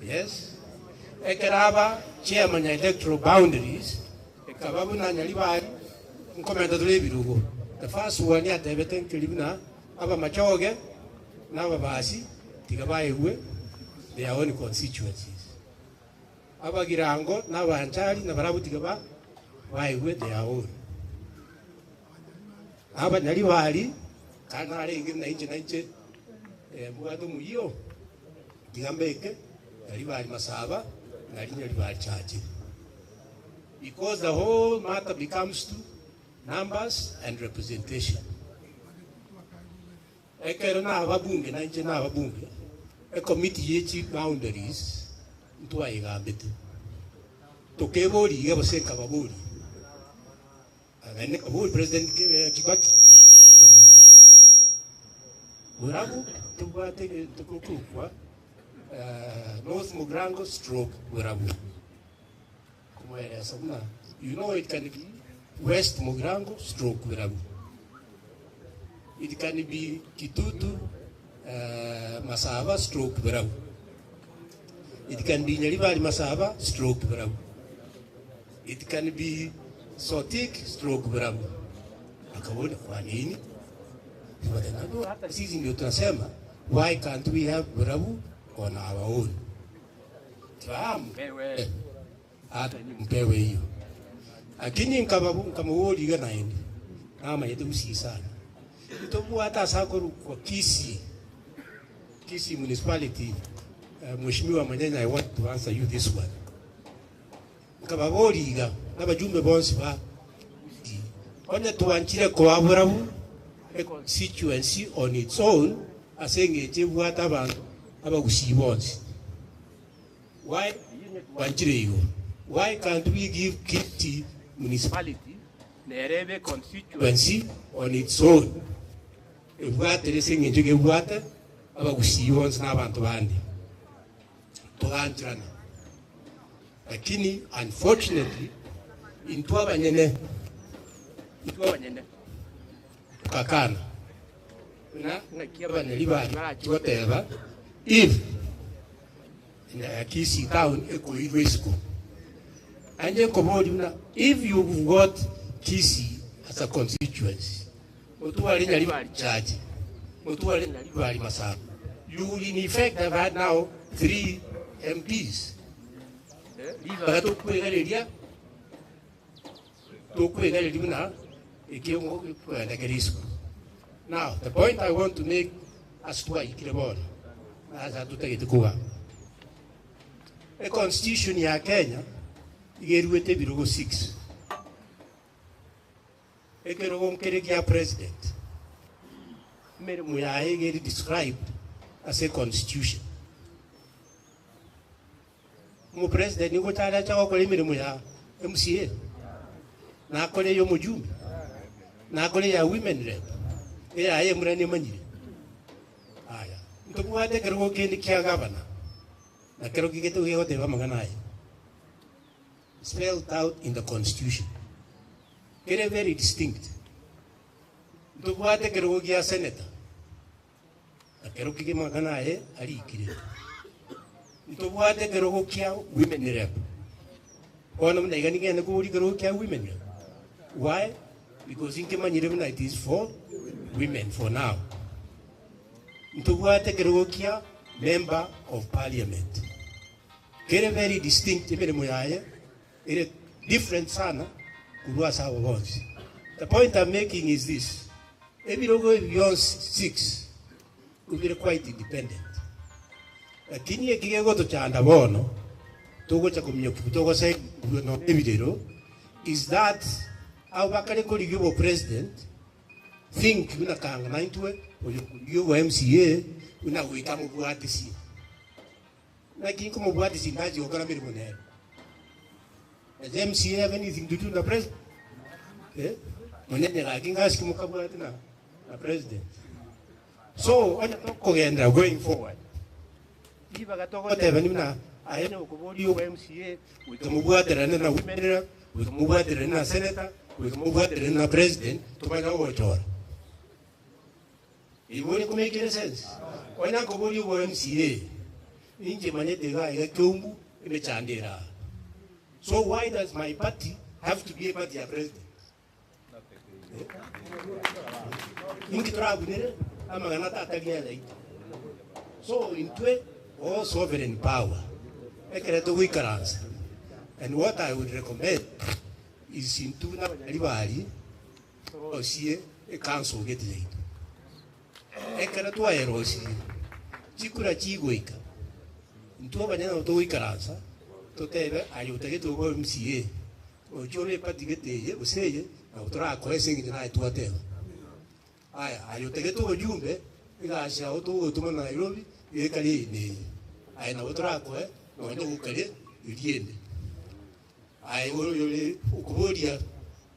Yes. Ekero aba chairman ya electoral boundaries ekaba buna Nyaribari nkomenta tore ebirogo. The first one atebete nkeri buna abamachoge na ababasi tiga baegwe their own constituencies. Abagirango na abanchari nabarabwo tiga ba baegwe their own. Abanyaribari kare narenge buna inche nainche. Mbwate omoyio, tiga mbeke Nyaribari Masaba nari Nyaribari Chache. Because the whole matter becomes to numbers and representation. Ekero nababunge nainche nababunge, ecommittee ye chi boundaries ntwaigambete. Tokeboria iga gose nkababoria, naende nkaboria President Kibaki monyene, Borabu tobwate egento gokorokwa North Mugirango stroke Borabu. Komoeresa buna you know it can be West Mugirango stroke Borabu. It can be Kitutu Masaba stroke Borabu. It can be Nyaribari Masaba stroke Borabu. It can be Sotik stroke Borabu. Akaboria kwa nini? Hata sisi ndio tunasema why can't we have Borabu on our own? Fahamu hata mpewe hiyo. Lakini nkababu nkamuwoli iga naende namanyete gusii sana. Ntobwate ase akorokwa Kisii, Kisii municipality. Mheshimiwa Manyanya, I want to answer you this one. Nkababori iga nabajumbe bonsi ba Kisii, onye twanchire koa Borabu a constituency on its own ase eng'encho ebwate abanto abagusii bonsi. Why twanchire igo? Why can't we give Kisii municipality nere ebe constituency on its own? Ebwatere ase eng'encho gebwate abagusii bonsi na abanto bande. Togancherana. Lakini unfortunately intwe abanyene, intwe abanyene tokakana. Buna ng'aki abanyari baria barachie goteba if Kisii town ekoirwa isiko. Nainche nkoboria buna if you've got Kisii as a constituency, motware Nyaribari Chache, motware Nyaribari Masaba, you will in effect have had now 3 MPs. Ribaga tokwegereria, tokwegereria buna ekiongo kegenda kere isiko. Now, the point I want to make as twaikire bono, ase totagete kogamba. E constitution ya Kenya iga eruete ebirogo 6. Ekerogo nkere gia president, emeremo yaye iga eri described ase constitution. Omopresident nigo taracha gokora emeremo ya MCA, nakore eya omojumbe, nakore eya women rep, eyaye emura nemanyire. Aya, ntobwate ekerogo kende kia gavana, na kero kigete gegoteba amang'ana aya. Spelled out in the constitution. Kere very distinct. Ntobwate ekerogo gia senator, na kero kige amang'ana aye arikire. Ntobwate ekerogo kia women rep. Bono buna iga nigende koboria ekerogo kia women rep. Why? Because nkemanyire buna it is for women for now. Ntobwate ekerogo kia member of parliament. Kere very distinct emeremo yaye ere different sana korwa ase abo bonsi. The point I'm making is this, ebirogo ebi bionsi 6 bire quite independent. Lakini eki gegotochanda bono togocha kominyokia togose no ebirero is that abo bakare korigia obo president think buna kanga naintwe oyo korigia obo MCA buna goika mobwatisi. Naki nkomobwatisi ndachi gokora mirimo nere. Does MCA have anything to do na president? Monene gaki ngasiki mokabwate na na president. So onye tokogendera going forward, ribaga togoteba ni buna aye nokoboria obo MCA goika mobwaterane na women rep, goika mobwaterane na senator, goika mobwaterane na president, tomanye gogochora. Igo ore komekire sense. Onye nkoboria obo MCA, ninche manyete iga iga Kiumbu emechando ere aa. So why does my party have to be a party ya president? Inki torabunere amang'ana tatari ayaito. So intwe all sovereign power ekere togoikaransa. And what I would recommend is intwe buna abanyaribari torosie ecouncil gete yaito. Ekero twaerosirie. Chikura chigoika, intwe abanyene nabo togoikaransa totebe aye otagete obe MCA, ochie obe eparty gete eye gose eye, nabo torakoe ase eng'encho naye twateba. Aya, aye otagete obojumbe, egasi yao togogotoma Nairobi, iga ekare eye na eye. Aye nabo torakoe nonye gokare eriende. Aye oyore okoboria,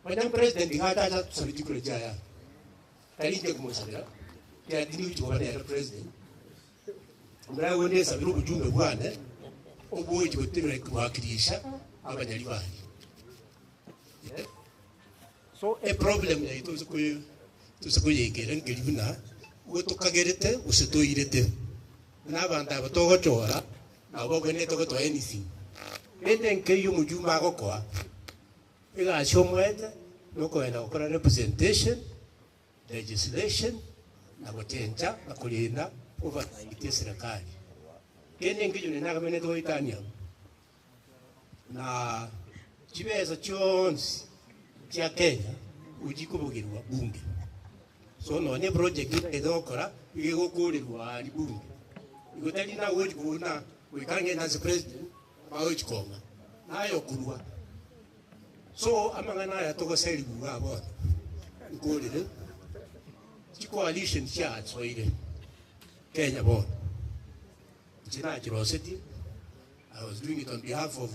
onye president iga achache atosabe chikura chiaye aa, tari inche komosabera, ekiagera tindi gochia koba nere president, Omoragwe nesabere obojumbe bwane obogochia gotenena kowakilisha abanyaribari. So eproblem yaito ase koye tose koyeikera nkeri buna igo tokagerete gose toirete. Buna abanto aba togochora nabo bagwenerete gotoa anything. Rende nkeiyo omojumbe agokoa, egasi omoete nokogenda gokora representation, legislation, na gochencha na korenda oversight eserekari. Kende nkeiyo naende nagwenerete goetania abwo. Na chibesa chionsi chia Kenya gochikobogerwa bunge. So nonya eproject otagete gokora iga egokorerwa aria bunge. Igo tari naye ogochi kobuna goika ngende ase president bagochi kong'a naye okorwa. So amang'ana aya togoserigwa igaa bono nkorere chicoalition chiasoire Kenya bono. Inche nachirosetie, I was doing it on behalf of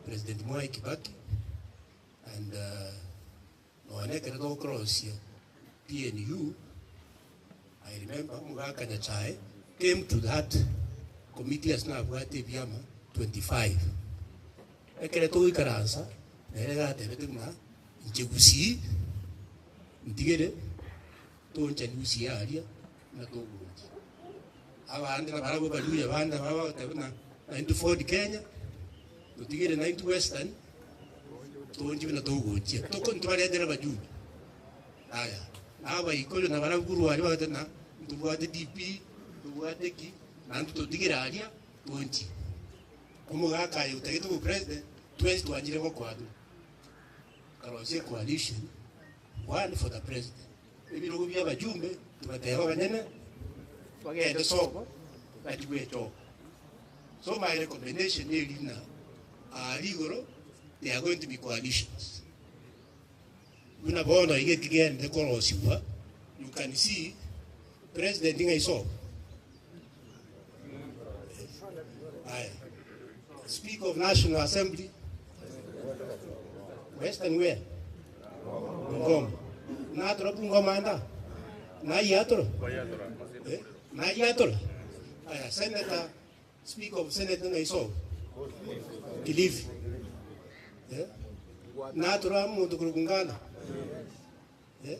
President Mwai Kibaki and nonya ekero tokorosia PNU, I remember omogaka Nyachae came to that committee ase nabwate ebiama 25. Ekero togoikaransa, nere gatebete buna inche Gusii ntigere tonchani Gusii aria buna togochia. Abande nabarabwo Abaluya abande nabo bagoteba buna naintwe Ford Kenya, totigere naintwe Western, tonchie buna togochia. Toko ntobaretere abajumbe. Aya, na Abaikoyo nabarabwo korwa aria bagoteba buna ntobwate DP, ntobwate ki, naintwe totigere aria tonchie. Omogaka aye otagete obopresident, twensi twanchire gokoa tore. Tokarosia ecoalition, one for the president. Ebirogo bi'abajumbe togateba abanyene bagende sobo bachie gwechoka. So my recommendation neri ng'a aaria igoro there are going to be coalitions. Buna bono iga ekigenderete korosigwa you can see president ng'ai sobo? Aya, speaker of national assembly Western where? Bungoma. Natora Bungoma anda? Nayiatora? Eh? Nayiatora? Aya, Senator, Speaker of Senate ng'ai sobo? Kilifi. Eh? Natora omonto korwa Bungala? Eh?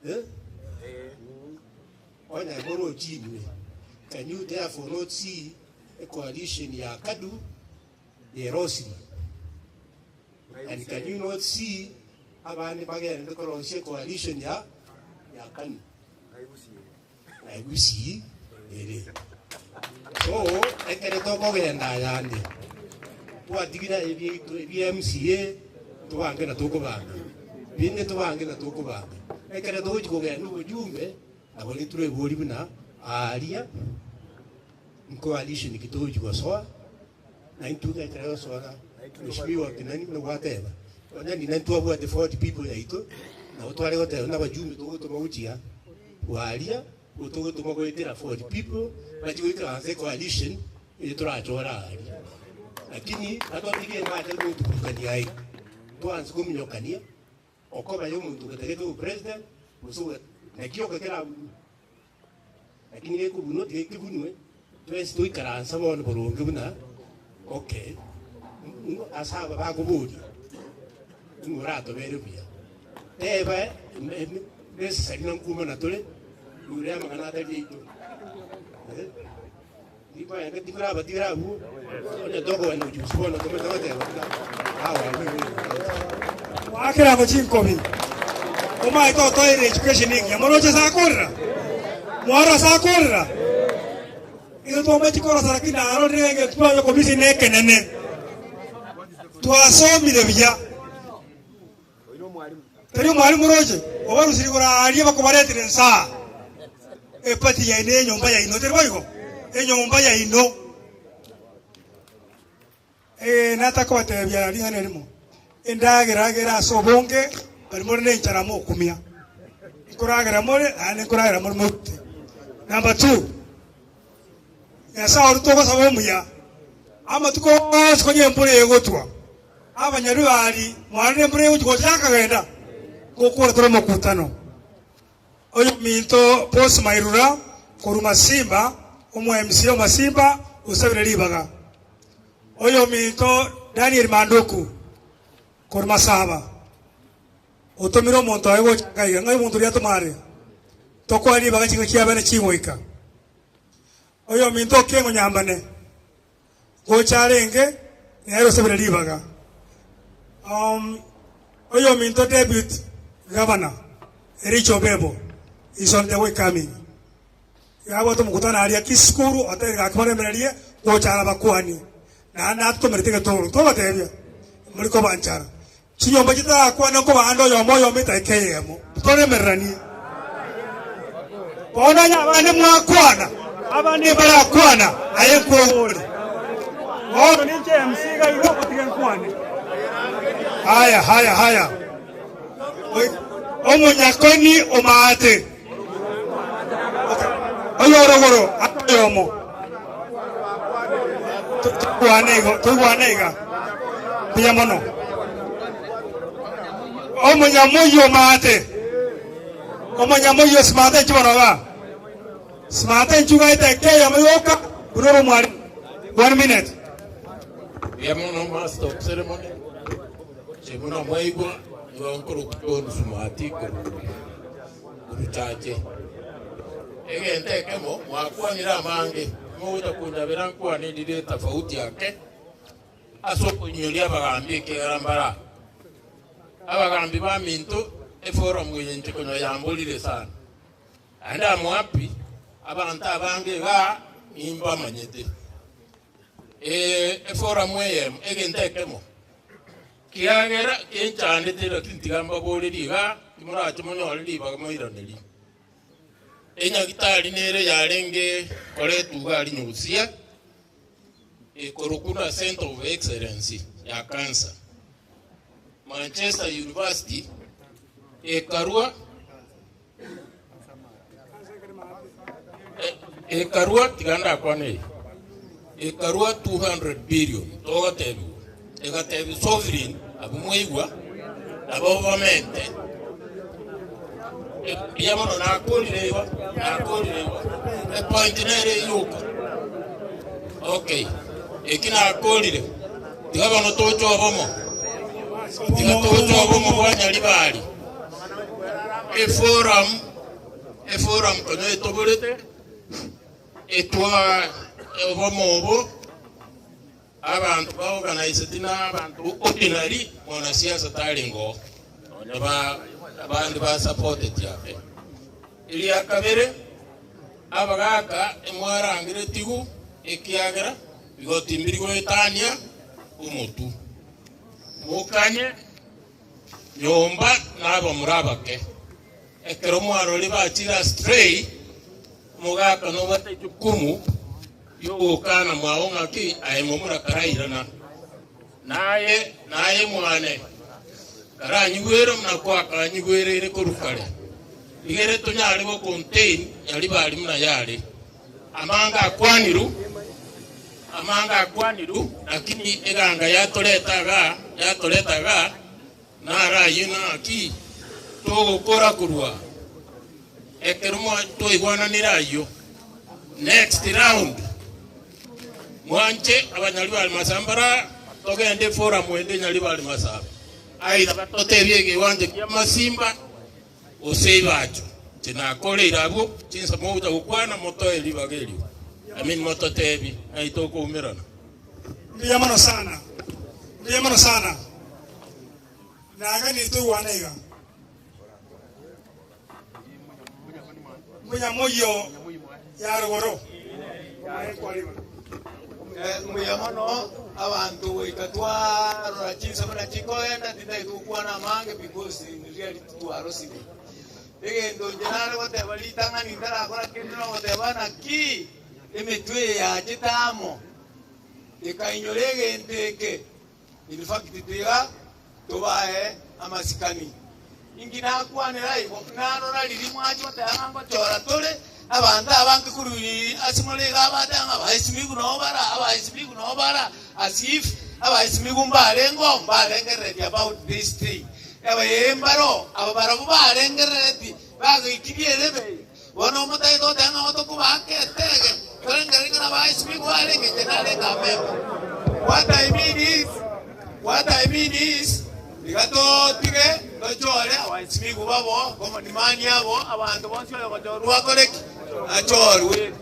Eh? Onye morochi inwe, can you therefore not see a coalition ya Kadu yerosirie? And can you not see abande bagenderete korosia coalition ya ya Kanu? Na Gusii ere. So ekere tokogenda ayande twatigire aye ebiaito ebia MCA tobange na tokobanga binde tobange na tokobanga. Ekere togochi kogenda obojumbe nabo nitorebori buna aaria ncoalition ki togochi gosoa. Na intwe ekero gosoa Mheshimiwa Kinani buna gwateba, onye nina ntwabwate 40 people yaito, nabo tware goteba buna abajumbe togotoma gochia gwaria, togotoma goetera 40 people bachie goikaransa ecoalition eye torachore aria. Lakini atotige mbache gotuburukania aiga, twanse kominyokania okoba ya omonto ogatagete obopresident gose oga naki oka kerabunwe. Lakini gekobunwa tiga kebunwe, twensi toikaransa bono boronge buna okay, ase aba bakoboria ng'o oratobere buya. Teba necessary na nkumana tore igoro ya amang'ana atari aito. Ndikoenda tikorabatiira abwo, onye tokogenda gochia gose bono tomanyete goteba buna awa abwo Goakera amo chinkobi, omaete otoire education engiya. Moroche ase akorera? Mwaro ase akorera? Igo twamachi korosa lakini narorire ng'a twanya commission ekenene. Twasomire buya. Tari omwalimu oroche, obarusirie igoro aaria bakobaretera ensaa. Eparty yaino enyomba yaino, tari boigo? Enyomba yaino. Ee, natakobatebia ring'ana erimo, endagera ere ase obonge, baria more nenchara mokumia. Nkoragera more, naende nkoragera more morute. Number two, Nyasae oria togosaba omuya, amatuko onsi konya embura egotwa, abanyaribari mwarire embura egochia gocha yakagenda, ngokora tore omokutano. Oyominto Boss Mairura korwa Masimba, omo MCA o Masimba osabire ribaga. Oyominto Daniel Manduku korwa Masaba otomire omonto oye gocha iga iga. Ng'ai omonto oria atoma are? Tokoe ribaga chingaki chiabene chigoika. Oyominto Okengo Nyambane gocha arenge nere osabire ribaga. Oyominto Deputy Governor Ericha Obebo is on the way coming. Iga abwate omokutano aria Kisukuru otebire gaki baremererie gocha arabakwani naende atotomerete egetoro tobatebia mori kobanchara chinyomba chitarakwana nkobande oyomo oyomo etageka eyemo toremereranie bono onye abande mwakwana abande mbarakwana aye nkwegore bono ninche MC iga iga otige nkwane haya haya haya omonyakoni omaate oyorogoro ase oyomo toigwane igo toigwane iga mbuya mono omonyamoyio omaate omonyamoyio simate inchu bono iga simate inchu iga eteke eyemo yoka buna ore omwalimu one minute. Mbuya mono master of ceremony, inche buna mwaigwa nigo nkorokwa John Sumati korwa Oruchache. Egento ekemo mwakwanire amange, mogocha konyabera nkwane rire etafauti ake ase okoinyoria abagambi ekiagera mbare aa. Abagambi baminto eforum eye inche konya yamborire sana. Naende am happy abanto abange igaa nimbamanyete. Eforum eyemo egento ekemo Kiagera kenchandete lakini tiga mbaborerie iga, timorache monyore ribaga moiranerie. Enyagitari nere yarenge koretwa iga aria Nyugusia, ekorokwa na Centre of Excellency ya Cancer. Manchester University ekarua Ekarua, tiga ndakwane eye, ekarua 200 billion togotebiwa, egatebi sovereign abwo mwaigwa nabo bamente mbuya mono nakorire igo nakorire igo epoint nere eyoka okay eki nakorire tiga bono toche obomo tiga toche obomo bwa Nyaribari. Eforum, eforum konya etoborete, etwa obomo obo, abanto ba organizeti na abanto ordinary mwanasiasa tarenge oo, nonya ba abande ba supporteti ake. Eria kabere, abagaka emwarangeretigu ekiagera bigoti mbiri goetania omotu. Mokanye. Nyomba nabamura abake. Ekero mwarorire bachire astray, omogaka nobwate ejukumu ri'ogokana mwao ng'aki aye momura karairana. Naye, naye mwane, karanyigwere buna kwakanyigwereire korwa kare, rigere tonyare go contain nyaribari buna yare. Amanga akwaniru, amanga akwaniru, lakini eganga yatoreta igaa, yatoreta igaa, naro ayio naki togokora korwa ekero mwa twaigwananire ayio. Next round, mwanche abanyaribari masambara togende eforum ende nyaribari masaba, either batotebie egewancha kia masimba, Gose ibacho, inche nakoreire abwo chinsa mogocha gokwana motoe ribaga erio, I mean mototebi ng'ai tokoumerana. Mbuya mono sana, mbuya mono sana. Naganire toigwane iga. Mbuya moyio ya rogoro. Mbuya mono abanto goika twarora chinsa buna chikogenda tintagete gokwana amange because in reality twarosire. Egento inche nare goteba ritang'ani ntarakora kende nogoteba naki emetwe eye yachete amo ekainyora egento eke. In fact tiga tobae amasikani. Inki nakwanera igo? Narora riria mwacha goteba ng'a ngochora tore abanto abange korwa ase more iga abateba ng'a abaesimigwe nabo bara, abaesimigwe nabo bara, as if abaesimigwe mbarengeo mbarengerereti about this thing. Aba ee mbaro, aba barabwo barengerereti bagaikirie erebe eye. Bono omotagete goteba ng'a tokobaaka etege, torengererie ng'a nabaesimigwe barenge, inche narenge amemba. What I mean is, what I mean is, iga totige tochore abaesimigwe babo, komodimani abo, abanto bonsi oyogochorwa akore ki? Achorwe.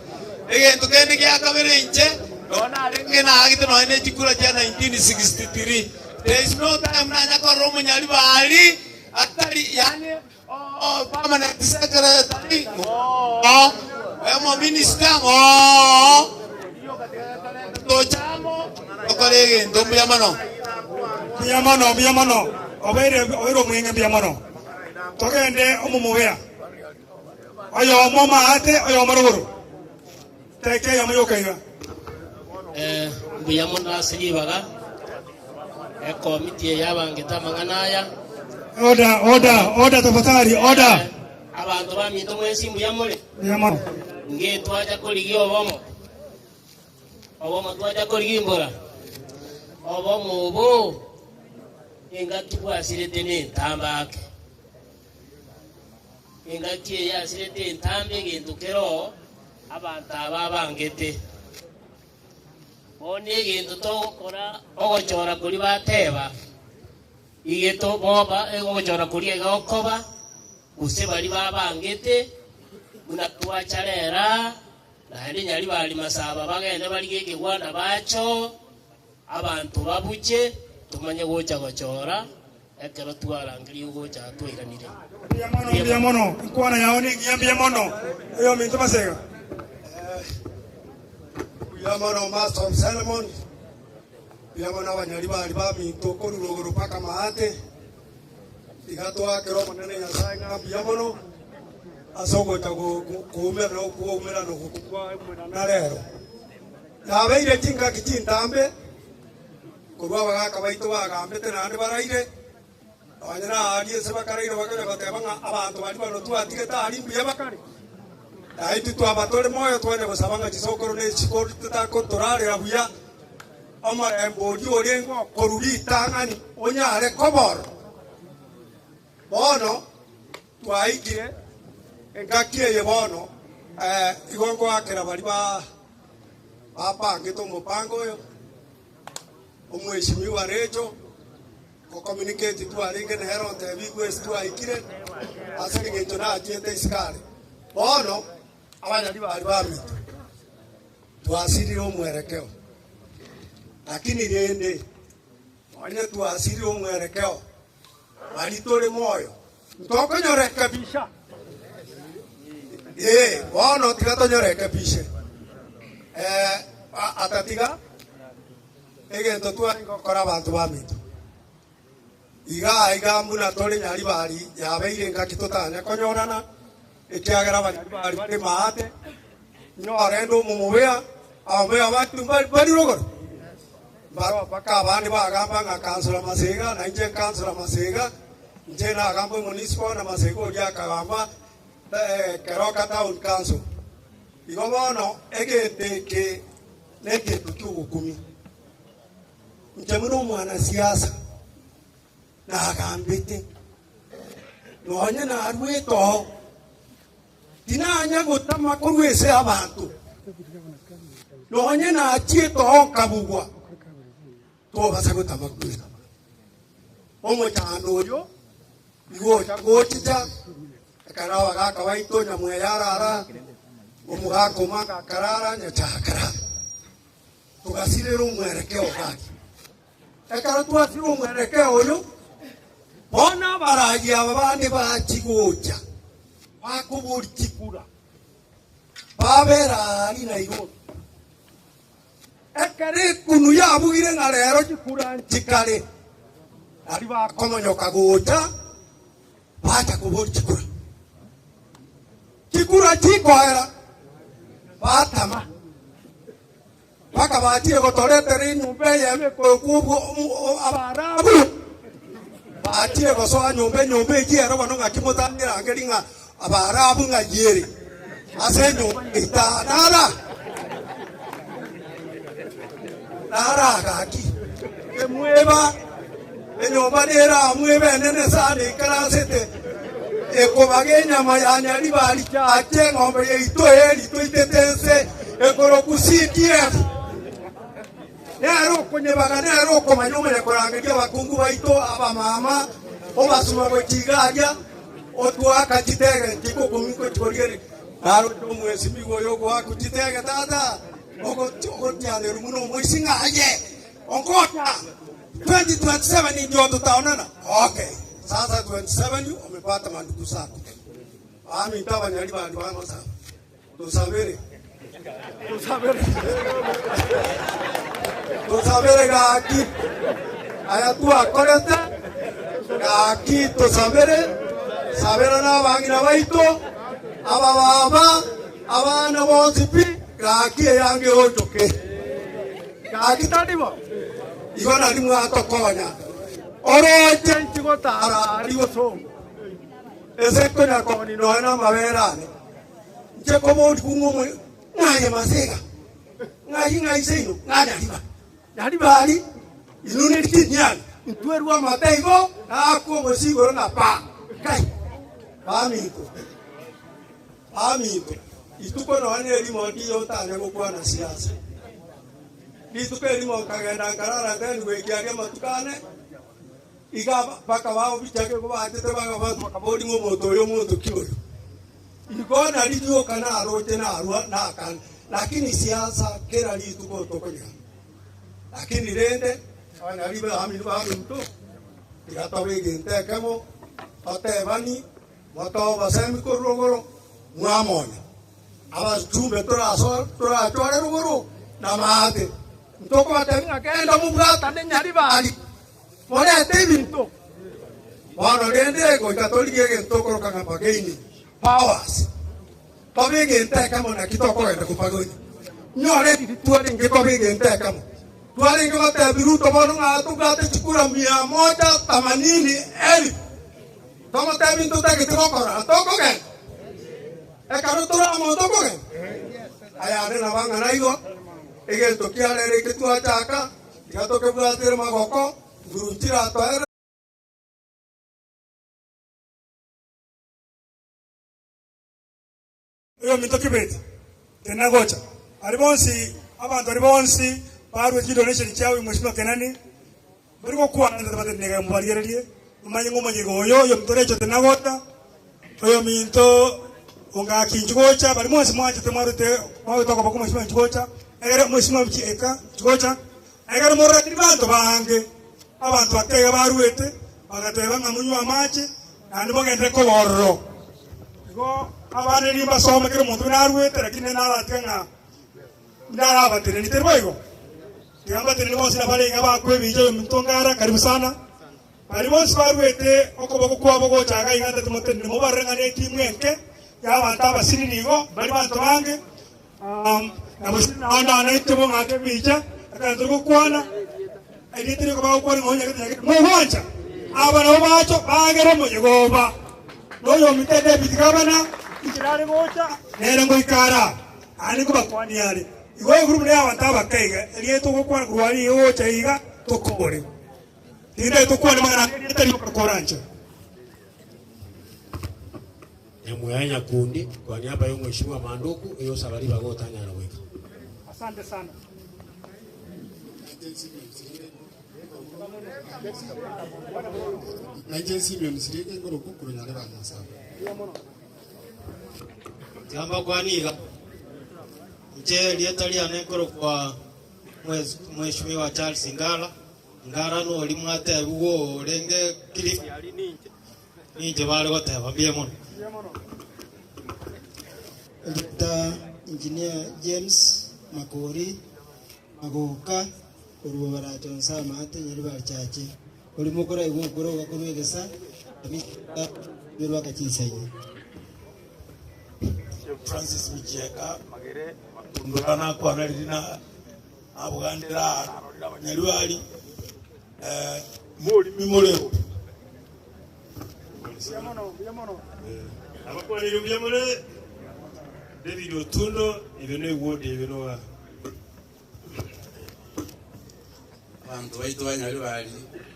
Egento kende gia kabere inche, nonya narenge naagete nonya ne chikura chia 1963, there is no time nanya korora omonyaribari atari yaani Oh, permanent secretary ng'oo, omominister ng'oo, tocha amo tokore egento mbuya mono. Mbuya mono, mbuya mono. Obeire obeire omweng'e mbuya mono. Togende omomobea. Oyomo maate, oyomo rogoro. Teke eyemo yoka iga. Eh, mbuya mono ase ribaga ekomiti eye yabangete amang'ana aya. Order, order, order tafadhali, order. Abanto baminto mwensi mbuya more? Mbuya mono. Nge twacha korigia obomo, obomo twacha korigia imbora, obomo obo engaki bwasirete nentamba ake. Engaki eye asirete entambe egento keroo abanto aba abangete. Bono egento togokora ogochora koria bateba, igeto boba ogochora koria iga gokoba, gose baria babangete buna twacha rera, naende nyaribari masaba bagende barigie ekegwanda bacho, Abanto babuche, tomanye gocha gochora, ekero twarangeria ogocha twairanire. Mbuya mono, mbuya mono, enkwana yao nengiya mbuya mono, oyominto Masega. Mbuya mono Master of Ceremony, mbuya mono abanyaribari baminto korwa rogoro mpaka maate, tiga toakere Omonene Nyasae ng'a mbuya mono ase ogocha koumerana okoumerana oko kwaumerana rero. Nabeire chingaki chintambe korwa abagaaka baito bagambete naende baraire, nonya naaria ase bakaraire bakanya goteba ng'a abanto baria bano twatigete aria mbuya bakare. Na intwe twaba tore moyo twanya gosaba ng'a chisokoro ne chikoro titakotorarera buya, omorembe oria orenge okorwa ritang'ani onyare koba ororo. Bono twaikire engaki eye bono, igo ngoakera baria bapangete omopango oyo, Omweshimiwa Recho, gocommunicate twarenge nere ontebigwe ase twaikire, ase eng'encho nachiete isiko are. Bono abanyaribari baminto, twasirire omwerekeo, lakini rende onye twasirire omwerekeo, Baria tore moyo ntokonyora ekebisha? Ee, bono tiga tonyore ekebisha. Eh, atatiga egento twarenge gokora abanto baminto. Igaa iga mbuna tore Nyaribari yabeire engaki totanya konyorana, ekiagera abanyaribari bare maate, nyorende omomobea, abamobea baito mbari rogoro. Mbaroo mpaka abande bagamba ng'a Councillor Masega, na inche Councillor Masega, inche nagamba omunicipal na Masega oria akagamba Keroka Town Council. Igo bono egento eke negento kiogokumia. Inche buna omwanasiasa nagambete, nonye naruete oo, Tinanya gotama korwa ase abanto, nonye nachiete oo nkabugwa, tobasa gotama korwa ase abanto. Omochando oyo nigo ocha gochicha, ekero abagaaka baito nyamweya arara, omogaka omanga akarara, nyachae akarara. Togasirera omwerekeo gaki. Ekero twasira omwerekeo oyo, bono abaragi aba bande bachia gocha, bakoboria chikura, babera aria Nairobi. Ekero ekunu yabugire ng'a rero chikura nchikare, nario bakomonyoka gocha, bacha koboria chikura. Chikura chikoera, batama. Mpaka bachire gotoretera enyomba eyemo ekorokwa Abaarabu. Bachire gosoa nyomba enyomba eyio ero bono ng'aki motanyerangerie ng'a Abaarabu ng'ai ere ase enyomba yaito aa nara nara gaki emweba enyomba nere amo ebe enene sana eikaransete ekobaga enyama ya nyaribari chache eng'ombe yaito eri toitete ense ekorokwa CDF. Nere okonyebaga, nere okomanya omanye korangeria abakungu baito abamama, obasuma gochia iga aria, otwaka chitege chikokumia gochikorigereria. Naroche omwesimigwa oyo ogoaka chitege, Tata, ogotianerwa buna omoisi ng'a aye, ongocha 2027 ndio tutaonana. Okay, sasa 27 umepata mandugu zako. Baminto abanyari bandi bamasaba. Tosabere, tosabere, tosabere gaki aya twakorete, gaki tosabere, sabera na abang'ina baito, abababa, abana bonsi pi, gaki eyange eonchoke. Gaki tari bo? Igo nari mwatokonya. Oroche inchi gotara aria gosongo. Ase nkonya koni nonya namabere ane. Inche koboria kung'wa omoyo, ng'aye masega, ng'ai ng'ai seino, ng'a nyariba, nyariba aria, inwe ne richinyani, ntwerwe amate igo, naakwe omosie igoro ng'a pa, kai, baminto, baminto, rituko nonya ne erimo ndiyo ntanya gokwana siasa. Rituko erimo nkagenda nkarara then goikia aria amatuko ane, Iga bakaba obichake kobachete bakaboria ng'a omonto oyo omonto ki oyo? Igo nari rioka naroche narua nakana, lakini siasa kera rituko tokonyara. Lakini rende abanyari bamino baminto, tiga tobe egento ekemo, totebani, motoe obosemi korwa rogoro, mwamonya. Abachumbe torachore rogoro namaate, ntokobatebia ng'a genda mobwatane nyaribari. Morete ebinto bono, rende goika torigie egento tokoroka ng'a bargaining powers, tobe egento ekemo naki tokogenda kobargaina. Nyore riria twarenge koba egento ekemo, twarenge gotebia Ruto bono ng'a tobwate chikura mia moja themanini elfu, tomotebie ntotagete gokora tokogenda. Ekero tore amo ntokogenda. Ayande nabo ang'ana igo, egento kiarere eke twachaka. Tiga tokebwatere magoko, nguru nchiratoere. Oyominto Kibeti, tenena gocha. Aria bonsi, abanto baria bonsi barwete chidonation chiabo Mheshimiwa Kenani, mbari gokwana nto batenene iga mobarigererie, momanye ng'a omonyigo oyo, oyominto Rachel tenena gocha, oyominto Ongaki inchuo gocha, baria mwensi mwanchete mwarwete mwarwete okoboko Mheshimiwa inchuo gocha, egere Mheshimiwa eka inchuo gocha, egere mororanie banto bange, abanto bake iga barwete, bagateba ng'a monywe amache, naende mogenderere koba ororo. Igo abana erio mbasome kera omonto buna arwete, lakini nere naratiga ng'a ndarabatenenie, teri boigo? Tiga mbatenenie bonsi nabare iga bakwa ebicha oyominto ngara, karibu sana. Baria bonsi barwete okoboko kwabo gocha iga iga ntati motenene mobarore ng'a netimu enke y'abanto abasinini igo, mbari banto bange, na gose nao ndanaite bo ng'ake ebicha, ekero tori gokwana, erieta rioko bagokwana ng'a onyagete nyagete, mogwancha aba nabo bacho bagere omoyega oba. Na oyominto David gavana, inchera are gocha, nere ngoika are aa, naende nkobakwania are. Igo egurupu neyabanto abake iga, erieta ogokwana korwa aria iga gocha iga, tokore. Tindari tokwane amang'ana aya erieta rioka koranche. Nyamweya Nyakundi kwa niaba ya Mheshimiwa Manduku oyo osaba ribaga otanyara goika. Asante sana. Nainche Simeon Sirika ngoroku korwa Nyaribari Nyasae. Tiga iga. Inche erieta riane nkorokwa Mheshimiwa Charles Ngala. Ngara nori mwatebigwe orenge Kilifi aria ninche, ninche bare goteba mbuya mono. Erieta Engineer James Makori Magoka korwa Baracho Nsama ate Nyaribari Chache ori mokoraigwa okure ogakorwa egesa abisa yorwaka chinsenyi. Francis Michieka Magere Matundura nakwana riria na nabogandera aa narorire abanyarwari eh, morimi moreo. Mbuya mono, mbuya mono. Abakwanire mbuya more, David Otundo, ebio negwodi ebio noa. Abanto baito ba Nyaribari,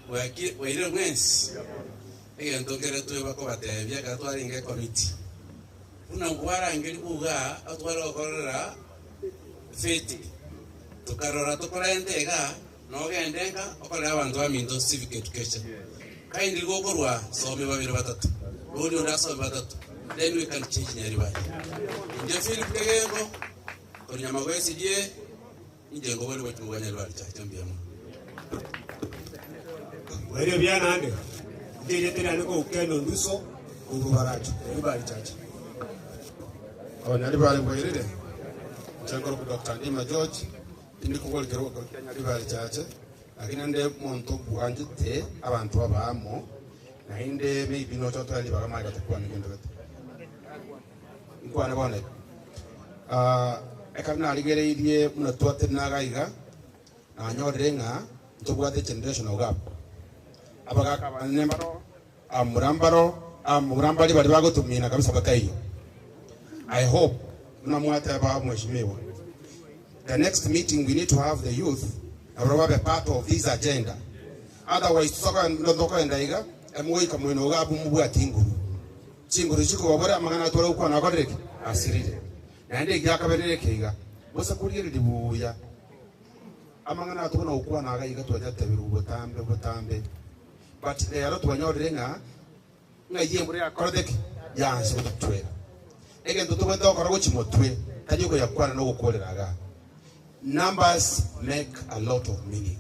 bwaki bwaire mwensi? Egento nkere tweba kobatebia ekero twarenge ekomiti, buna nkwarangerigwe igaa otware gokorera feti, tokarora tokorente igaa, nogende nka okorere abanto baminto civic education. Kindly gokorwa some babere batato, rori onde asome batato, then we can change Nyaribari. Inche Philip Kegengo, korwa Nyamagoa SDA, Inche nkobori gochia bwa Nyaribari Chache mbuya mono. Bwaire buya naende, inche erieta riane Koukeno Nduso korwa Baracho, Nyaribari Chache. Abanyaribari bwairire, inche nkorokwa Doctor Ndima George, tindi kobori kerogo kia Nyaribari Chache, lakini inde omonto bwanchete abanto abaamo, naende maybe nocha otoe ribaga magega tokwane gento gete. Nkwane bono iga, Ekero narigereirie buna twatenena iga iga, nanyorire ng'a ntobwate generational gap. Abagaka abanene mbaro, abamura mbaro, abamura mbaria baria bagotumina kabisa bataiyo. I hope buna mwateba mweshimiwa, the next meeting we need to have the youth nabarabwo babe part of this agenda. Otherwise tokoenda iga, emogoika moino iga abwo mobwati nguru. Chinguru chikobabora amang'ana atware gokwana akorire ki? Asirire. Naende egiakabere neke iga, bosa korigereria buya amang'ana atwo buna gokwana iga iga twanyateberwe botambe botambe. But rero twanyorire ng'a ng'ai embura yakorete ki? Yaansa gototwera. Egento tobwenerete gokora gochia motwe tari okoyakwana na ogokorera igaa. Numbers make a lot of meaning.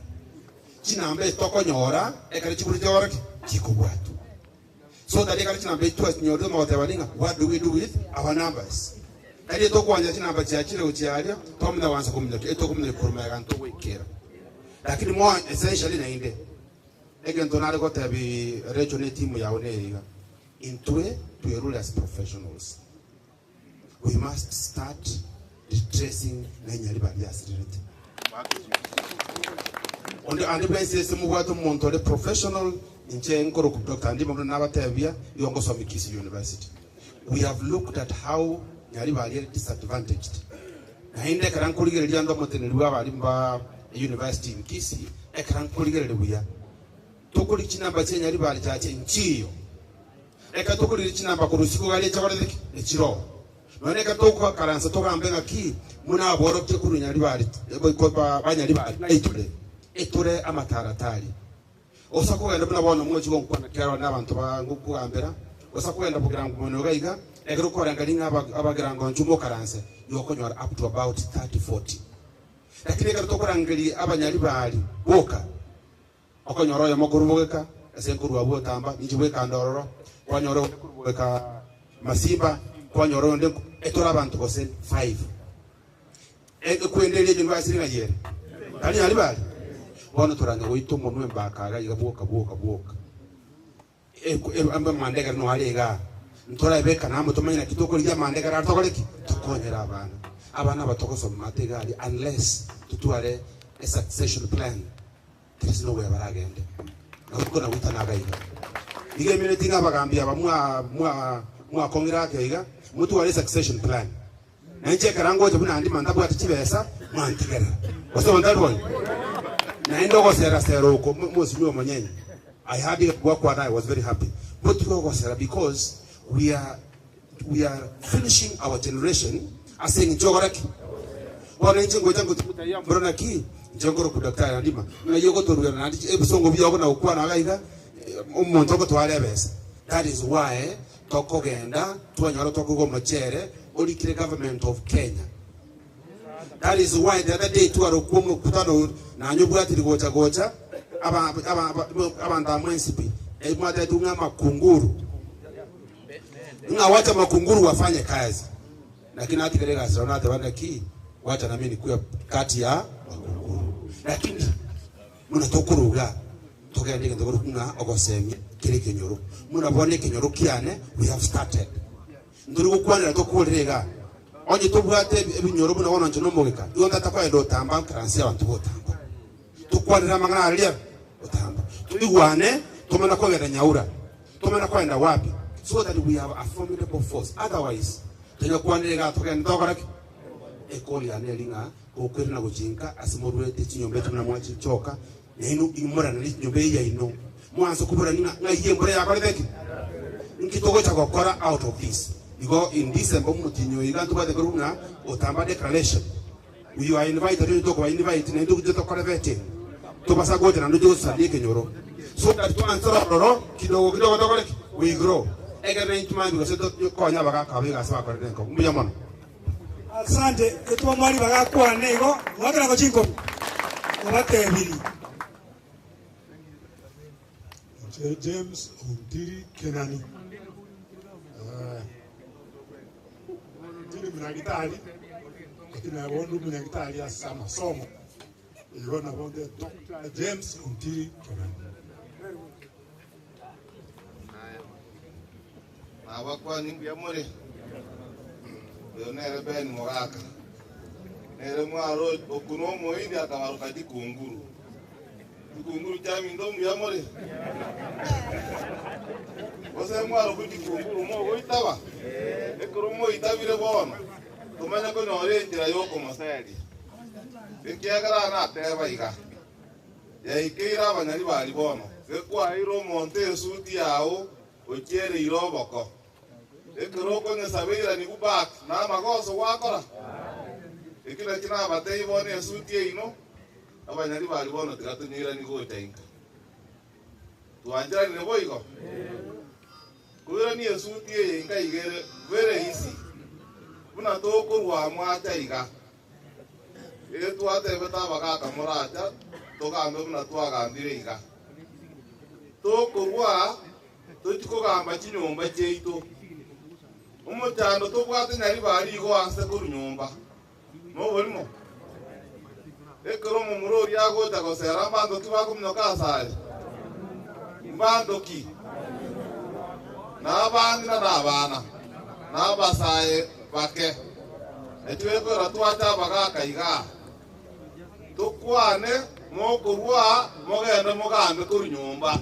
Chinamba ezi tokonyora ekero chiburi chigokora ki? Chikobwatwa. So that ekero chinamba echi twasinyorire mogoteba ning'a what do we do with our numbers? Tari etokwancha chinamba chiachire gochia aria twamanya gwansa kominyokia etokominyokia korwa magega ntogoikera. Lakini more essentially naende egento nare gotebi Rachel ne etimu yao nere iga, intwe twerure as professionals. We must start retracing na enyariba riasirerete. Onde ande bwensi ase mobwate omonto ore professional inche nkoroku Doctor Ndima buna nabatebia igo ngosomia Kisii University. We have looked at how Nyaribari ere disadvantaged. Naende ekero nkorigereria ande omoteneneri bwa abalimu ba university in Kisii ekero nkorigereria buya tokori chinamba chia Nyaribari chache nchiyo. Reka tokorire chinamba korwa isiko gari echakorete ki? Echiroo. Nonya reka togokaransa togambe ng'aki buna aborokia korwa Nyaribari ba Nyaribari ng'ai tore? Etore amataratari. Osa kogenda buna bono mochi gonkwana kiagera na abanto ba ngokogambera, osa kogenda bogirango mono iga iga, ekero okorenga ring'a abagirango inchuo mokaranse, igo okonyora up to about 30, 40. Lakini ekero tokorangeria abanyaribari boka, Okonyora oyomo korwa bogeka, ase nkorwa abwo otamba, ninche bwekanda ororo, kwanyora oyonde korwa bogeka masimba, kwanyora oyonde etore abanto gose five. Ekwende eria university ng'ai ere? Tari nyaribari? Bono toranya goita omonwe embaka iga iga bwoka bwoka bwoka. Amandegere noyo are igaa, ntorebekane amo tomanye naki tokorigia amandegere aria tokore ki? Tokonyere abana. Abana aba togosoma mate iga aria unless totware a succession plan, there is nowhere baragende. Nabo tokona goitana iga iga. Iga emineti ng'a abagambi aba mwa mwa mwakong'ire ake iga, motware a succession plan. Na inche ekero ngocha buna ndima ntabwati chibesa, mwantigerera. Gose bono tari bono? Naende ogosera-sera oko, mosimi omonyenyi, I heard it gwakwana I was very happy. Motige ogosera because we are, we are finishing our generation ase eng'encho ogokora ki? Bono inche ngocha ngotiga mboro naki, inche nkorokwa Daktari Andima, ng'ai ogotoruera naende ebisongo biago na gokwana iga iga, omonto ogotwara ebesa. That is why Tokogenda twanyora tokoigwa omochere orikire government of Kenya. That is why the other day twarokwa omokutano nanye obwatiri gocha gocha aba aba abanto aba mwensi pi mwatebiwe ng'a amakunguru ng'a wacha makunguru wafanye kazi lakini natigere egasi nabo nateba naki wacha nami nikuwe kati ya makunguru lakini Buna tokoruga, togende egento korokwa ng'a ogosemia kera ekenyoro. Buna bono ekenyoro kiane, we have started. Ntori gokwanera tokorire igaa. Onye tobwate ebinyoro buna bono inche nomogeka, igo ntata koenda otamba nkaransie abanto b'otamba. Tokwanere amang'ana aria otamba. Toigwane tomana kogenda nyaura, tomana koenda wapi, so that we have a formidable force. Otherwise, tonyakwanire igaa togende tokore ki? Ekori yane eri ng'a gokoirana gochinka ase moruete chinyomba echi buna mwachichoka, nainwe imoranere chinyomba eyio yaino. Mwanse koborania ng'a ng'ai embura yakorete ki? Nki togocha gokora out of this? Igo in December omotienyi oyo iga ntobwate korwa buna Otamba declaration. You are invited onye tokoba invite naende togocha tokore vetting. Tobasa gocha naende oche gosaria ekenyoro. So that twansere ororo kidogo kidogo tokore ki? We grow. Ekero naintwe mambia gose tokonye abagaka aba egasi bakorete enkomo. Mbuya mono. Asante, etwamwari bagakwana igo, mwakera gochinkobi, obatebirie. Inche James Ontiri Kenani, tindi omonyagetari, lakini nabo onde omonyagetari ase amasomo, igo nabo nde Doctor James Ontiri Kenani. Nabakwani mbuya more? Oyo nere Ben Mogaka, nere mwaro okuna omoindi akabaroka chikunguru. Chikunguru chiaminto mbuya more? Gose mwarokwa chikunguru mogoitaba? Ekero moitabire bono, tomanye konyora enchera y'okomoseria. Ekiagera nateba iga. Yaikeire abanyaribari bono, gekwaeire omonto esuti yao ochiereire oboko. Ekero okonyesaba eiranigwe back na amagoso gwakora? Ekio nakio nabatebie bono esuti eino, abanyaribari bono tiga tonyeiranie gocha inka. Twancheranire boigo? Koirania esuti eye inka iga ere very easy, buna tokorwa amo acha iga. Ee, twatebete abagaaka moracha togambe buna twagambire iga. Tokorwa tochie kogamba chinyomba chiaito. Omochando tobwate nyaribari igo anse korwa nyomba. Noborimo? Ekero omomura oria agocha gosera mbanto ki bakominyoka asare? Mbanto ki? Na abang'ina na abana, na abasae bake. Ekio gekoira twache abagaaka igaa, tokwane mokorwa mogende mogambe korwa nyomba.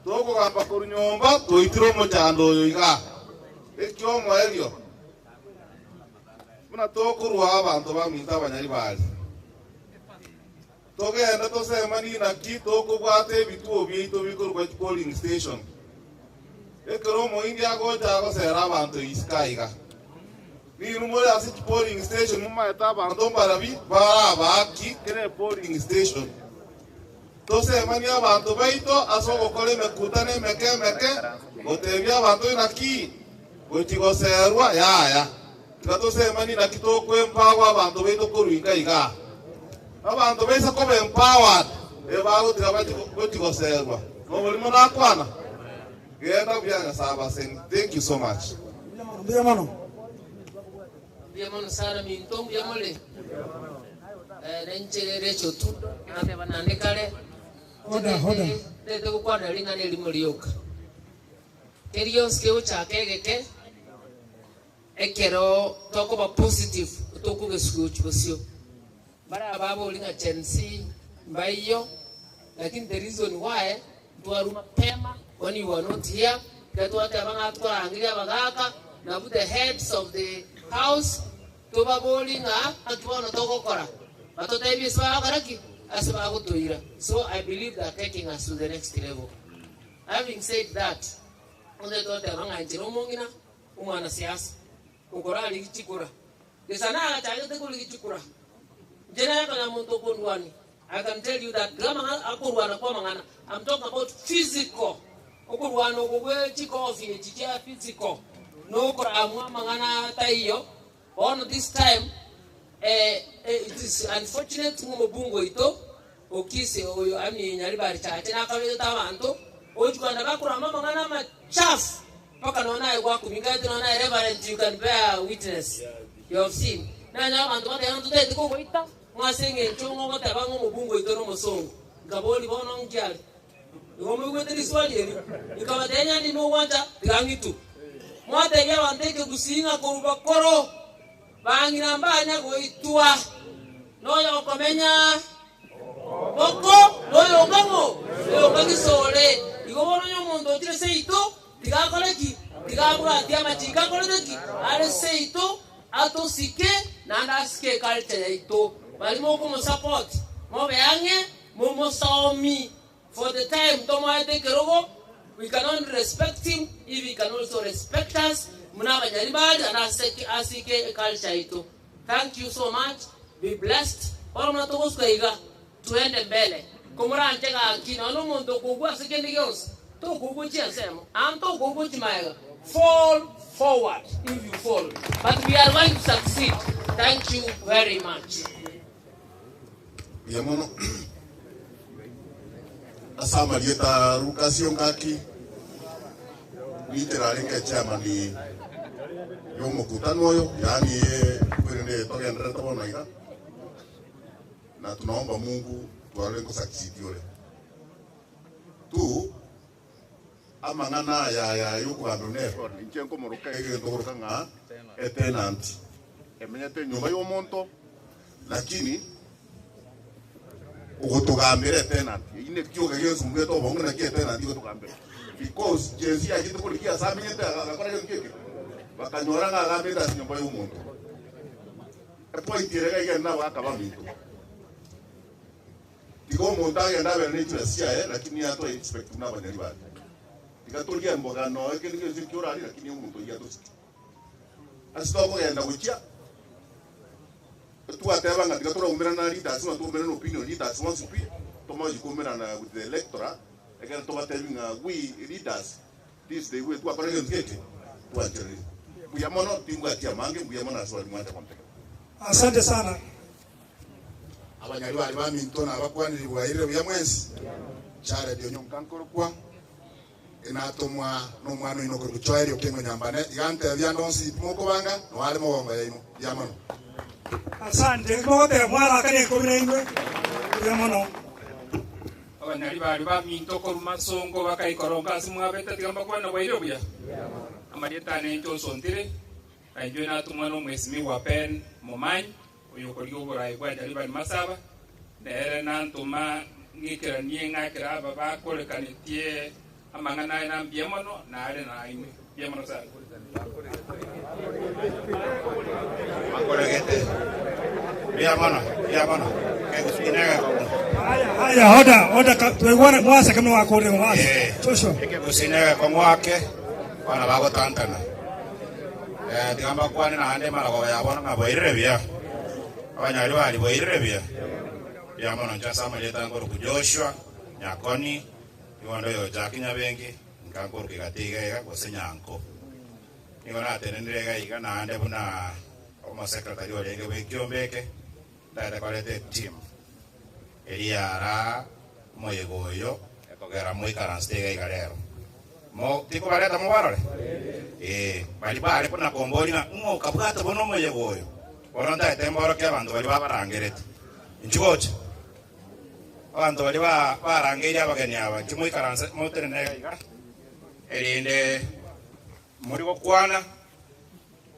Tokogamba korwa nyomba toitire omochando oyo igaa. Ekiomoerio, buna tokorwa abanto baminto abanyaribari, togende tosemanie naki tokobwata ebituo biaito bikorokwa chipoling station. Ekero omoindi agocha agosera abanto isiko aiga. Ninwe more ase chipoling station momaete abanto mbarabi barabaaki kera epoling station. Tosemanie abanto baito ase ogokora emekutano emeke emeke, gotebia abanto inaki gochia goserwa yaya. Tiga tosemanie naki tokoempower abanto baito korwa inka igaa. Abanto baisa koba empowered, ebagotiga bachie gochia goserwa. Noborimo nakwana? Genda buya Nyasae abaseni. Thank you so much. Mbuya mono. Mbuya mono sana minto mbuya more eh, nenche Rachel Otundo nateba nande kare Order, order. ndete gokwanera ring'ana erimo rioka keri gionsi kegochaka egeke Ekero tokoba positive tokogesuka gochia bosio. Mbare ababori ng'a Gen Z mbaiyo lakini the reason why ntwarwa mapema when you were not here ekero twateba ng'a tkorangeria abagaka nabwo the heads of the house tobabori ng'a naki bono togokora batotebie ase bagokora ki? Ase bagotoira so I believe they are taking us to the next level. Having said that, onde toteba ng'a inche nomong'ina Omwanasiasa okorarigia chikura, gesa nagachagete korigia chikura, inche nere konya monto okondwania, I can tell you that iga amang'ana akorwana kwa amang'ana, I'm talking about physical, okorwana oko gwe chikofi echi chia physical, na okoramwa amang'ana taiyo, bono this time eh, it is unfortunate ng'a omobunge oito Okise oyo ami Nyaribari Chache nakabegete abanto gochia kogenda bakorama amang'ana amachafu mpaka nonya naye gwakumia nkaete nonya naye reverend you can bear witness you have seen nanyora abanto bateba ng'a ntotagete kogoita ng'a ase eng'encho ng'a ogoteba ng'a omobunge oito nomosongo nkaboria bono nki are igo moigwete riswali erio nkabatebia onye nimogwancha tiga ng'itwe. Mwatebia abanto ekegusii ng'a korwa bakoro bang'ina mbanya goitwa, na oyokomenya boko, na oyonga ng'o? Oyonga gisore. Igo bono onye omonto ochire seito, tiga akore ki? Tiga abwatie amachiko akorete ki? Are seito, atosike, naende asike eculture yaito. Baria mokomosupport, mobe ang'e, momosomi. For the time tomoete ekerogo, we can only respect him if he can also respect us buna abanyaribari and aseke asike eculture yaito. Thank you so much, be blessed. Bono buna togosuka iga, tuende mbele. Komoranche gaki nonya na omonto okogwa ase kende gionsi, tokogwa gochia ensemo, aa ntokogwa gochia maega, fall forward if you fall, but we are going to succeed. Thank you very much. Mbuya mono ase amarieta a Lucas Ongaki, ninche narenge echairman y'omokutano oyo, yaani kwerende togendererete bono iga, na tunaomba Mungu twarore nkosucceed ore. Tu amang'ana aya aya y'okogamberwa na Herode, inche nkomoroka egento goroka ng'a etenant, emenyete enyomba y'omonto, Lakini ogotogambera etenant eyio nekioga gionsi momanyete obonge naki etenant egotogambera because Gen-z yachete korigia ase amenyete agakora gento eke bakanyora ng'a agambete ase enyomba ya omonto. Epoint ere iga igende nabagaka baminto. Tiga omonto agende abere ne chibesa chiaye lakini atoe respect buna abanyari baria. Tiga torie emboga noe kende gionsi ekio orarie lakini omonto oyio atosike. Ase tokogenda gochia. Twateba ng'a tiga toraumerane na leaders ng'a twaumerane na opinion leaders bonsi pi, tomochi koumerana with the electorate, ekero tobatebi ng'a we leaders this the way twakora egento geke, twanchereire. Mbuya mono, timbwati amange, mbuya mono ase baria mwancha gontega. Asante sana. Abanyari baria baminto nabakwaniri bwairire buya mwensi. Jared onyonka nkorokwa. Inatomwa nomwana oino okorokwa Joeli okeng'we nyambane, iga antebia ande onsi timokobanga, noo are mogongo yaino. Mbuya mono. Asante, mogoteba mwarakane ikomi na inwe, mbuya mono. Abanyari baria baminto korwa masongo bakaikoronka ase mwabete, tiga mbakwane bwaire buya. Amarieta ane inche osontire, na inchwe natomwa nomwesimigwa Ben Momanyi, oyokorigia oboraai bwa Nyaribari Masaba, nere nantoma ng'ikeranie ng'akere aba bakorekanetie amang'ana aya na mbuya mono, nare nainwe. Mbuya mono sana. Bakoregete. Mbuya mono, mbuya mono. Ekegusii negekong'u. Haya, oda, oda, twaigwana mwase kama wakorire mwase. Joshua. Ekegusii negekong'u ake, abana bagotantana. Eh, tiga mbakwane naende maragoba ya bono ng'a bwairire buya. Abanyari baria bwairire buya. Mbuya mono inche ase amarieta nkorokwa Joshua Nyakoni, nigo onde oyo Jack Nyabengi, nka nkorokwa egati iga iga gose Nyanko. Nigo natenenire iga iga naende buna omosecretary orenge bw'ekiombe eke, ndagete koreta eteam eria yara omoyega oyo ekogera moikaransete iga iga rero. Mo, tikobareta mobarore? Ee, baria bare buna komboria ng'a ng'o okabwate bono omoyega oyo, bono ntagete mborokie abanto baria babarangereti. Inchuo gocha. Abanto baria ba, barangeirie abageni aba, inchuo moikaranse, motenene iga iga, erinde mori gokwana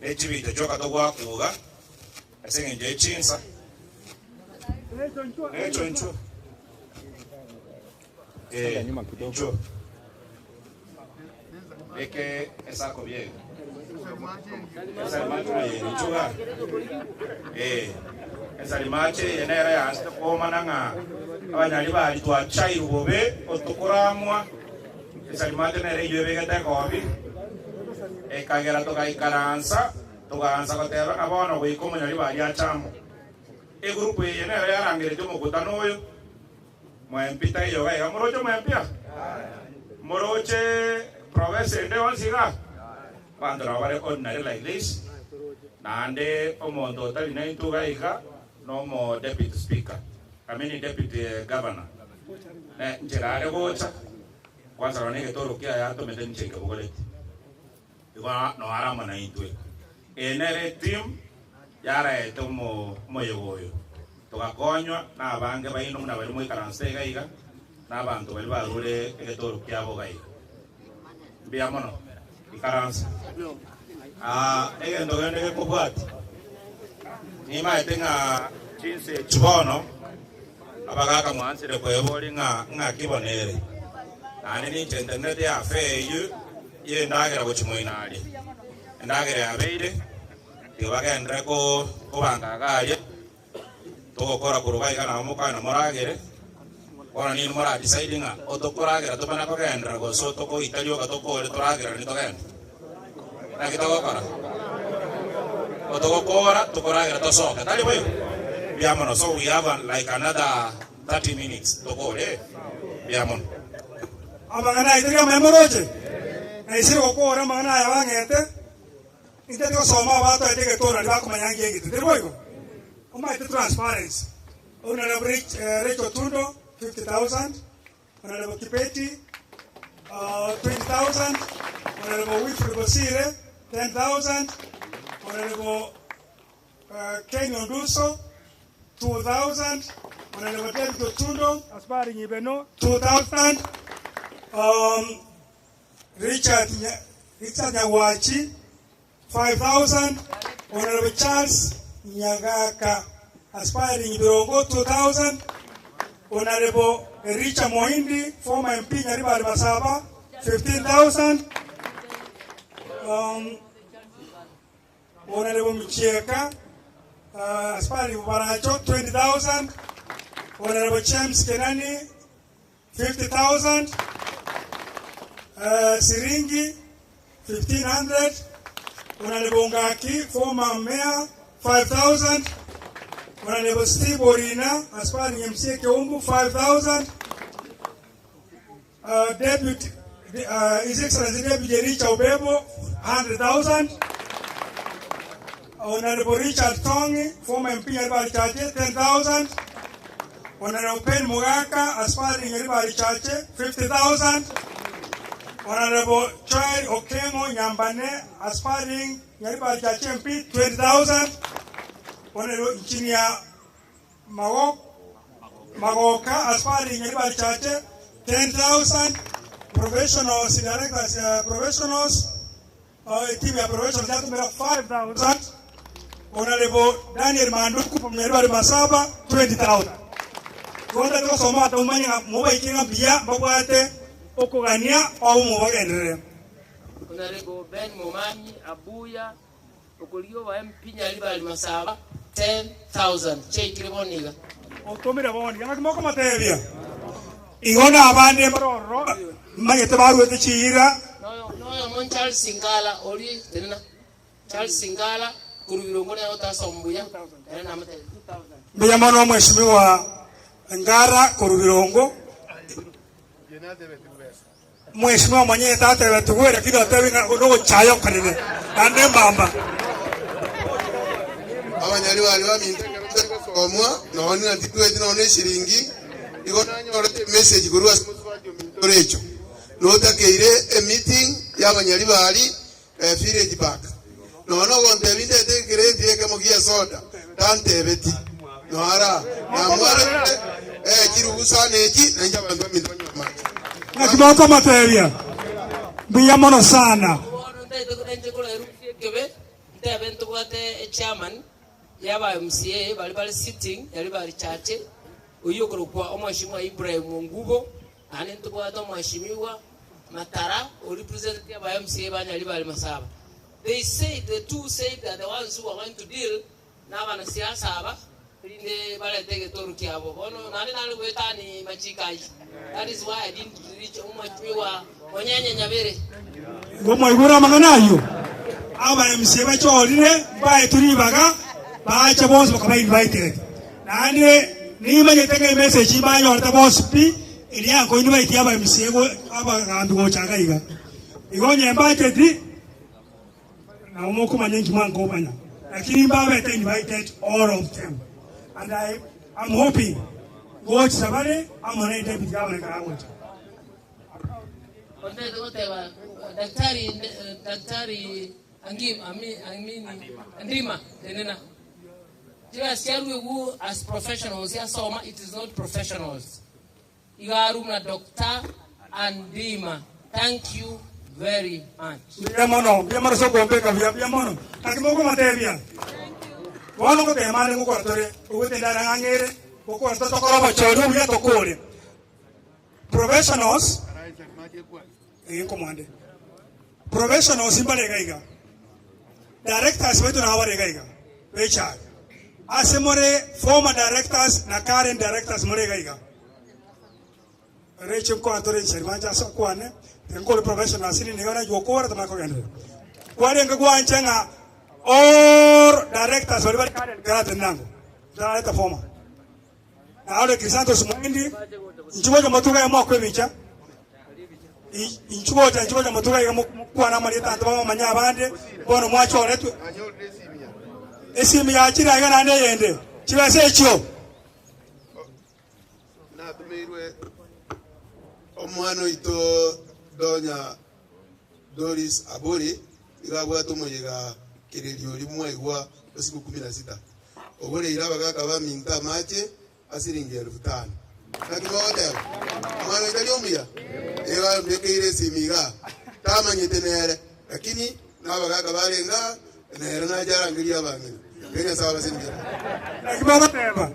ne chibicha chioka togwakuga ase eng'encho ye chinsa. Necho inchuo. Ee, inchuo. Beke esako biega. Esarimache eye inchuo iga. Ee, esarimache eye nere yaanchete koomana ng'a abanyari baria twachairwe bobe otokoramwa. Esarimache nere eyio ebegete egobi, ekagera togaikaransa, togaansa goteba ng'a bono goika omonyari baria ache amo. Egurupu eye nero yarangeretie omokutano oyo. Mwempi taiyo iga iga. Moroche omwempi aa? Moroche professor ende yonsi igaa? Abanto nabo bare ordinary like this, naende omonto otari naintwe iga iga nomo deputy speaker, I mean deputy governor. Ne nchera are gocha, kwanza nonye egetoro kiaye atomete ninche nkebogoreti. Igo noo are amo naintwe. Eye nere eteam yaraete omoyega oyo. Togakonywa nabange baino buna baria moikaransete iga iga, na abanto baria barure egetoro kiabo iga iga. Mbuya mono. Ikaransa. Ah, egento gende gekobwatia, nimaete ng'a chinsa echi bono, abagaka mwansire kweboria ng'a ng'aki bono ere. Naende ninche ntenenete eafe eyio y'endagera gochia moino aria. Endagera yabeire, tiga bagenderere kobanga iga aria. Togokora korwa iga nabo mokogenda moragere, bono ninwe mora decide ng'a otokoragera tomanye kogenderera gose otokoita rioka tokore toragereranie togende. Naki togokora? Otogokora tokoragera tosoke, tari boigo? Mbuya mono, so we have like another 30 minutes tokore, mbuya mono. Amang'ana aye tari amaya moroche? Naisire gokora amang'ana aya bang'ete. Intwe tigosoma abatoete egetorani bakomanya nki egete, teri boigo? Omanyete transparency. Honourable Rachel Otundo 50,000, Honourable Kibeti 20,000, Honourable Wilfred Bosire 10,000, Honourable Ken Onduso 2,000, Honourable David Otundo aspiring Ibeno 2,000, Richard Richard Nyagwachi 5,000, Honourable Charles Nyagaka aspiring Birongo 2,000, Honourable Ericha Moindi former MP Nyaribari Masaba 15,000, Honourable Michieka aspiring Baracho 20,000, Honourable James Kenani 50,000, siringi 1,500, Honourable Ngaki, former mayor, 5,000, Honourable Steve Orina, aspiring MCA Keumbu, 5,000, Deputy, His Excellency Deputy Richard Obebo, 100,000, Honourable Richard Tongi, former MP Nyaribari Chache, 10,000, Honourable Ben Mogaka, aspiring Nyaribari Chache, 50,000, Honourable Joel Okengo Nyambane, aspiring Nyaribari Chache MP, 20,000, Honourable Engineer Mago, Magoka, aspiring Nyaribari Chache, 10,000, Professionals, directors, professionals, Etimu ya Professionals yatumera 5,000, Honourable Daniel Manduku from Nyaribari Masaba 20,000. Igo ntari gosoma ata omanye ng'a mobaike ng'a mbuya mbabwate okogania obomo bagenderere. Honourable Ben Momanyi Abuya okorigia oba MP Nyaribari Masaba 10,000 chiaikire bono iga. Otomire bono iga ng'aki mokomotebia? Igo nabande mbare ororo mbanyete baruete chiira. Noyomo Charles Ngala oria tenena Charles Ngala korwa Birongo nere otasoma buya ere namotebie. Mbuya mono Omweshimiwa Ngara korwa Birongo. Mweshimiwa monyene tatebetigwe lakini otebi ng'a nogochaya okonene naende embamba. Abanyari baria baminto ekero tari gosomwa, nonya ng'a titweti nonya eshiringi, igo nanyorete emessage korwa ase mosubati ominto ore echo, notakeire emeeting y'abanyari baria village park. Nonya ogontebia ndete ekereti ekemo gi'esoda, tantebeti. Noara namwarete chirugusa nechi, na inche abanto baminto banywe amache. Naki mokomotebia, Mbuya mono sana. Bono ntaete inche koraerusia ekebe, ntebe ntobwate echairman y'aba MCA baria bare sitting yaria bare chache, oyio okorokwa Omweshimiwa Ibrahim Ongubo, naende ntobwate Omweshimiwa Matara o representative aba MCA ba Nyaribari Masaba. They said, the two said they are the ones who are going to deal Nabanasiasa aba, erinde barete egetoro kiabo. Bono naende nare goetania machiko ayio. That is why I didn't reach omwachimiwa Onyenye Nyabere. Igo mwaigure amang'ana ayio? Aba MCA bachorire mbaetwe ribaga bache bonsi bakaba invited. Naende nimanyete ng'a emessage mbanyorete bonsi pi eria nko invite aba MCA abagambi gocha iga iga. Igo onye mbacheti Nabo mokomanya inki mwankobanya, lakini mbabete invited all of them and I am hoping ngochisa bare amo ne deputy governor ekero agocha. Ontete goteba Daktari Daktari Angim ami amini Ndima tenena chibesa chiaruegwe as professionals chiasoma it is not professionals. Iga arue buna Doctor Andima thank you very much. Mbuya mono, mbuya mono ase okombeka buya, mbuya mono. Naki mokobatebia? Bono ngotema ande ngokora tore, ogwete endara ng'ang'e ere, gokora tore tokore obochori obuya tokore. Professionals, eh nkomwande. Professionals mbare iga iga. Directors baito nabo bare iga iga, b'echae. Ase more former directors na current directors more iga iga. Reche nkwana tore inchera manche ase okwane, tiga nkore professional ase nini iga nainche gokora tomanye kogenderera. Kwarenge gwancha ng'a all directors baria bare current karatenena ango, ntarareta former. Na ore Chrisantus Muindi, inchuo gocha motuga iga moakwe ebicha, inchuo gocha inchuo gocha motuga iga mokwane amarieta abanto bamomanye abande, bono mwachoretwe. Esimi yachire aiga naende eyende, chibesa echio. Natumeirwe omwana oito Donya Doris Abori, nigo abwate omoyega kererio oria mwaigwa o siku kumi na sita, ogoreire abagaaka baminto amache a siringi elfu tano. Naki mogoteba? Omwana oyo tari omuya? Igo ambekeire esimi igaa, tamanyete nere, lakini nabagaaka barenge aa, nere nache arangerie abang'ina. Erio Nyasae abasenche. Naki bagoteba,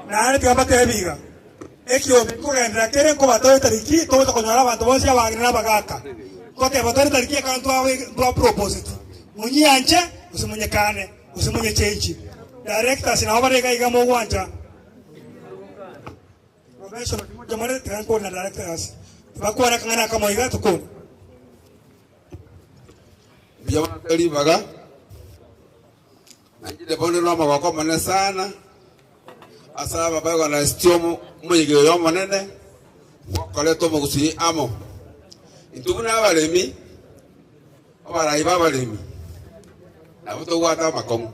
Naende tiga mbateebie iga, Ekiombe nkogenderera kere nkobatoe etariki togocha konyora abanto bonsi abang'ina na abagaaka. Ngoteba tore etariki ekero ntwaproposeti, monyianche gose monyekane, gose monyechenchi. Directors nabo bare iga iga mogwancha. Professional timocha more tiga nkore na directors tibakwana akang'ana akamo iga tokore. Mbuya mono ase ribaga, nainche bono nomogoko omonene sana ase aba baorganiseti omoyega oyo omonene bwokoreta omogusii amo. Intwe buna abaremi, abarai ba abaremi, nabo tobwate amakong'u.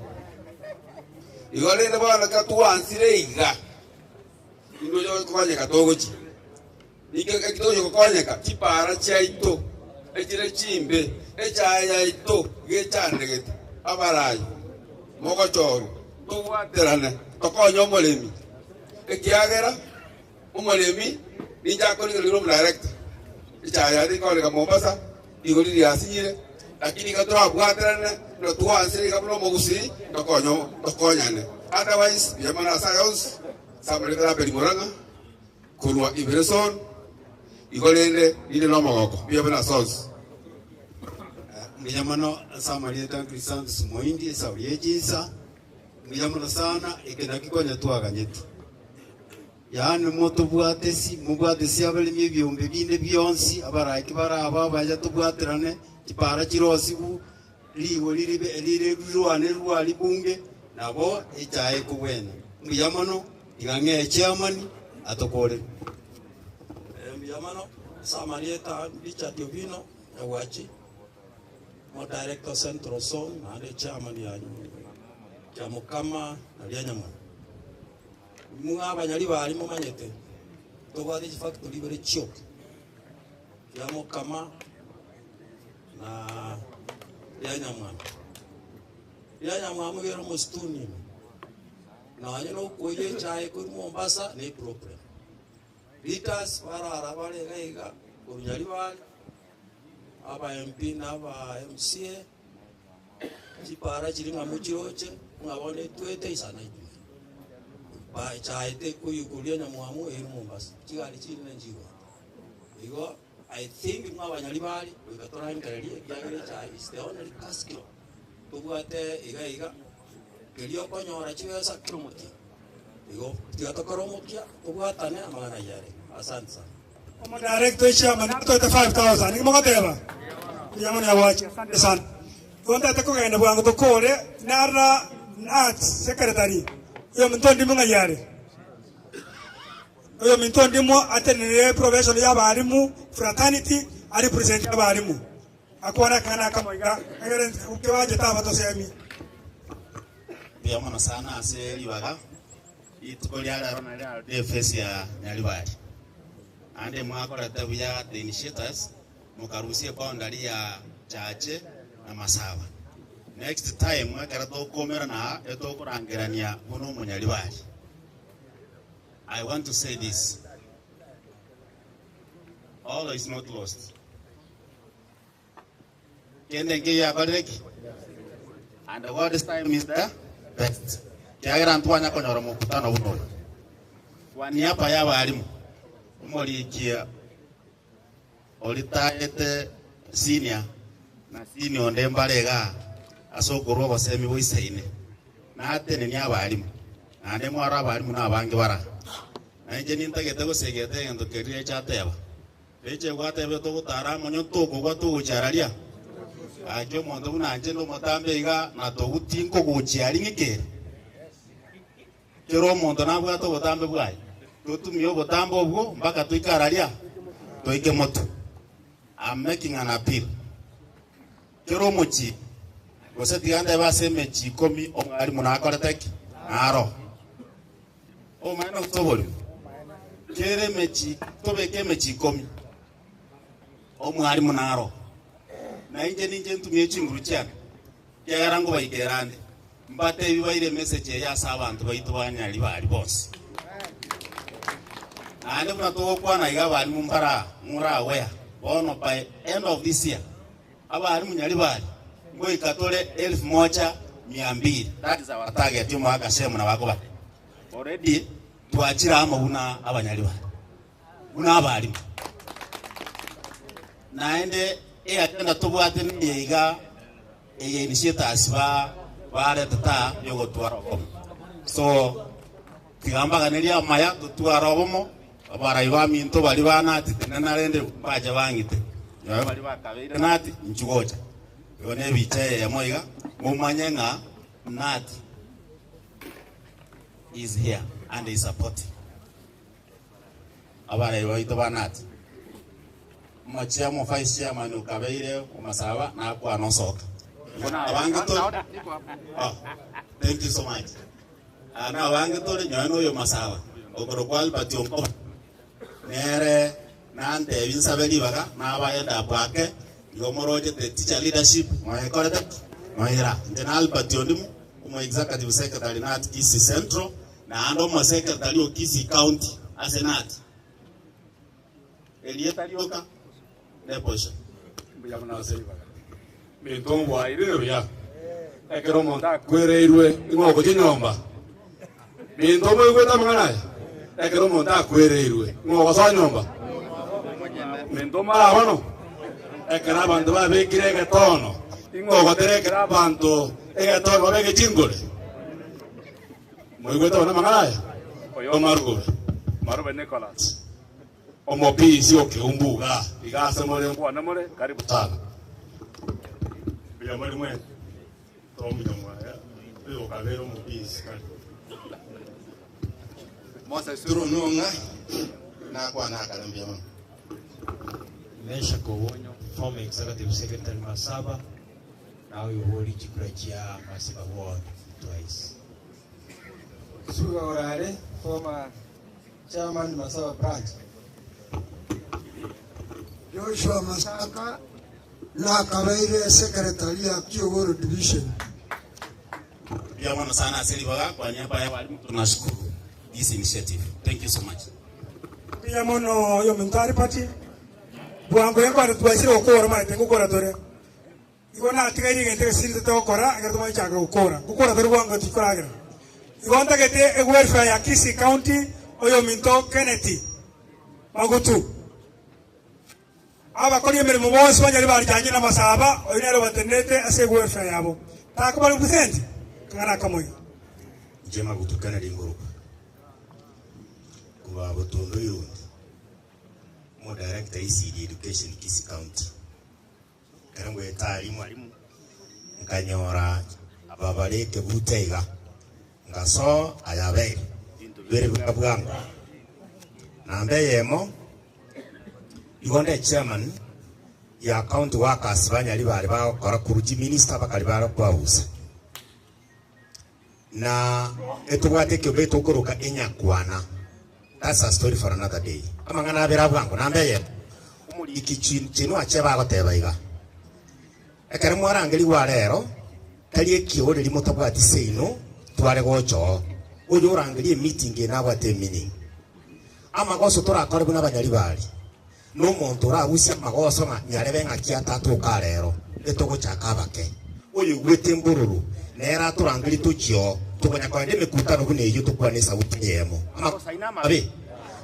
Igo rende bono ekero twansire iga, intwe tokonyeka togochia. Ninki eki togochia gokonyeka? Chipaara chiaito echire chimbe, echaye yaito gechandegete, abarai mogochorwa, tobwaterane tokonye omoremi, ekiagera omoremi ninche akorigereria omodirector, echaye yaye tekoreka Mombasa, rigori riasinyire, lakini iga torabwaterane na twansire iga buna omogusii tokonye tokonyane. Otherwise mbuya mono ase aya onsi, ase amareta Abel Murang'a. Korwa Eberesoni, igo rende rinde nomogoko, mbuya buna ase onsi. Mbuya mono ase amarieta Chrysanthus Moindi esauri ye chinsa, mbuya mono sana eke nakio konya twaganyete. Yaani motobwate si mobwate si abaremi ebiombe binde bionsi abaraiki bare aba abacha tobwaterane chipara chirosiwu rigori ribe rire rirwane rwa ribunge nabo echaye ekobwena. Mbuya mono tiga ng'ee chairman atokorere. Mbuya mono ase amarieta Richard Obino Nyagwachi, mo director Central Zone naende chairman ya Kiamokama na Rianyamwana. Mung'aa abanyaribari momanyete tobwate chifactory ibere chioka, Kiamokama na Rianyamwamu. Rianyamwamu iga ere omosituni ime, nonye na okoiywa echae korwa Mombasa ne eproblem. Leaders barara bare iga iga korwa Nyaribari, aba MP na aba MCA, chipara chiria ng'a mochiroche, ng'a bono etwete isana ijumia. Ba echae tekoiywa korwa Rianyamwamu eirwe Mombasa, chigari chinde nchigoeta. Igo. I think ng'a abanyaribari goika torangererie ekiagera echae is the only cash crop tobwate iga iga, keria okonyora chibesa kera omokia. Igo tiga tokore omokia tobwatane amang'ana ayio are. Asante sana. Omodirector echiama natoete 5000 naki mogoteba? Mbuya mono Nyagwachi asante sana. Igo ntagete kogenda bwango tokore narora arts secretary oyominto ondimo ng'ai are? Oyominto ondimo atenenere profession y'abalimu, fraternity, a represent abalimu. Akwane akang'ana akamo iga, egere kebanchete abatosemie. Mbuya mono sana ase ribaga rituko ria rero nario riarorire efesi ya Nyaribari. Naende mwakorete buya the initiators mokarusia eboundary ya Chache na Masaba. Next time ekero tokomerana aa etokorangerania buna omonyaribari. I want to say this, all is not lost. Kende nkeiyo akorire ki? And God's time is the best. Kiagera ntwanya konyora mokutano buna oyo. Kwa niaba y'abalimu, omoriki oritaete senior na senior onde mbare igaa ase okorwa obosemi boisaine, natenenie abalimu, naende mwarore abalimu nabange bara. Na inche nintagete gosegeta egento keria Recho ateba. Recho egwatebete ogotara amo onye tokogwa togochia araria? Gaki omonto buna inche nomotambe iga na togu tinkogochia aria ng'ike ere. Kera omonto nabwate obotambe bwaye, totumie obotambe obwo mpaka toike araria toike motwe. I'm making an appeal. Kera omochie, gose tiga ntebe ase emechie ikomi omwalimu nakorete ki? Naro. Obomaene gose oborimo? Kera emechie, tobeke emechie ikomi, omwalimu naro. Na inche ninche ntumie chinguru chiane, ekiagera nkobaikera ande, mbatebi baire emessage eye ase abanto baito ba Nyaribari bonsi. Naende buna togokwana iga abalimu mbara ng'ora aware, bono by end of this year, abalimu Nyaribari ngoika tore elfu moja mia mbili, that is our target omwaka Shemu nabo akobatebia. Already twachire amo buna abanyaribari, buna abalimu. Naende eagenda tobwate neye iga eye initiators ba baretete aa yogotwara obomo. So tiga mbaganerie amaya totware obomo, abarai baminto baria banatete narende mbache bang'ite, nyowe baria bakabeire nati inchu gocha. Igo nebicha eyemo iga momanye ng'a nati is here and is supporting. Abarai baito ba Nati, omochie omo vice chairman okabeire omasaba nakwana osoka. Igo nabange tore oh, thank you so much. Ah, nabange tore nyowe noyo masaba okorokwa Albert Onkoba nere nantebi nsabe ribaga nabaye endapo ake igo morochete teacher leadership mwayekorete ki? Mwaira. Inche na Albert Ondimu omo executive secretary Nati Kisii Central Naende omosekretari o Kisii County ase Nati, erieta rioka Neposha. Mbuya mono ase ribaga. Minto mbwairire buya. Ekero omonto akwereirwe ning'o ogochia nyomba? Minto moigwete amang'ana aya? Ekero omonto akwereirwe ning'o ogosoa nyomba? Minto mara bono? Ekero abanto babekire egetono ning'o ogoterekera abanto egetono babeke chingore? Moigwete bono amang'ana aya? Oyo Marube, Marube Nicholas, omopisi o Keumbu igaa, iga ase more nkwane more, karibu sana. Mbuya more mwensi, Tom Nyamwaya, oyo okabeire omopisi kare. Moses Turunung'a nakwana akare mbuya mono. Meshack Obonyo, former Executive Secretary Masaba, Na oyoborie chikura chia Masiba Ward twice. Suga Orare, former chairman Masaba branch. Joshua Masaka nakabeire secretary ya Kiogoro division. Mbuya mono sana ase ribaga kwa niaba ya abalimu tunashukuru this initiative. Thank you so much. Mbuya mono oyominto Aripati, bwango enkwana twachire gokora omanyete ngokora tore. Igo natigairie egento egesiri togokora ekero togochaka gokora. Ngokora tore bwango tikoragera. Igo ntagete ewelfare ya Kisii County oyominto Kennedy Magutu. Abakori emeremo bonsi banyare barichanje namasaba oyo nere obatenerete ase ewelfare yabo. Takobara represent kang'ana akamoiga. Inche Magutu Kennedy ngoroka korwa Botondo Irundi, omo-director ECD Education Kisii County. Ekero ngoeta aria mwalimu, nkanyora aba bare ekebucha iga, ngasoa ayabeire ebinto bibere bwa bwango. Namba eyemo, igo nde chairman ya county workers banyari bare bagokora korwa chiminister bakari bare koabusa. Na etobwate ekeombe getokoroka enyakwana. That's a story for another day. Amang'ana abere abwango namba eyemo. Omoriki Chinua Achebe agoteba iga, Ekero mwarangerigwa rero, tari ekioreri motabwati seino tware gocha oo. Oyo orangerie emeeting eye nabwate emeaning. Amagoso torakore buna abanyaribari, nomonto orabusie amagoso ng'a nyarebe ng'aki atatoka rero. Etogochaka abake. Oyoigwete mbororo, nere atorangerie tochie oo, tokonya kogenda emekutano buna eyio tokwane esauti eyemo. Amagoso aino amabe?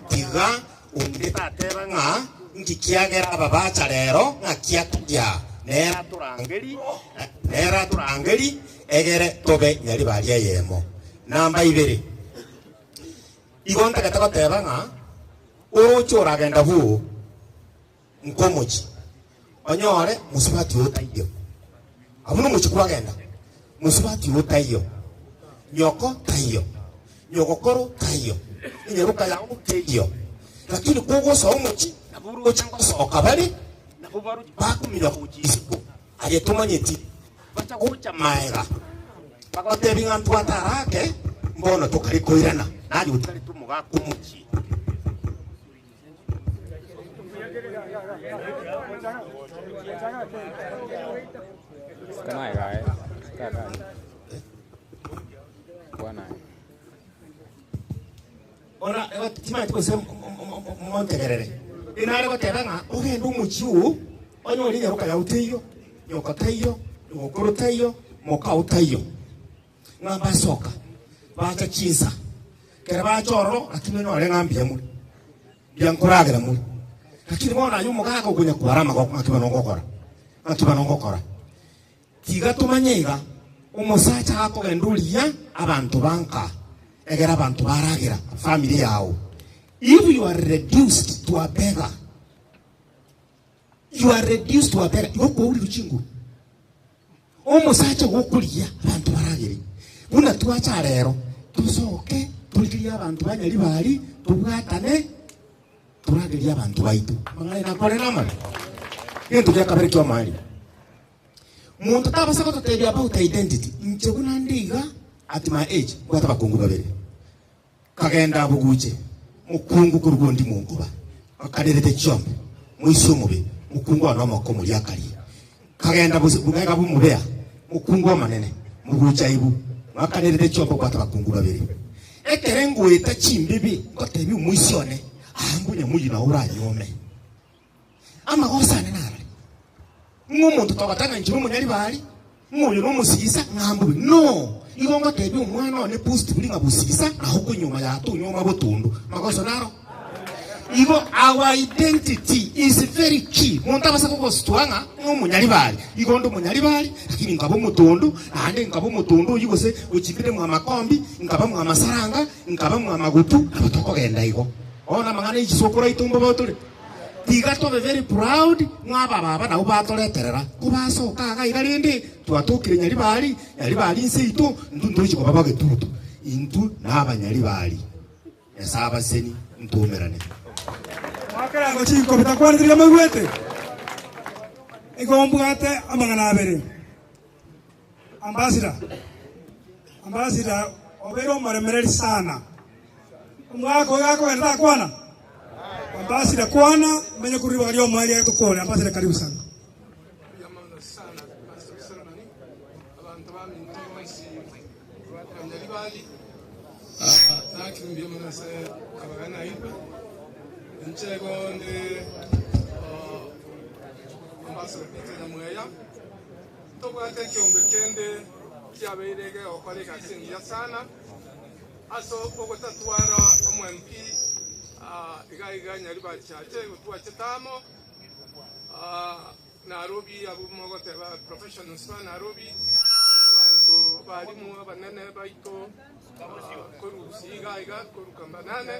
Tiga onde tateba ng'a nki kiagera aba bacha rero, ng'aki atokia, nere atorangerie, nere atorangerie, egere tobe nyaribari eyemo. Namba ibere, igo ntagete goteba ng'a oroche oragenda bwoo, nkomochie, onyore mosubati oo taiyo. Abwo nomochie kwagenda, mosubati oo taiyo, nyoko taiyo, nyogokoro taiyo, enyaroka yao teiyo. Lakini kogosoa omochie, nabo oroche ngosoka bare, nabo baroche bakominyoka gochia isiko, aye tomanyeti, bacha gocha maega, bagotebia ng'a ntwate arake, mbono tokare koirana, naye otigarete omogaka omochie. Ona timanyeti gose montegerere. Inare goteba ng'a ogende omochie oo, onyore enyaroka yao teiyo, nyoko taiyo, nyogokoro taiyo, mokao taiyo. Ng'a mbasoka, bacha chinsa, ekero bacha ororo, lakini onyore ng'a mbuya more, mbuya nkoragera more. Lakini bono aye omogaka okonya kwara amagoko ng'aki bono ngokora, ng'aki bono ngokora. Tiga tomanye iga, omosacha akogenda origia abanto ba nka, egere abanto baragera, family yao. If you are reduced to a beggar, you are reduced to a beggar, igo okourirwe chinguru. Omosacha gokorigia abanto baragere, buna twacha rero, tosoke torigerie abanto ba Nyaribari, tobwatane toragerie abanto baito. Amang'ana aya nakore namabe. Egento gia kabere ki'omoerio, monto tabasa gototebia about identity. Inche buna nde iga at my age, mbwate abakungu babere. Kagenda abuguche mokungu korwa onde monkoba, bakarerete chiombe, moisia omobe, mokungu one omoko omoria akaria. Kagenda bogega bw'omobea, mokungu omonene, mogucha ibu, mwakanerete chiombe obwate abakungu babere. Ekero ngoeta chimbibi, ngotebia omoisia one, Aa mbuya moyio nao oranyuome. Amagoso ane narore, ng'a omonto togotanga inche nomonyaribari, ng'a oyo nomosigisa, ng'a mbobe. No! Igo ngotebia omwana one positively ng'a bosigisa nao okonyuoma yaya tonyuoma botondo. Magoso naro? Igo our identity is very key. Monto abasa kogostua ng'a nomonyaribari, igo onde omonyaribari, lakini nkaba omotondo, naende nkaba omotondo oyio gose ochimbire mwamakombi, nkaba mwamasaranga, nkaba mwamagutu, nabo tokogenda igo. Bono amang'ana echisokoro aito mbobe tore. Tiga tobe very proud ng'a abababa nabwo batoreterera kobasoka iga iga rende twatokire Nyaribari, Nyaribari inse yaito intwe ntochi koba bagetutu. Intwe na abanyaribari. Nyasae abaseni ntoumerane. Mwakerango chinkobi takwanete riria moigwete? Igo mbwate amang'ana abere. Ambassador, Ambassador obeire omoremereri sana. Omwaka oyo akogenda takwana? Ambassador kwana menye korwa ribaga riomoerio ege tokore. Ambassador karibu sana. Mbuya mono sana Pastor Solomon, abanto baminto bonsi Banyaribari, naki mbuya mono ase abagana aitwe. Inche igo nde Ambassador Peter Nyamweya. Ntobwate ekeombe kende kiabeire gegokora egasi engiya sana ase ogotatwara omo MP iga iga Nyaribari Chache gotwachete amo Nairobi abwo mogoteba professionals ba Nairobi abanto barimu abanene baito korwa Gusii iga iga korwa Kambanane.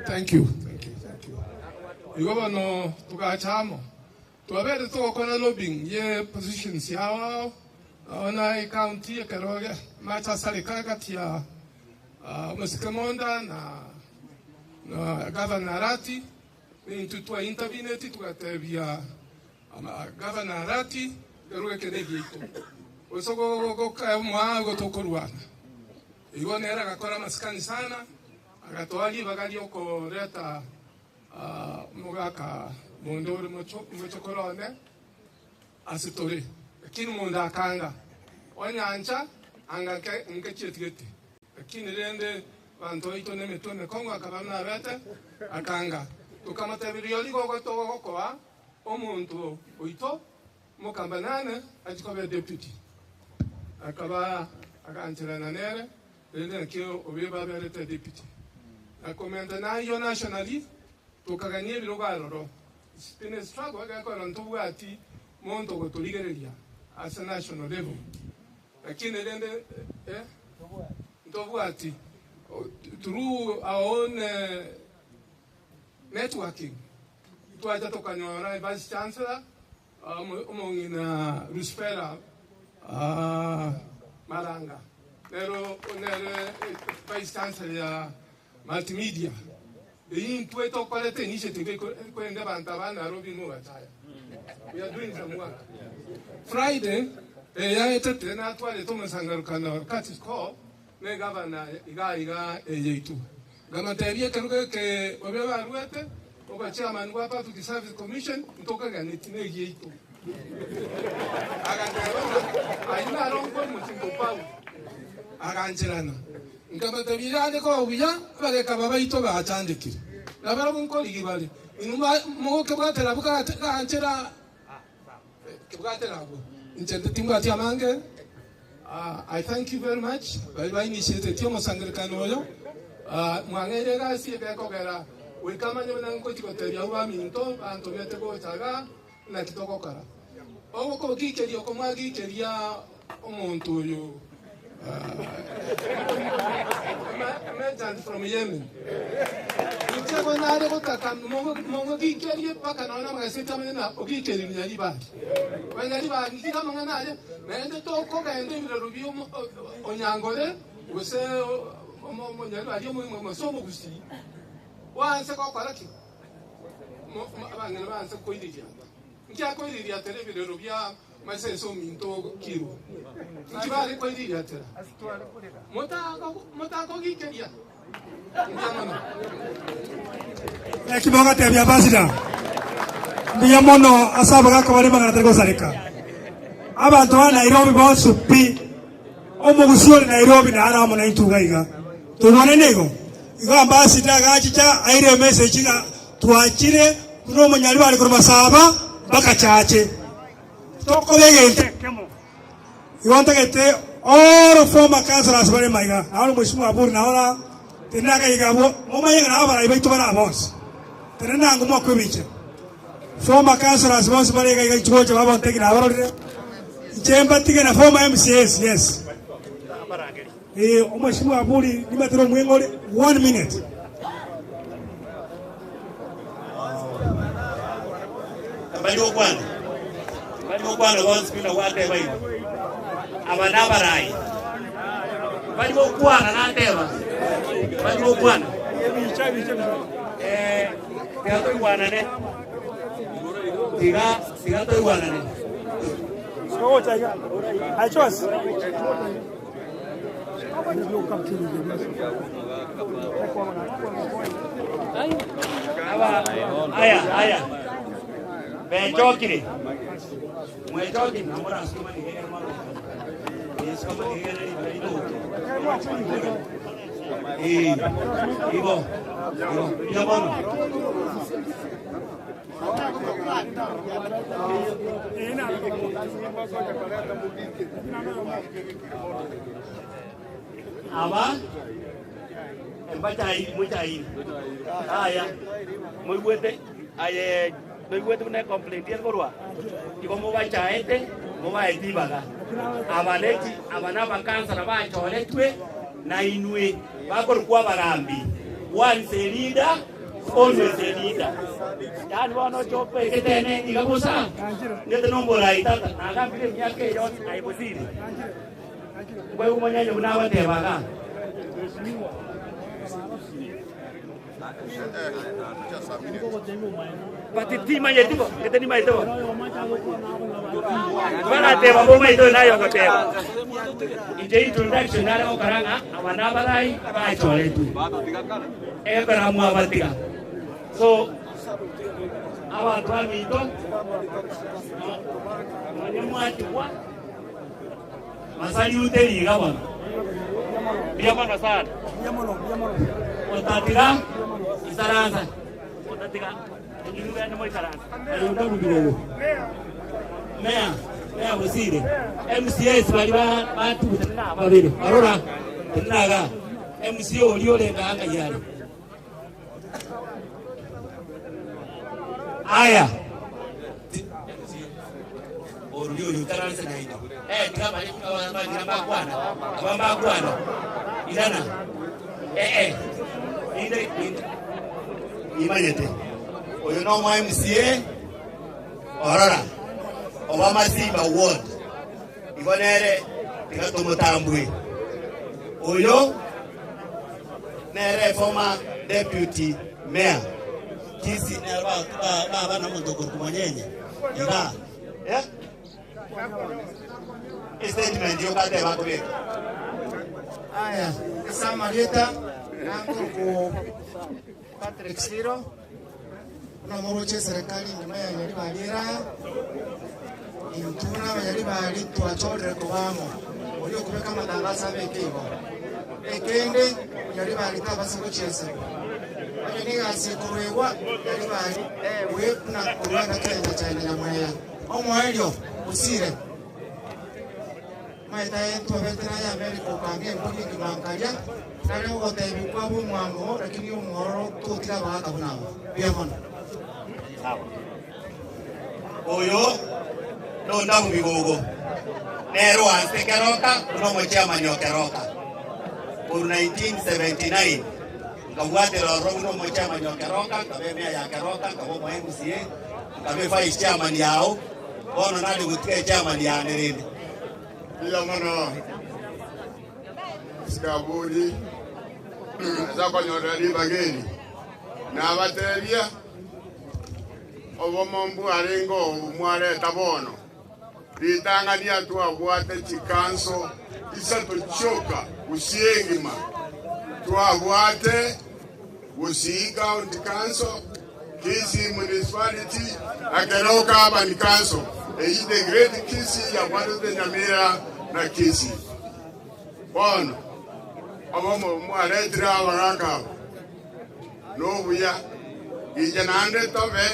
Thank you, thank you, thank you. Igo bono togacha amo twabeire togokora lobbying ye positions yao ao na ecounty ekero amache asareka egati ya omosike Monda na na Governor Arati Intwe twa interveneti tugatebia Governor Arati ekerogo eke negiaito gose gokae omoa igo tokorwana. Igo nere agakora amasikani sana agatoa ribaga riokoreta omogaka bonde ore mochokoro one ase tore. Lakini monto akanga onyancha anga nkechieti gete. Lakini rende abanto baito nemetwe emekong'u akaba buna abete, akanga. Tokamotebia, Rirorio rigogo togokoa. Omonto oito mokambanane achie koba deputy. Akaba agancherana nere, rende naki obe baberete deputy. Na komenta nayio nationally, tokagania ebirogo aroro. It's been a struggle egekogera ntobwati monto ogotorigereria ase national level. Lakini rende eh, ntobwati through our own networking twacha tokanyora vice chancellor omong'ina Lucifera Maranga nero nere vice chancellor ya multimedia. Eyio intwe tokorete initiative korende abanto aba Nairobi mobachaya. We are doing some work. Friday eyaetete natwarete omosangarukano Curtis Call ne gavana iga iga eyaito. Nkabatebia ekerogo eke babe baruete oba chairman bwa Public Service Commission ntokaganeti negiaito. Agateba ng'a ayio naro nkoimochia Paulo. Agancherana. Nkabatebia irande koba buya abageka baito bachandekire, na barabwo nkorigia bare. Inwe mogokebwatera abwo ganchera kebwatera abwo. Inche timbwati amange. I thank you very much baria ba initiatetie omosangererekano oyo. Mwang'eire egasi egekogera goika amanye buna ngochia gotebia abwo baminto bantomete gocha igaa naki togokora. Ogokogikeria oko mwagikeria omonto oyo Merchant from Yemen. Inche igo nare gotaka mogogikerie mpaka nonya amagaseti amanye na ogikeririe Nyaribari. Banyaribari tiga amang'ana aye naende tokogenda ebirero bia Onyangore gose Omonyaribari gose Omogusii bwanse gokora ki? Abang'ina banse koiririata. Nki akoiririatera ebirero bia Masese ominto kirwa? Nki bare koiririatera? Motakogikeria? Mbuya mono. Naki mogatebia Ambassador, mbuya mono ase abagaka bare amang'ana atari gosareka. Abanto ba Nairobi bonsi pi, omogusi ore Nairobi naro amo naintwe iga iga. Toigwane nigo? Igo Ambassador agachicha aire emessage ng'a Twachire buna omonyaribari korwa Masaba mpaka Chache, tokoba egento ekemo. Igo ntagete all former councillors bare maiga, naende Mheshimiwa Aburi nao na tenena iga abwo, momanye ng'a nabo abarai baito bare aa bonsi. Tenena ango mwakwe ebicha. Former councillors bonsi bare iga iga inche gocha babontegi nabarorire. Inche mbatige na former MCAs, yes. Eh, Omweshimiwa Aburi nimatire omweng'ore one minute. Mbari gokwana, mbari gokwana bonsi buna gwateba igo. Aba nabarai. Mbari gokwana nateba. Mbari gokwana. Eh, tiga toigwanane. Tiga, tiga toigwanane. Aya, aya. Mechokire. Mwechokire na morasoma nigere maro. Yesu kama nigere rito. Eh, igo. Igo. Ya bono. Aba embachairi mochairi aya moigwete aye noigwete buna ecomplaint ekorwa igo mobachaete mobaete ibaga aba neki aba na abakansara bachoretwe na inwe bakorokwa abagambi once a leader Always a leader. Yaani bono oche obekete ene iga bosa, ngete nomborai tata, nagambire emiaka eye yonsi aye bosiri. Nkoigwa omonyenye buna agoteba iga. But timanyeti bo, ngete nimanyete bo. Bagateba bo maito oyo naye ogoteba. Inche introduction nare gokora ng'a aba nabarai bachoretwe. Ekero mwabatiga. So abanto baminto nonye mwatigwa masaliute riga bono. Mbuya mono sana. Otatiga isaransa. Otatiga. Inwe bende moikaranse. Aye ondabubirogo. Meya, meya Bosire, MCAs baria ba batugutire na babere, barora, tenena igaa. MCA oria orenge aa ng'ai are? Aya. Oria oyo ikaranse naintwe. Eh, tiga baria abanto baria mbakwana, aba mbakwana. Irana. Eh eh. Inde inde. Nimanyete oyo nomo MCA orora oba Masimba ward igo nere tiga tomotambue oyo nere former deputy mayor Kisii nere baba na omonto okorokwa Monyenye igaa eh Estatement yoka ateba akobeka. Aya, ase amarieta nankorokwo Patrick Siro, buna moroche eserekari nyuma ya Nyaribari ere aa, intwe buna abanyaribari twachorire koba amo, oria okobeka amatangaso abeke igo. Ekende, Nyaribari tabasa gochiesegwa. Onye negasi ekoruegwa, Nyaribari eegwe buna korwa engaki ya Nyachae na Nyamweya. Omoerio, osire. Amaete aye ntwabete naye Amerika okanga embori engima nkaria, nare ogotebia kwabo omwango lakini omwororo totire abagaka buna aba. Mbuya mono. Oyo nondabu bigogo, nere oanse keroka buna omochiamani o keroka. Korwa 1979 nkabwatera ororo buna omochiamani o keroka, nkaba emea ya keroka, nkaba omo MCA, Nkabe vice chairman yao, bono nare gotiga echairman yane rende. Mbuya mono Sikaburi ase okonyorera ribaga eri. Nabatebia, obomo mbwarenge obo mwareta bono, ritang'ani atwabwate chikanso isato chioka gusii engima, twabwate Gusii County Council, Kisii Municipality na Keroka Urban Council, eyio the Great Kisii yabwatete Nyamira na Kisii. Bono obomo mwaretire abagaka aba nobuya, inche naende tobe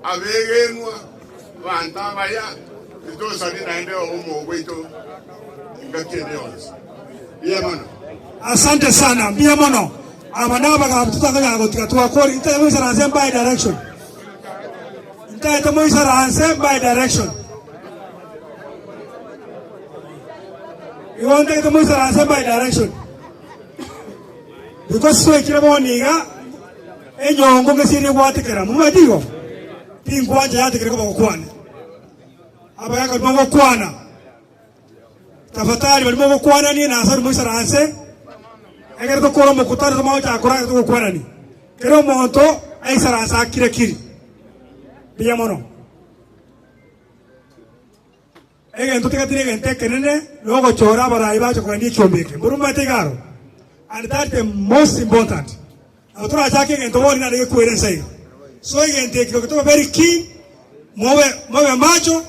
abegenwa, abanto abaya, titosari naende obomo bwaito engaki ende yonsi. Mbuya mono. Asante sana, mbuya mono. Aba nabagaambi totanganyara gotiga twakore intaete moisaranse mbae direction. Intaete moisaranse mbae direction. Igo ntaete moisaranse mbae direction. Because twaikire bono iga enyongo ngesieri egwatekera. Momanyete igo? Tinkwancha yatekire koba gokwana. Abagaka barimo gokwana. Tafadhali barimo gokwanania na ase moisaranse, ekero tokora omokutano tomanye gochaka koragera togokwanania. Kera omonto aisaranse akire kiri. Mbuya mono. Egento tigatiri egento ekenene nogochora abarai bache kogania ekiombe eke. Mboro mbaete iga aro. And that the most important. Nabo torachake egento bono naende gekwere ense iga. So egento eki goika tobe very keen, mobe mobe macho,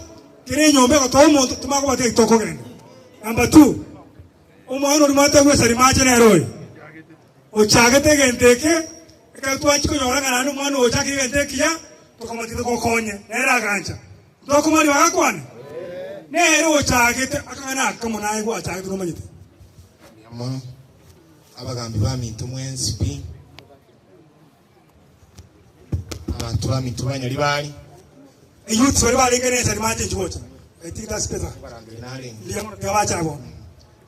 kera enyomba egotoa omonto tomanye kobwatia eki tokogenda. Number two, omwana oria omanyete gwesari mache nere oyo, ochagete egento eke, ekero twachia konyora ng'a naende omwana oyo ochakire egento ekiya, tokamotiga togokonye, nere agancha. Ntokomania bagakwana? Nere ochagete akang'ana aka kamo naye gwachagete nomanyete. Mono. Abagambi baminto mwensi pi, abanto baminto ba Nyaribari. Eyouths baria barenge nesa nimanche inche gocha. I think that's better. Abarangeri narenge. Mbuya mono tiga bacha bono.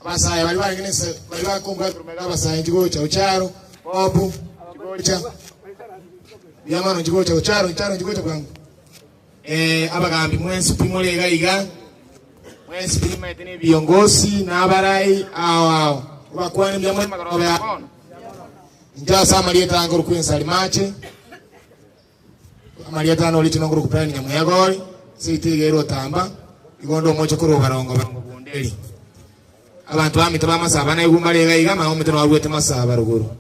Abasae baria barenge nesa baria bakombwa ekoromeka abasae nchigocha Ocharo, Bob, nchigocha. Mbuya mono nchigocha Ocharo, Ocharo nchigocha bwango. Eh, abagambi mwensi pi more iga iga, mwensi pi nimaete na ebiongosi na abarai ao ao, obakwane mbuya more magoroba ya bono. Inche ase amarieta ange korokwa Ensari Mache, amarieta ane original nkorokwa Brian Nyamwegori, seito iga ere Otamba, igo onde omoche korwa Obarongo Barongo Bunderi. Abanto bamito ba Masaba naigwe mbare iga iga, mama omito narwete Masaba rogoro.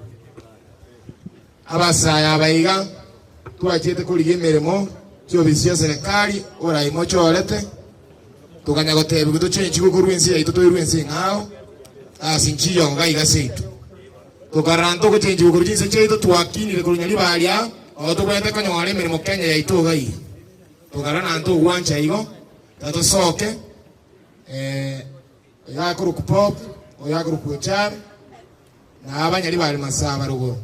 Abasae aba iga twachiete korigia emeremo chiofisi chia serikali oborai mochorete, tokanya gotebigwa tochenchigwe korwa ense yaito toirwe ense eng'ao, gasi nchiyonga iga seito. Tokarora ntogochenchigwa korwa chinse chiaito twakinire korwa Nyaribari aa. Nabo tobwenerete konyora emeremo Kenya yaito iga iga. Togara na ntogwancha igo, tatosoke, eh, oyo akorokwa Pop, oyo akorokwa Ocharo, na abanyari bare Masaba rogoro.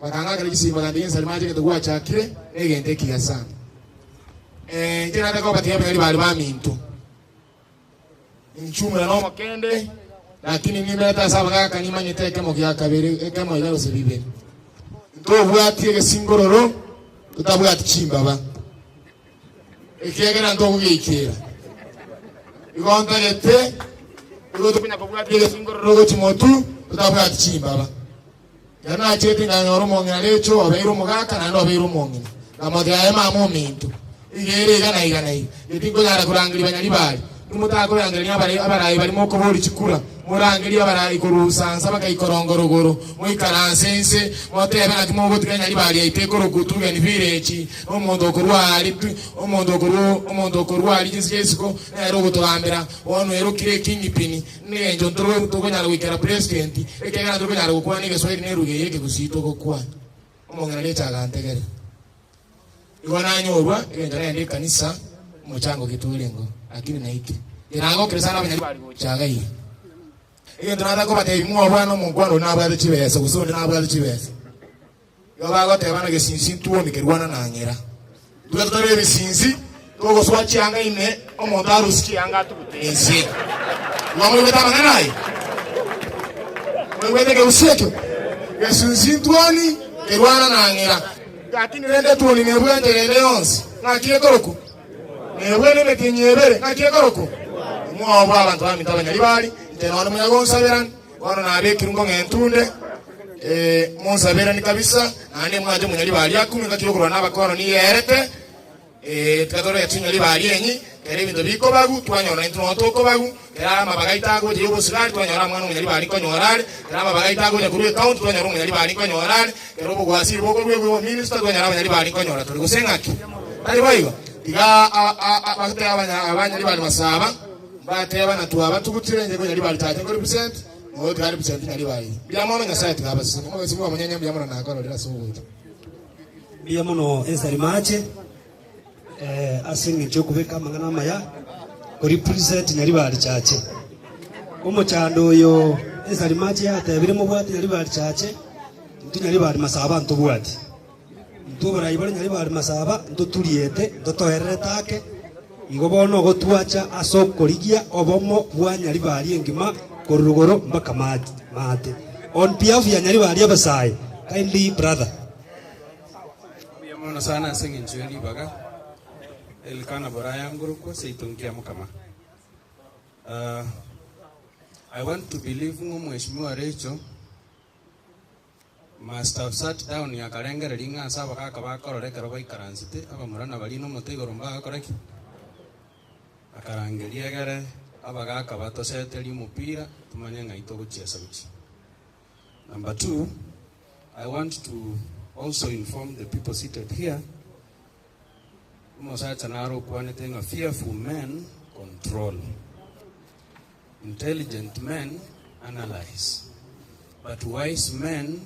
Bakang'akera chisimba gante gensari mache egento gwachakire, na egento ekiya sana. Eh, inche nataka kobatebia abanyari bare baminto. Inchumera nomokende, lakini nimberete ase abagaaka nimanyete ekemo gia kabere, ekemo iga gose bibere. Ntobwati egesingororo, totabwati chimbaba, ekiagera ntogogeikera. Igo ntagete igo tokonya kobwatia egesingororo gochia motu, totabwati chimbaba. Ekero nachete nkanyora omong'ina Recho obeire omogaka naende obeire omong'ina. Nkamotebia, Aye mama ominto, iga ere iga na iga na iga, inche tinkonyara korangeria banyaribari. Intwe motakorangeria abare abarai baria mokoboria chikura, morangerie abarai korwa usansa bakaikoronga rogoro, moikaranse inse, motebe naki mogotiga nyaribari yaito ekorokwa Tugeni Village, na omonto okorwa aria omonto okorwa omonto okorwa aria chinse chia isiko nere ogotogambera, bono ere okire ekingpin. Nengencho ntoro tokonyara goikera president, ekiagera ntoro konyara gokwana egeswahili na eruga eye ekegusii togokwana. Omong'ina Rachel agantegerera. Igo nanyorwa egencho nagenda ekanisa omochango gete orengeo, lakini naikire. Inche nagokire sana abanyari bare gocha iga iga. Egento nataka kobatebia mwabwana omonkwana oria nabwate chibesa gose onde nabwate chibesa. Igo bagoteba na gesinsi ntuoni kerwana na ng'ira. Intwe totari ebisinsi, togosoa chianga ime, omonto arusie chianga atugute inse. Igo moigwete amang'ana aya? Moigwete ekegusii ekio? Gesinsi ntuoni kerwana na ng'ira. Lakini rende etuoni nebua enchera ende yonsi. Ng'aki ekorokwa? Nebue nemetienyi ebere. Ng'aki ekorokwa? Imwoboa abanto baminto abanyaribari, inche nonya nonya gonsaberani. Bono nabekirwe nkong'entunde, ee, monsaberanie kabisa, naende mwanche omonyaribari akumwe engaki y'okorwana nabakono nigo eerete, ee, tiga torore chinyaribari enyi, kera ebinto bikobagu, twanyora naintwe nonya tokobagu, kera amabaga aito agocha y'obosigari, twanyora omwana omonyaribari nkonyora are, kera amabaga aito agocha korwa ecounty, twanyora omonyaribari nkonyora are, kera obogwasiri bokorwa obominister, twanyora abanyaribari nkonyora tore, gose ng'aki? Tari boigo? Tiga bagoteba abanyaribari masaba. Mbateba na twabatugutire inche konya ribari tache nkori present noyo tigari present na ribari mbuya mono Nyasaye tiga abasesenie omogesi bwa omonyenye mbuya mono nakororire ase ogocha. Mbuya mono Ensari Mache eh, ase eng'encho yokobeka amang'ana amaya kori present Nyaribari Chache. Omochando oyo Ensari Mache yatebire mobwate Nyaribari Chache, intwe Nyaribari Masaba ntobwati. Intwe oborai bore Nyaribari Masaba ntoturiete, ntotoererete ake, igo bono ogotwacha ase okorigia obomo bwa Nyaribari engima korwa rogoro mpaka maate. On behalf ya Nyaribari abasae, kindly brother. Mbuya mono sana ase eng'encho ye ribaga, Elikana Boraya ngorokwa seito nkia mokama. I want to believe ng'a omweshimiwa Rachel Must have sat down akarengereria ng'a ase abagaka bakorora ekero baikaransete, abamura na baria nomote igoro mbagakora ki? Akarangeria egere abagaka batoseterie omopira tomanye ng'ai togochiesa gochia. Number two, I want to also inform the people seated here, omosacha naro okwanete ng'a fearful men control. Intelligent men analyse, but wise men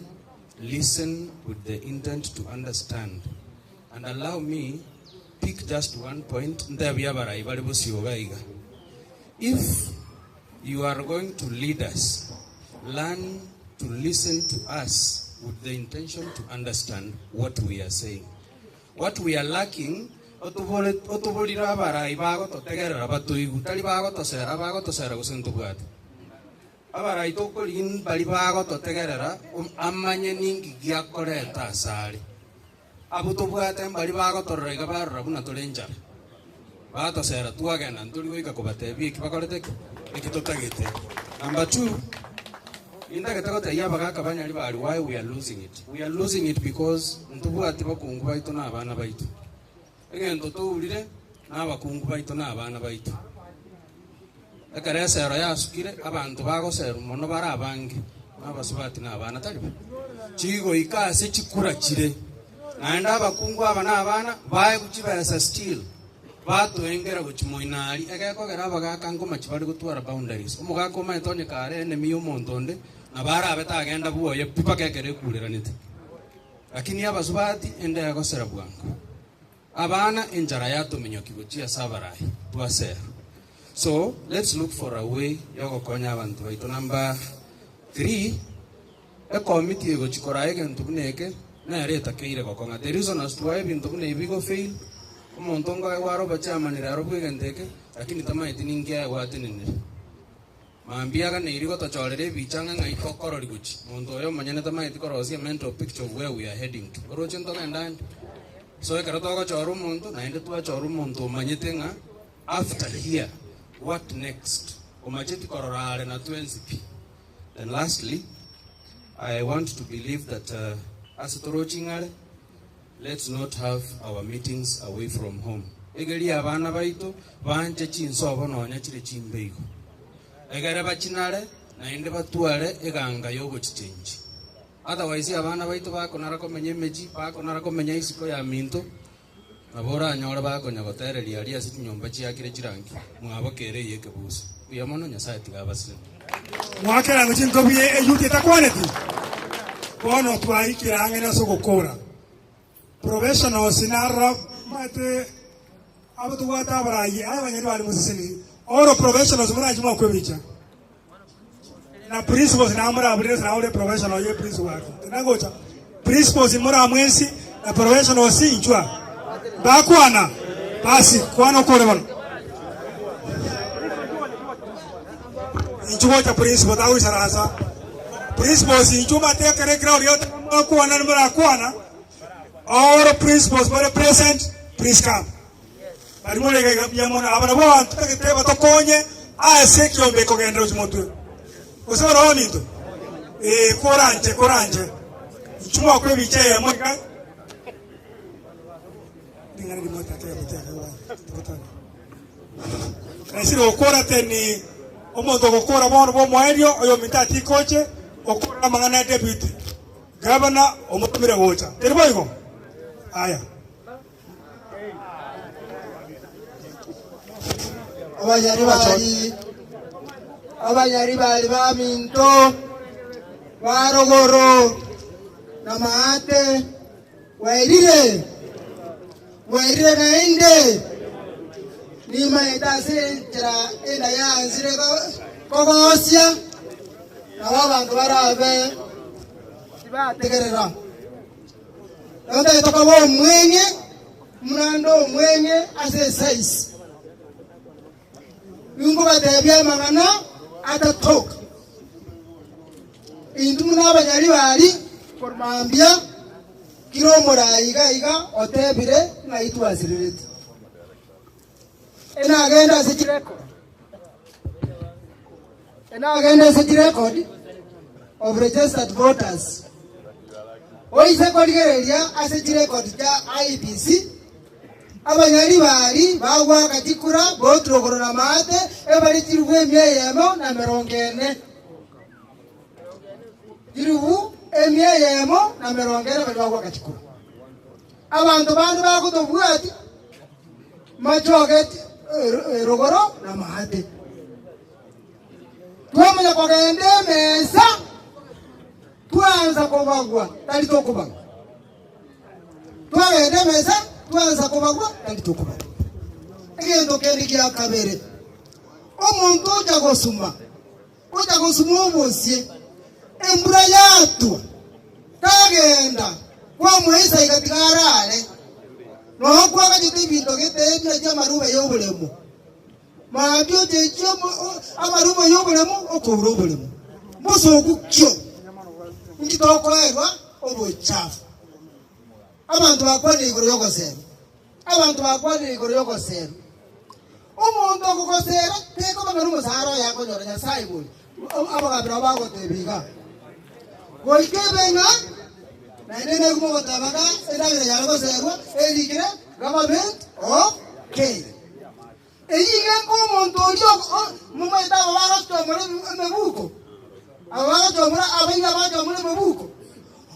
listen with the intent to understand. And allow me pick just one point ntebie abarai bare bosio iga iga. If you are going to lead us, learn to listen to us with the intention to understand what we are saying. What we are lacking, otoborire abarai bagototegerera batoigwe, tari bagotosera, abagotosera gose ntobwate. Abarai tokorigia mbari bagototegerera amanye ninki giakoreta asare. Abwo tobwate mbari bagotorora iga barora buna tore enchara. Batosera twagenda ntori goika kobatebia eki bakorete ki? Eki totagete. Number two, nintagete gotebia abagaka ba Nyaribari why we are losing it. We are losing it because ntobwati bakungu baito na abana baito. Egento tourire na abakungu baito na abana baito. Ekero esero yasukire, abanto bagoserwa mono bare abange, na abasubati na abana, tari bo? Chigoika ase chikura chire, naende abakungu aba na abana baegwe chibesa still, batoengera gochia moino aria, egekogera abagaka nkomachi bare gotwara boundaries. Omogaka omanyete onye kare enemy ya omonto onde, nabo arabe tagenda bwoye pi mpaka ekero ekureranete. Lakini abasubati ende egosera bwango. Abana enchara yatominyoki gochia ase abarai twasera. So let's look for a way yogokonya abanto baito. Number 3, ekomiti egochi koraa egento buna eke nere etakeire gokong'a. The reason as to why ebinto buna ebi bigo fail, omonto nkoegwa are obochairman rero bwa egento eke, lakini tamaeti ninki aye gwatenenire. Mambia aganeiri gotochorera ebicha ng'a ng'ai tokorori gochia. Monto oyo omonyene tamaeti korosia a mental picture of where we are heading to. Oroche ntogende ande? So ekero togochora omonto, naende twachora omonto omanyete ng'a after here, what next? Omacheti korora are na twensi pi. Then lastly, I want to believe that ase torochi ng'are, let's not have our meetings away from home. Egeria abana baito banche chinsobo nonya chire chimbe igo, egere bachinare naende batware eganga y'ogochichenchia. Otherwise abana baito bakonara komenya emechie, bakonara komenya isiko ya minto, nabo oranyore bakonya gotereria aria ase chinyomba chiakire chirangi, mwabo kere eye ekebusa. Buya mono, Nyasaye tiga abasesenie. Mwakerango chinkobi eyuti etakwaneti, bono twaikire ang'e nase ogokora. Professionals narora maete abo tobwate abarai aya abanyene bare moseseni all professionals moranche mwakwebicha na principals nabo moraburire ase naore professional ye principal ake tinagocha principals moramwensi na professionals inchwa bakwana basi kwana okore bono inchu gocha principal tagoisaransa principals inchu mate ekero eground Mwakwana morakwana, all principals bare present, please come. Bari more iga iga buya mono, aba nabwo abanto totagete batokonye ase ekiombe ekogenderera gochia motwe. Gose barabwo abaminto? Eh, koranche, koranche. Inchuo mwakwa ebicha eyemo iga. Ring'ana rimo tata yagotiaka iga togotanga. Naisire gokora teni omonto ogokora bono bw'omoerio oyominto atikoche okore amang'ana ya deputy gavana omotomire gocha. Teri boigo? Aya. Abanyaribari, abanyaribari baminto ba rogoro na maate Bwairire, bwairire naende, nimaete ase enchera enda yaanchire kogosia, nabo abanto barabe tibategerera. Notagete koba omweng'e buna nde omweng'e ase esaisi. Ninkobatebia amang'ana atatoka. Intwe buna abanyaribari korwa mambia, kera omorai iga iga otebire ng'ai twasirerete. Enagende ase chirecord, enagende ase chirecord of registered voters, oise korigereria ase chirecord chia IEBC, Abanyaribari bagoaka chikura boturogoro na maate, ebare chilifu emia eyemo na emerongo ene. Chilifu emia eyemo na emerongo ene baria bagoaka chikura. Abanto bande bagotobwati machogeti rogoro na maate. Twamanya kogenda emesa, twaansa kobagwa, tari tokobagwa. Twagenda emesa, twansa kobagwa, tari tokobagwa. Egento kende gia kabere, omonto ocha gosuma, ocha gosuma obosie, embura yatwa, tagenda, kwamoisa iga tiga arare, nonya kwagachete ebinto gete buna chi'amarube y'oboremo, mambia ocheche amarube y'oboremo okoura oboremo. Mbosoku kio, inki tokoerwa obochafu? Abanto bakwanire igoro y'ogoseerwa, abanto bakwanire igoro y'ogoseerwa. Omonto okogoseera tekoba ng'a nomosara oye akonyora Nyasae bori. Abagaambi nabo bagotebia iga, Goika ebe ng'a naende naigwe mogoteba ng'a endagera yare goseerwa erikire Government of Kenya. Eyio iga enka omonto oria momaete aba bagochomora emebuko, aba bagochomora abairi abachomora emebuko,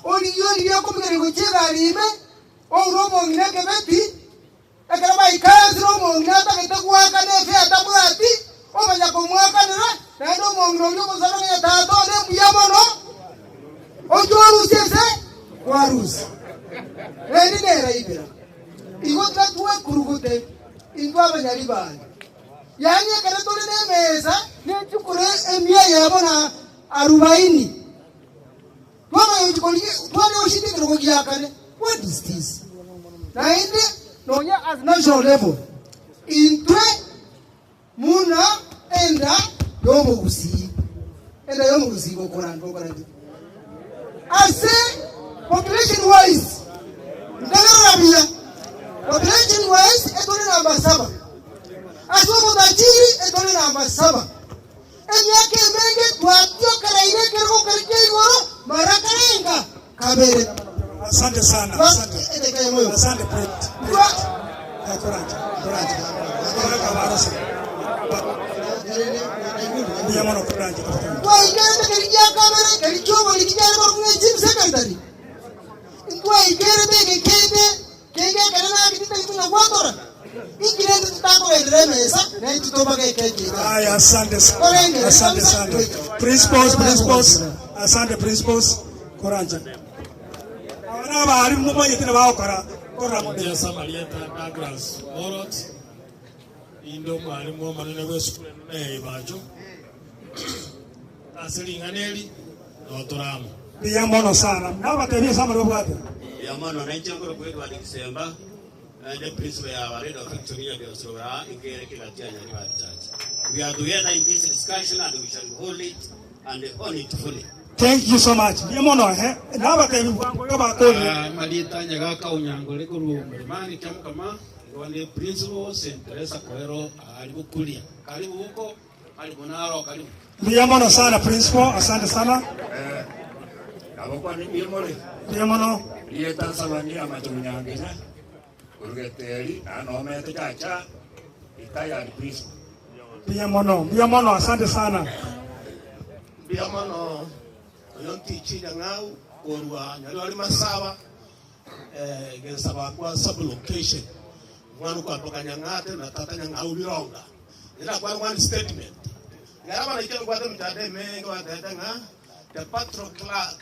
origie origie okomigereria gochia egari ime, oure omong'ina ekebeti, ekero baikaransire omong'ina atagete goakana efare atabwati, omanya komoakanera, naende omong'ina oria omosaba ng'a tata one mbuya mono, ochwe orusie ase kwarusia. Naende neraibera. Igo tiga twekurugute intwe abanyaribari. Yaani ekero tore nemesa nechukuru emia eyemo na arubaini, twamanya gochia korigia tware goshinda ekerogo gia kane. What is this? Naende nonya at national level, intwe Buna enda y'omogusii, enda y'omogusii gokora gokora ki? Ase population wise, ntegerera buya, population wise etore namba saba, ase obotajiri etore namba saba. Emiaka emenge twatiokereire ekerogo keria kia igoro mara karenga kabere. Asante sana. Twa- Asante. edeka ya moyo. Asante president. Twa- Koranje. Koranje. Koranje abarose. Mbuya mono koranje. Twaikerete keria gia kabere keria ki'oboriki kiare korokwa ng'a chief secretary. Ntwaikerete eke kende kenge ekere naki titari konya gwatora. Inki rende tutakogenderera emesa naintwe tobage ekeki eke? Haya, asante sana. Korengere Asante kabisa sana. toika. Principals, principals. Asante principals. Koranje. Aba nabarimu mumanyete nabagokora korora Omonto Samarieta Douglas Morot, inde omwalimu omonene bw'esukuru eno na ya Ibacho, ase ring'ana eri notore amo. Mbuya mono sana. Nabatebie ase amari babwate. Mbuya mono, nainche nkorokwa Edward Kisemba, naende principal ya Our Lady of Victory Nyabiasura inkere kegati ya Nyaribari Church. We are together in this discussion and we shall hold it and own it fully. Thank you so much. Mbuya mono ehe. Nabatebi bwango iga bakorire. Ah, Marieta Nyagaka Onyangore korwa Mlimani Kiamokama, igo ndi principal St. Teresa Koero ari Bukuria. Karibu huko, karibu naro, karibu. Mbuya mono sana principal, asante sana. Eh, nabo kwane mbuya more. Mbuya mono. Rieta nsabani amache munyangenya korugeteri nanomete chacha retired principal. Mbuya mono, mbuya mono, asante sana. Mbuya mono oyo ntichi nyang'au korwa nyarwari masaba eh, gensaba kwa sub-location mwana okwamboka nyang'ate na tata nyang'au bironga Nera one statement ngara bana ike ngwate mchande emenge batete ng'a the patrol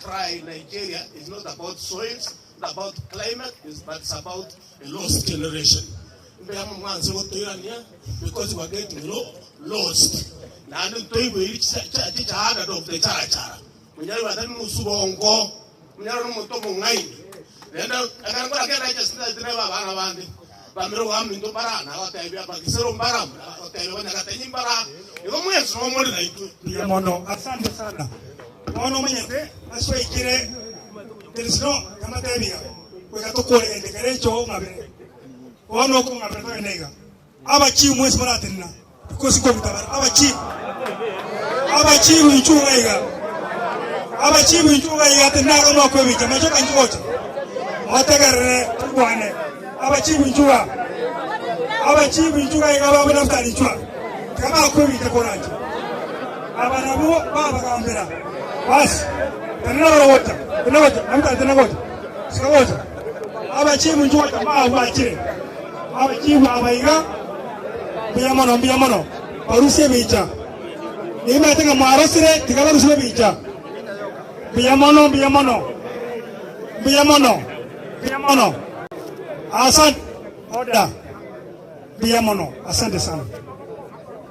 cry in Nigeria is not about soils, not about climate, is, but it's about a lost generation. Mbeya mwanse gotoirania because we are getting lo, lost. Naende ntoigweri chichaada of the charachara. Munyari batari musubongo, munyari nomonto omong'aini. Rende ekero nkorakenda eche sinetire abana bande. Bamire goaminto mbara, nagotebia bagisero mbara, nagotebia banyagatenyi mbara. Igo mwensi nomore naitwe. Mbuya mono, asante sana. Bono omanyete aswaikire there is no namatebiga goika tokore gento kere echo ng'abere. Bono okong'abera togende iga. Abachief mwensi moratenena because nkoruta bare abachief. Abachief inchuo iga iga. Abachief inchuo iga iga tenena iga mokwebicha machoka inchuo gocha. Motegerere tokwane. Abachief inchuo iga. Abachief inchuo iga iga babe Naftali inchuo. Tiga bakwebicha koranche. Aba nabwo babagambera. Basi tenena barogocha. Tenena gocha. Naftali tenena gocha. Sika gocha. Abachief inchuo gocha mabwachire. Abachifu aba iga, mbuya mono, mbuya mono, barusie ebicha. Nimaete ng'a mwarosire, tiga barusie ebicha. Mbuya mono, mbuya mono, mbuya mono, mbuya mono. Asante. Order. Mbuya mono, asante sana.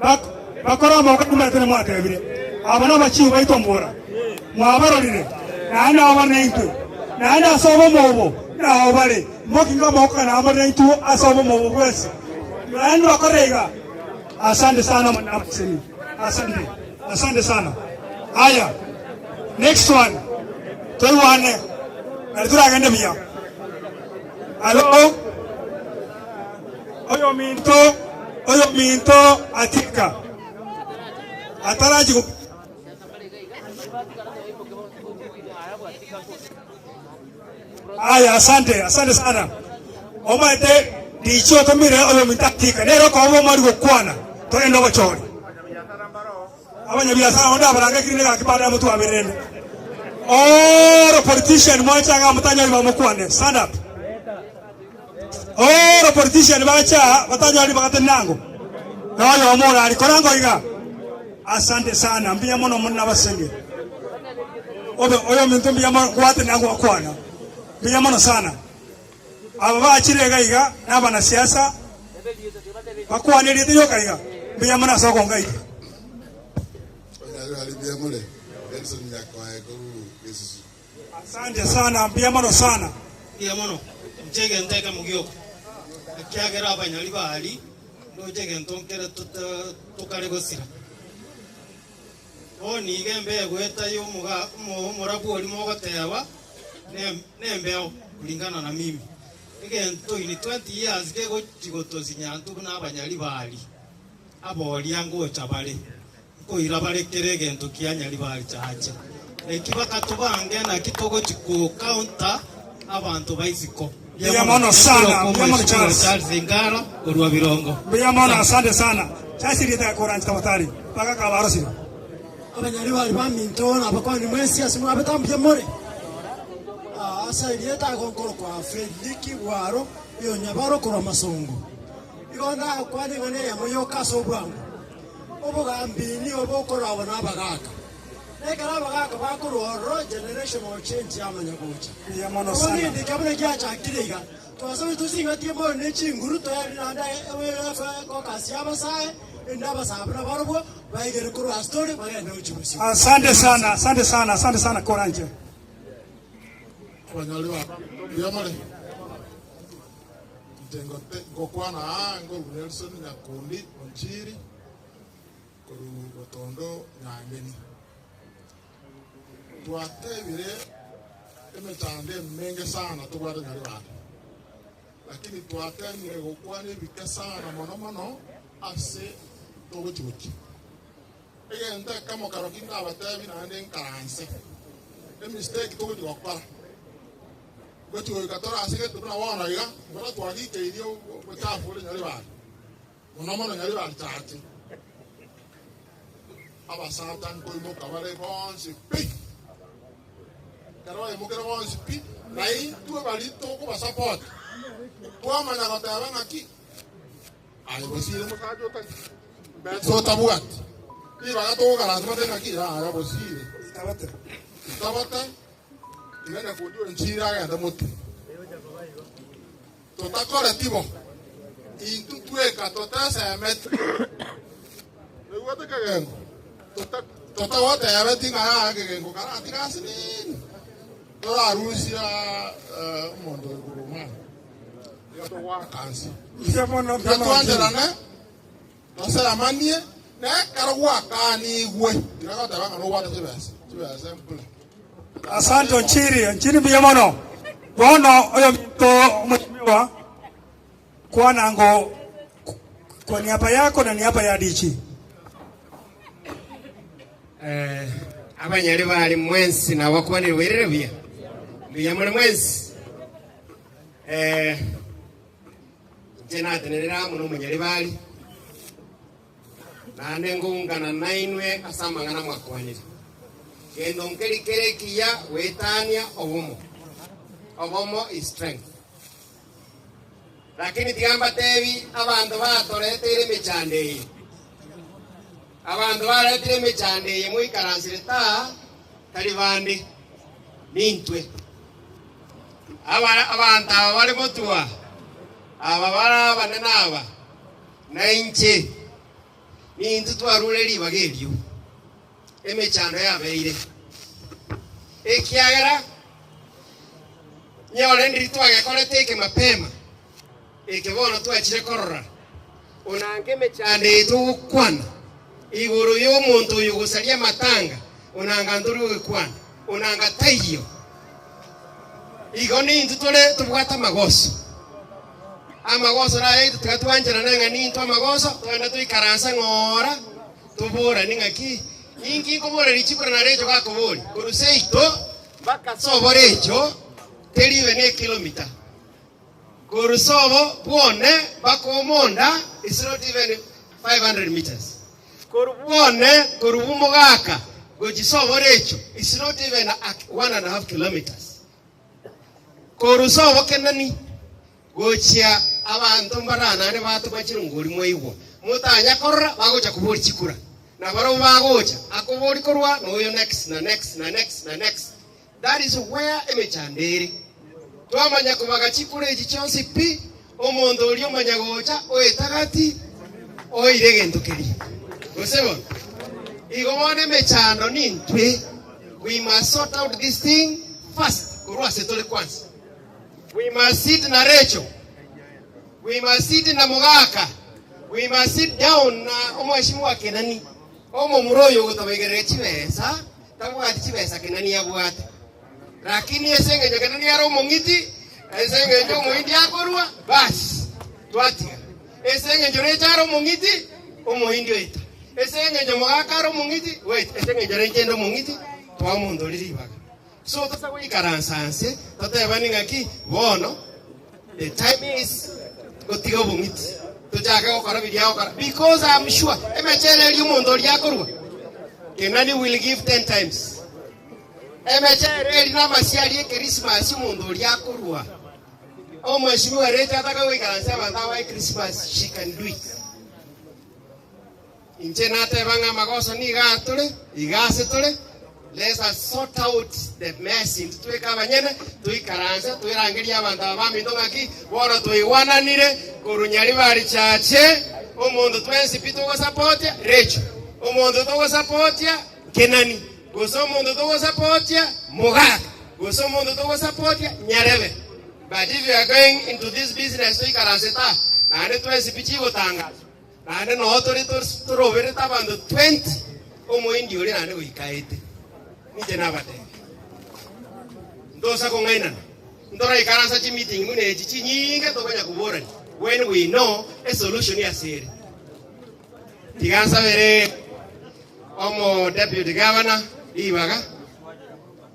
Bak, bakora amaboko nimaete namwatebire. Aba nabachifu baito mbora. Mwabarorire, naende nabo bare naintwe, naende ase obomo obo nao bare. Mokinge amaboko nabo bare naintwe ase obomo obo bwensi. Naende bakore iga. Asante sana Omonene abasemi. Asante. Asante sana. Aya. Next one. Toigwane. Nari toragende buya. Alo. Oyominto, oyominto atika. Atarachi go Aya, asante, asante sana. Omanyete richi otomire oyominto atika nere okoba omwari gokwana togende obochori. Abanyabiasara onde abarange kirinde gaki baada motwabererende. All politician mwacha iga motanyori bamokwane. Stand up. All politician bacha aa batanyori bagatenena ango. Na oyomo orari korango iga. Asante sana mbuya mono omonene abasenge. Obe oyominto mbuya mono gwatenena gwakwana. Mbuya mono sana. Aba bachire iga iga nabanasiasa bakwane erieta rioka iga, mbuya mono ase okongaita. Asante sana, mbuya mono sana. Mbuya mono, inche egento ekemo gioka, ekiagera abanyari baria ndoche egento nkere tokare gosira. Bono iga embeo egoeta y'omorabu oria mogoteba nembeo kulingana na mimi. Egento in 20 years kegochi gotosinya intwe buna abanyaribari, aboria ngocha bare, nkoira bare kera egento kia nyaribari chache. Eki bakatobange naki togochi ko counter abanto ba isiko. Mbuya mono sana, mbuya mono Charles. Charles Ngara korwa Birongo. Mbuya mono, asante sana. Charles rieta gakoranche tafadhali. Mpaka kabarosire. Abanyaribari baminto na abakuani mwensi ase mwabete mbuya more. Ase erieta agonkorokwa Fredrick Bwaro oyo Nyabaro korwa Masongo. Igo ndakwane ing'ana eyemo yoka ase obwango. Obogambi nigo bokoragwa nabagaaka. Na ekero abagaaka bakorwa ororo, generational change yamanya gocha. Mbuya mono Bono sana. egento ekia buna giachakire iga, twasabire tosing'atie mono ne chinguru toyarire naende caucus y'abasae, erinde abasae buna barobwo baigere korwa ase tore bagende gochia bosio. Asante sana, asante sana, asante sana koranche. Abanyori ba mbuya more? Inche ngote ngokwana aa nkorwa Nelson Nyakundi Onchiri. Korwa botondo nyangeni twatebire emechando emenge sana tobwate Nyaribari, lakini twatemire gokwana ebike sana mono mono ase togochi gochia. Egento ekemo karoki nkabatebi naende nkaranse, emistake togochi gokora, gochi goika tore ase gento buna bono iga, mbora twagikeirie obochafu ore Nyaribari. Mono mono Nyaribari chache, abasacha nkoimoka bare bonsi pi. Ekero baimokire bonsi pi, na intwe baria tokobasapota, twamanya goteba ng'aki, aye bosire mosacha otari mbesa otabwati, ribaga togokaransa batebe ng'aki, yaya bosire, itabate, tiga nyakundi oyo nchire agende motwe. Totakoreti bo, intwe tweka totesemeti. Noigwete ekegengo? Totagotebeti ng'a yaya ekegengo karatiga asinini, torarusia omonto oyo korwa omwana. Iga togoaka nse. Tiga twancherane, tosemanie, na ekero gwakanigwe, tiga goteba ng'a nobwate chibesa, chibesa mbure. Asante Onchiri, Onchiri mbuya mono. Bono oyominto omweshimiwa kwana ngo kwa niaba yako na niaba ya DG. Eh, abanyari bari mwensi nabakwanire bwairire buya mbuya muri mwensi eh, inche natenenera amo na omonyari bari Naende ngoungana nainwe ase amang'ana mwakwanire. Gento nkeri kere ekiya goetania obomo. Obomo is strength. Lakini tiga mbatebi abanto batoreteire emechando eye. Abanto baretire emechando eye moikaransire taa tari bande, nintwe. Abanto aba bare gotwa, aba bare abanene aba, Na inche nintwe twarure ribaga erio, emechando yabeire, ekiagera nyore ndiri twagekorete eke mapema, eke bono twachire korora, onange emechando eye togokwana igoro y'omonto oyo ogosaria amatanga, onanga ntori gogekwana, onanga taiyo. Igo nintwe tore tobwate amagoso. Amagoso nayaito tiga twancherane ng'a nintwe amagoso, togende toikaranse ng'ora, toboranie ng'aki, Inki nkobora richiko na recho gakoboria? Korwa seito mpaka sobo recho teribe ne ekilomita. Korwa sobo bwone mpaka omonda is not even 500 meters. Korwa bwone korwa bw'omogaka gochia sobo recho is not even a one and a half kilometers. Korwa sobo Kenani gochia abanto mbaranane batoma chirongori mwaigwa, motanya korora bagocha koboria chikura, na barabwo bagocha akobori korwa noyo next na next na next na next. That is where emechando ere. Twamanya kobaga chikura echi chionsi pi, omonto oria omanya gocha oetagati oire egento keria. Gose bono? Igo bono emechando nintwe, we must sort out this thing first korwa ase tore kwanza. We must sit na Rachel, we must sit na Mogaka, we must sit down na omweshimiwa Kenani, omomura oyo ogotobegerera chibesa, tabwati chibesa Kenani abwate. Lakini ase engencho Kenani are omong'iti, ase engencho omohindi akorua, basi twatiga. Ase engencho Rachel are omong'iti, omohindi oita. Ase engencho Mogaka are omong'iti, oita. Ase engencho Rachel ende omong'iti, twaa omonto oria ribaga. So tosa goikaransa nse totebani ng'aki bono the time is gotiga obong'iti tochake gokora biria agokora because I'm sure emechere eria omonto oria akorua Kenani will give ten times. Emechere eria na amasiari y'Ekrismasi omonto oria akorua. Omweshimiwa Rachel ataka goikaransa abanto aba Ekrismasi she can do it. Inche nateba ng'a amagoso nigo atore, iga ase tore, let's us sort out the mess intwe tweka abanyene, toikaranse, toirangerie abanto aba baminto ng'aki, bono twaigwananire korwa Nyaribari Chache, omonto twensi pi togosapotia, Rachel, omonto togosapotia, Kenani, gose omonto togosapotia, Mogaka, gose omonto togosapotia, Nyarebe. But if you are going into this business toikaranse ta, naende twensi pi chigotangaswa. Naende noo tore toroberete abanto 20, omoindi oria naende goika aete. Ninche nabatebia, ntosa kong'ainana, ntoraikaransa chimeeting buna echi chinyinge tokonya koborania when we know a solution ase ere. Tiga nsabere omo deputy governor ribaga,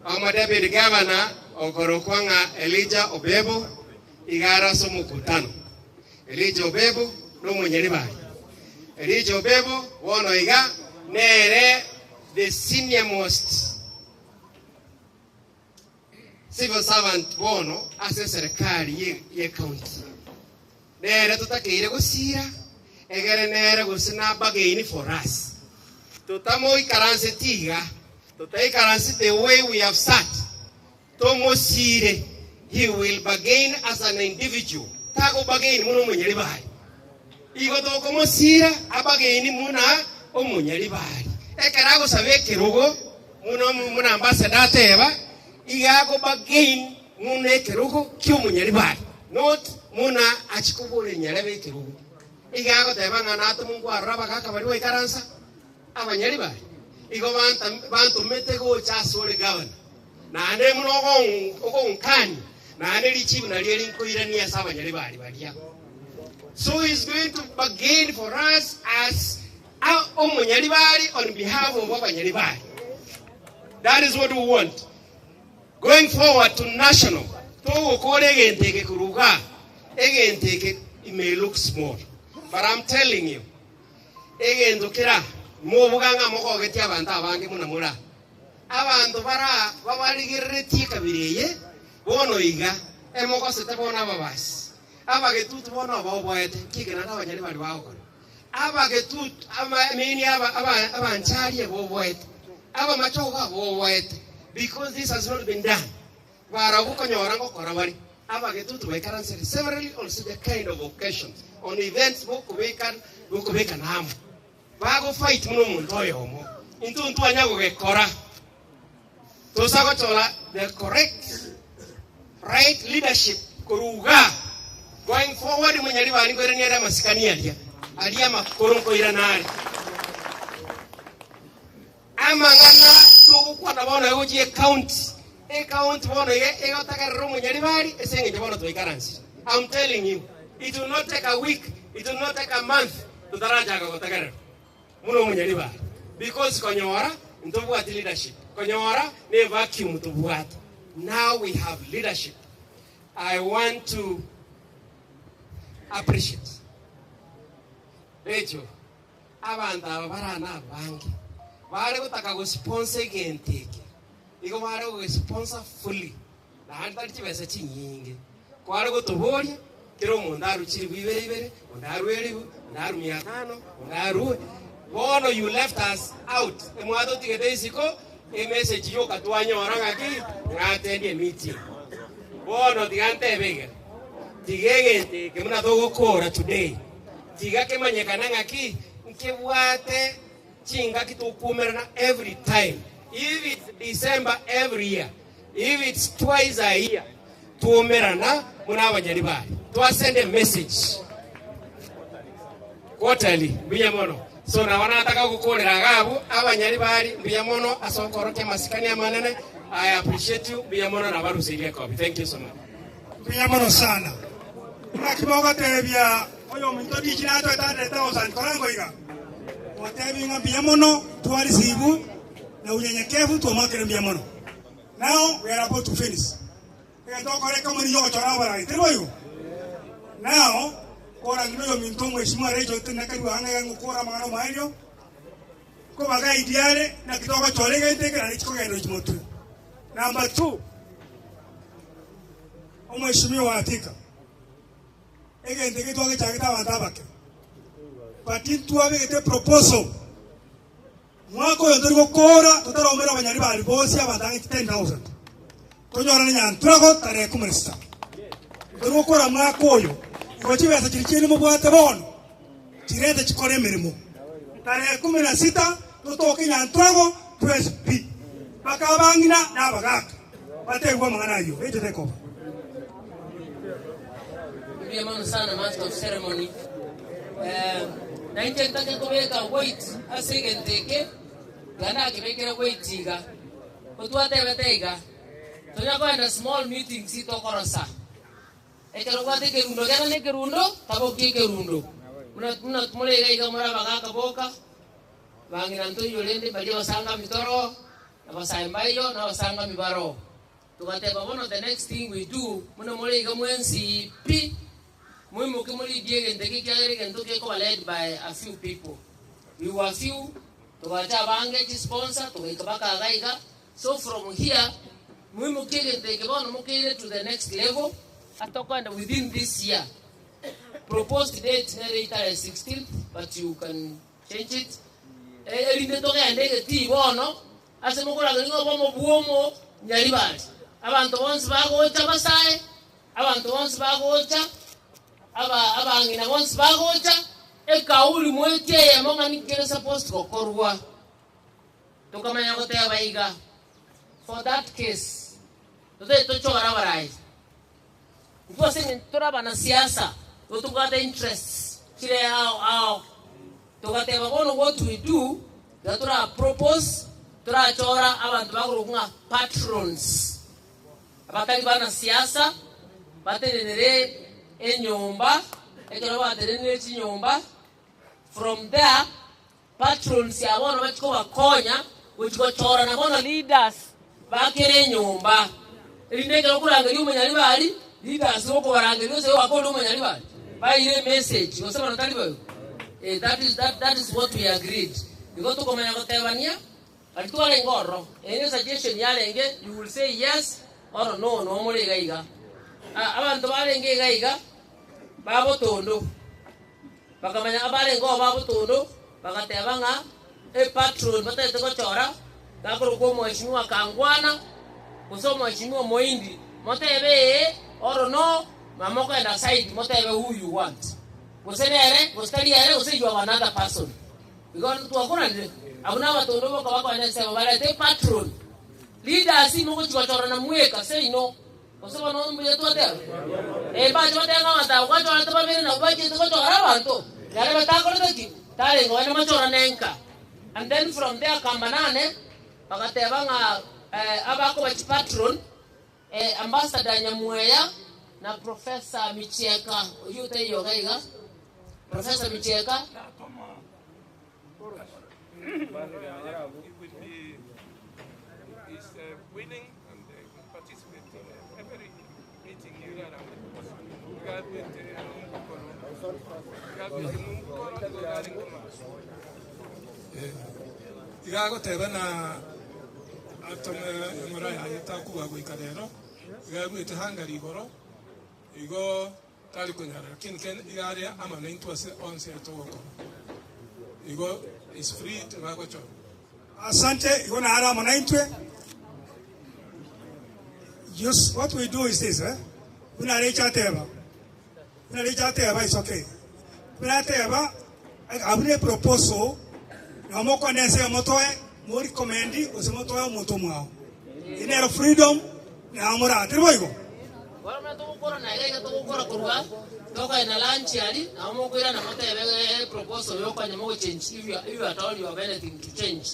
omo deputy governor okorokwa ng'a Elijah Obebo iga are ase omokutano. Elija Obebo nomonyaribari. Elija Obebo bono iga nere the senior most civil servant bono ase eserekari ye county. Nere totakeire gosira egere nere gose na bargain for us. Totamoikaranseti iga, totaikaransi the way we have sat. Tomosiire, he will bargain as an individual, tago bargain buna omonyaribari. Igo tokomosiira abargain buna omonyaribari. Ekero agosaba ekerogo buna buna ambassador ateba, iga ago bargain buna ekerogo ki'omonyaribari, not buna achia kobora enyarebe ekerogo. Iga agoteba ng'a natome nkwarora abagaka baria baikaransa abanyaribari, igo bantomete gocha asore gavana. Naende buna ogonkania, naende richibu nario eri nkoirania ase abanyaribari baria. So he is going to bargain for us as omonyaribari on behalf of abanyaribari. That is what we want. Going forward to national, togokora egento eke korwa igaa, egento eke it may look small, but I'm telling you, egento kera mobuga ng'a mogogetie abanto abange buna more aa. Abanto baraa babarigereretie ekabira eye bono iga, emogosete bono ababasi, abagetutu bono obaoboete, nki eke naende abanyari baria bagokora? Abagetutu, ama- mean abancharia boboete, abamachogo aboboete, because this has not been done. Barabwo konyora ngokora bare, abagetutu baikaransire severally on such a kind of occasions, on events bokobeka bokobekana amo. Bago fight buna omonto oyomo. Intwe ntwanya gogekora. Tosa gochora the correct right leadership korwa igaa going forward monyaribari nkoirania ere amasikani aria aria amakoro nkoirana are. Amang'ana togokwana bono egochia ecounty, ecounty bono iga egotagerera omonyaribari ase eng'encho bono twaikaransire. I'm telling you, it will not take a week, it will not take a month totarachaka gotegererwa buna omonyaribari because konyora ntobwati leadership, konyora ne evacuum tobwate. Now we have leadership. I want to appreciate Rachel. Abanto aba bare nabange bare gotaka gosponsor egento eke, igo bare gogesponsa fully, naende tari chibesa chinyinge. Kware gotoboria, kera omonto arue chilifu ibere ibere, onde arue elifu, onde arue mia tano, onde arue. Bono you left us out, emwatotigete isiko, emessage yoka twanyora ng'aki, ng'a attend emeeting. Bono tiga ntebe iga, tiga egento eke buna togokora today, tiga kemanyekane ng'aki nkebwate chingaki tokuomerana every time, if it's December every year, if it's twice a year, twaumerana buna abanyaribari, twasend a message quarterly, mbuya mono. So nabo nataka gokorera iga abwo, abanyaribari mbuya mono ase okorokia amasikani amanene, I appreciate you, mbuya mono nabaruseirie ekobi. Thank you so much. Mbuya mono sana. Naki mogotebia oyominto richi natoete 100,000 korango iga? Motebi ng'a mbuya mono twarisibu na unyenyekevu twamoakire mbuya mono. Now we are about to finish. Egento okore ekemo nigo ogochora oborai, tari boigo? Now korang'ina oyominto omweshimiwa Rachel tinakariwa ang'e iga ngokora amang'ana omoerio, nkobaguide are naki togochora egento eke naende chikogenda gochia motwe. Number two, omweshimiwa Atika, egento eke twagechagete abanto abake, but ntwabegete eproposal. Mwaka oyo ntori gokoora totaraumera abanyaribari bonsi abanto ang'e 10,000. Tonyorane nyantrago tarehe kumi na sita. Ntori gokoora mwaka oyo, igo chibesa chiria chiaino mobwate bono, chirete chikore emeremo. Tarehe kumi na sita totoke nyantrago twensi pi, mpaka abang'ina na abagaaka bategwe amang'ana ayio. Eche tekoba. Mbuya mono sana master of ceremony. Eh, nainche ntake kobeka weight ase egento eke, iga nakebekere weight iga. Ko twatebete iga, tonya koenda small meetings tokorosa. Ekero obwate ekerundo genda na ekerundo, tabokia ekerundo. Buna buna more iga iga more abagaka boka, bang'ina ntoiyo rende baria abasangami toro, abasae mbaiyo, na abasangami baroo. Togateba bono the next thing we do, buna more iga mwensi pi, moimoke morigie egento eke ekiagera egento gekoba led by a few people. We were few, togacha abange chisponsor, togaika mpaka iga iga, so from here, moimokie egento eke bono mokeire to the next level, ase tokoenda within this year. Proposed date nere tarehe 16th but you can change it, erinde togende egetii bono, Ase mokorageria ng'a obomo bw'omo nyaribari, abanto bonsi bagocha basae, abanto bonsi bagocha, aba abang'ina bonsi bagocha, ekauri moetie eyemo ng'a ninki kere supposed gokorwa. Tokamanya goteba iga, for that case, totagete tochore abarai. Intwe ase eng'encho tore abanasiasa, nigo tobwate interests chire ao ao. Togateba bono what we do, iga tora propose, torachora abanto bakorokwa ng'a patrons, abatari banasiasa, batenenere enyomba, ekero batenenire chinyomba, from there, patrons aba bono bachia kobakonya gochia gochorana bono leaders ba kera enyomba, erinde ekero okorangeria omonyaribari, leaders gokobarangeria gose gwakorire omonyaribari, baire emessage gose bono tari boigo? Eh, that is that that is what we agreed. Igo tokomanya gotebania, aria twarenge ororo, eye ne suggestion yarenge, you will say yes or no noo more iga iga. Ah, abanto barenge iga iga, babotondo. Bakamanya abarengeo ba botondo, bagateba ng'a epatron batagete gochora gakorokwa omweshimiwa Kangwana gose omweshimiwa Moindi, motebe ee or no, na mokogenda side motebe who you want, gose nere gose tari ere gose you have another person. Igo twakoranire, abwo na abatondo boka bakogenda ensemo barete epatron. Leaders mogochi gochorana mweka seino. Gose bono mbuya twateba? Ee, mbache batebe ng'a abanto aba gwachorete babere nabwo bachiete gochora abanto, nare batakorete ki? Tarenge onye machorane nka. And then from there akambanane, bagateba ng'a abakoba chipatron, Ambassador Nyamweya na Professor Michieka, oyio otaiyo iga iga, Professor Michieka, Iga agoteba na atome eng'ora yaye takogwa goika rero, iga aruete Hungary igoro, igo tari konyara, lakini kende iga are amo naintwe ase onsi aya togokora. Igo is free tibagochora. Asante, igo nare amo naintwe. Just what we do is this, eh? Buna areche ateba, buna areche ateba is okay. Buna ateba, abwo ne proposal, nabo mokwana ense eye motoe, mo recommend gose motoe omonto omwao. Eye nero freedom, nabo morate, tari boigo? Bono buna togokora na iga iga togokora korwa tokaina lunch aria, nabo mokoirana motebe eproposal yokonya mogochange if you if you at all you have anything to change.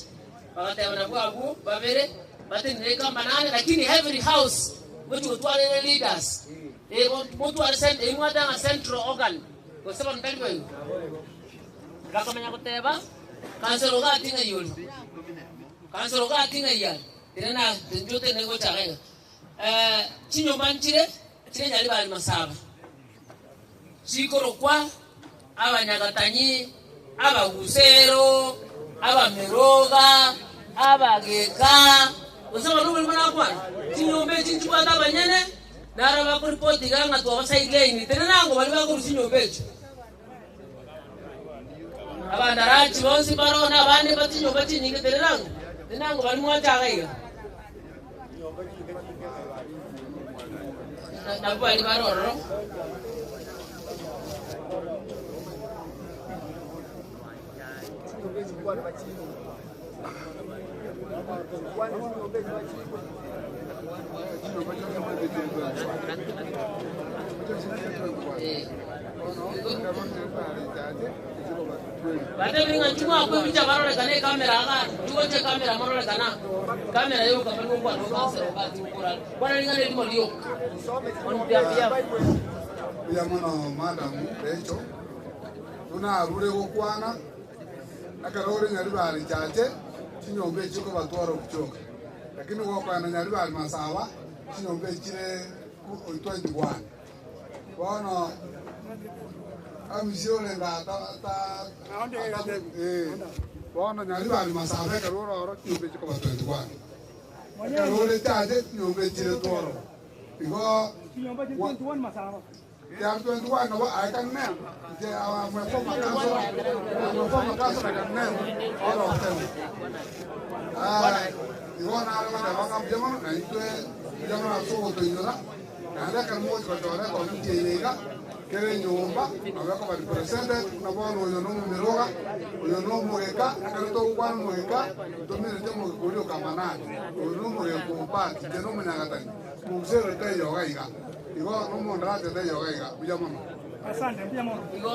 Bagateba nabwo abwo babere batenenere ekambanane, lakini every house ngochia gotwara ere leaders, eh motware cent eyio mwateba ng'a central organ, gose bono tari boigo? Bakamanya goteba, councillor iga ating'ai oria, councillor iga ating'ai aria, tenena intwe otenene gocha iga iga. Chinyomba nchire chire Nyaribari Masaba, chikorokwa Abanyagatanyi, Abagusero, Abamiroga, Abageka, gose bono oborimo nakwana. Chinyomba echi nchibwate abanyene, naro bakoripoti iga ng'a twabasideline, tenena ng'o baria bakorwa chinyomba echio. Abandarachi bonsi mbaro na abande ba chinyomba chinyinge, tenena ng'o, tenena ng'o baria mwacha iga iga. Nabwo baria bare ororo. Batebire ng'a inchuo mwakwa ebicha barorekane ekamera iga, inchuo ekamera mororekana, kamera yoka bari gokwana ogasera ogati gokorara. Kwana ring'ana erimo rioka. On their behalf. Mbuya mono madam Rachel, buna arure gokwana, ekero ore Nyaribari chache, chinyomba echi okobatwara obuchoka. Lakini gokoenda Nyaribari Masaaba, chinyomba echi chire 21. Bono amisio orenge bono Nyaribari Masaaba ekero ore ororo chinyomba echi chikoba 21. Ekero ore chache chinyomba echi chire twororo. Igo ya 21 nabo I can name inche I'm a former councillor, I'm a former councillor I can name all of them. Ah, igo nare goteba ng'a mbuya mono na intwe mbuya mono ase ogotoinyora. Naende ekero mogochia gochora ekomiti eye iga, kera enyomba nabo ekoba represented, buna bono oyo nomomeroga, oyo nomogeka, ekero togokwana omogeka, ntomineti omogeka oria o Kamanani, oyo nomogeka o Mbati, inche nomonyagatani, mogusere taiyo iga iga, igo nomondaracha taiyo iga iga, buya mono. Igo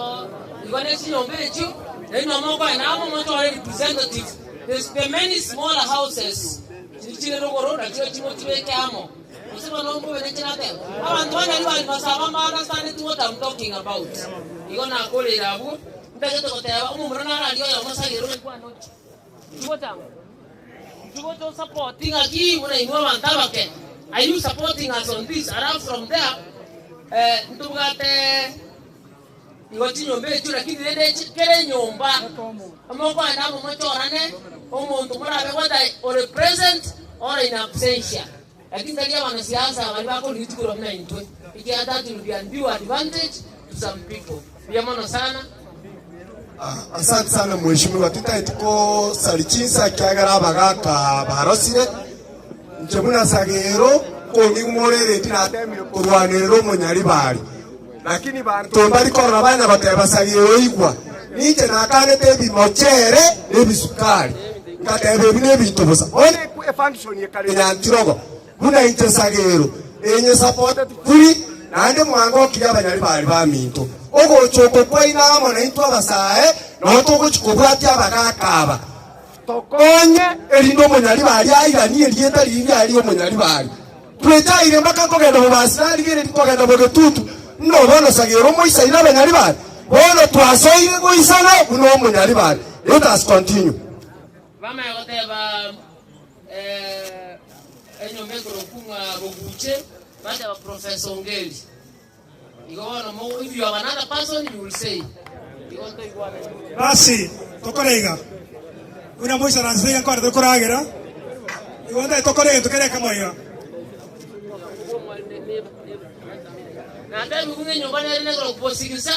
igo ne chinyomba echio, nainwe mokoe nabo mochore representative, there's the many smaller houses chiria chire rogoro nachio chimochibeke amo. Gose bono mbobe ninche nateba, Abanto ba Nyaribari masaba mba understandeti what I'm talking about. Igo nakoreire abwo, ntagete goteba omomura nararie oyomo sagere oigwane oche. Inchuo gocha amo. Inchuo gocha osapoti ng'aki buna inwe abanto abake. Are you supporting us on this? Alafu from there, eh, ntobwate igo chinyomba echio lakini rende kera enyomba mokoenda amo mochorane omonto morabe whether ore present or in absentia. Lakini tari abanasiasa baria bakorigiti korwa buna intwe, ekiagera that will be undue advantage to some people. Mbuya mono sana. Asante sana mheshimiwa, titaeti kosari chinsa ekiagera abagaka barosire. Inche buna Sagero kong'igwa ereti natemire korwanerera omonyaribari, lakini banto mbari korora banya goteba Sagero igwa, ninche nakanete ebimochere na ebisukari. Ngateba ebi nebinto bosa. Bono efunction ekare nyantirogo buna inche Sagero enyesapoteti fully naende mwangokirie abanyaribari baminto. Ogocha oko kwaino amo naintwe abasae noo togochi kobwatia abagaka aba tokonye erinde omonyaribari airanie erieta riria riaye ri'omonyaribari. Twechaire mpaka nkogenda bobasi narigereria kogenda bogetutu buna bono Sagero omoisaine abanyaribari bono twasoire goisana buna omonyaribari. Let us continue. Bamanya goteba enyomba ekorokwa ng'a Boguche, bateba Professor Ongeri. Igo bono mo if you have another person you will say. Igo ntoigwane. Basi, tokore iga, buna moisaransete iga nkore tokoragera, igo ntari tokore egento keria ekemo iga. Natebiwe buna enyomba nere negoro kosigisa,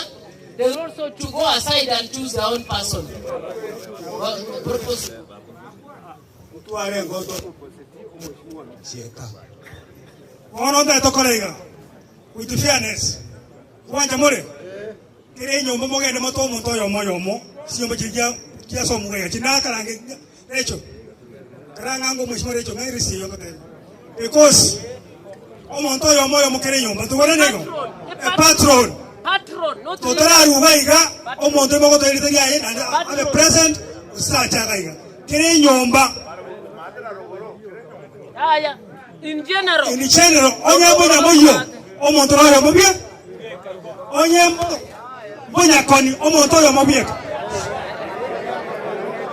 they will also to go aside and choose their own person. Propose. Motware engoto chieka. Bono ntaete tokore iga, with fairness, nkwancha more? Kera enyomba mogende motoe omonto oyomo oyomo chinyomba chiria chia ase omuga iga chinakarange Rachel. Karang'ange omweshimiwa Rachel ng'a erisi eyio ngoteba. Because omonto oyomo oyomo kera enyomba ntogorane igo? A patron. Totararuga iga omonto oimo ogotoa erita riaye naende abe present gose tache iga iga. Kera enyomba. In general. In general, onye mbonyamoyio, omonto noyomo bwe, onye mbonyakoni, omonto oyomo bweka.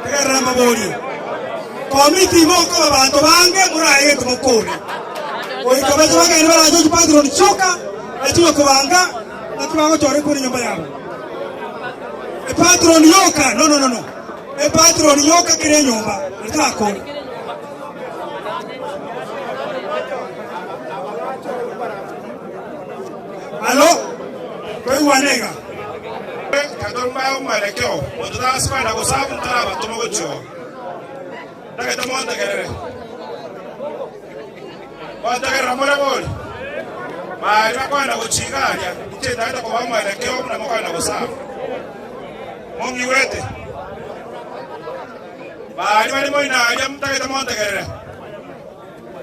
Tegerera mbaborie, komiti mokoba banto bange morae egento mokore. Goika bache bagende barache chipatroni chioka, nachio kobanga naki bagochora ekura enyomba yabo. Epatroni yoka, no no no no, epatroni yoka kera enyomba, natakore. Alo, toigwane iga. Ekero mbae omwelekeo, monto tagasi kogenda gosabu ntarabatoma gochia oo. Ntagete montegerere. Montegerera more bori? Baria bakogenda gochia iga aria, inche ntagete kobaa omwelekeo buna mokogenda gosabu. Mong'igwete? Baria bare moino aria motagete montegerere,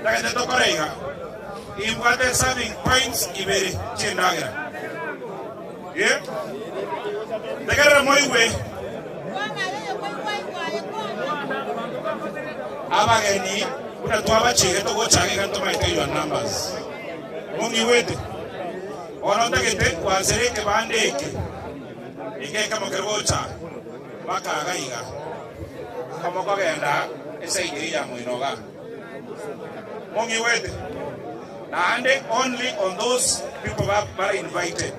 ntagete tokore iga, Nimbwate serving points ibere chi'endagera. Ee, ntegerere moigwe. Abageni buna twabachigete gocha iga ntomaete your numbers. Mong'igwete? Bono ntagete kwansera ekebanda eke, eke ekemo kere gocha mpaka iga iga. Komokogenda esaidi eye ya moino iga, mong'igwete? Naende only on those people bare invited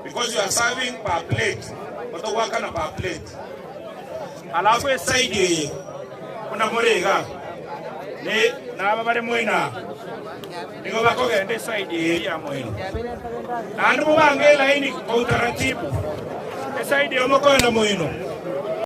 because you are serving per plate, otogoakana per plate. Alafu esaidi eye buna more iga, ne naba bare moino aa, nigo bakogenda esaidi eye ya moino. Naende mobange elaini kwa utaratibu, esaidi eye mokogenda moino.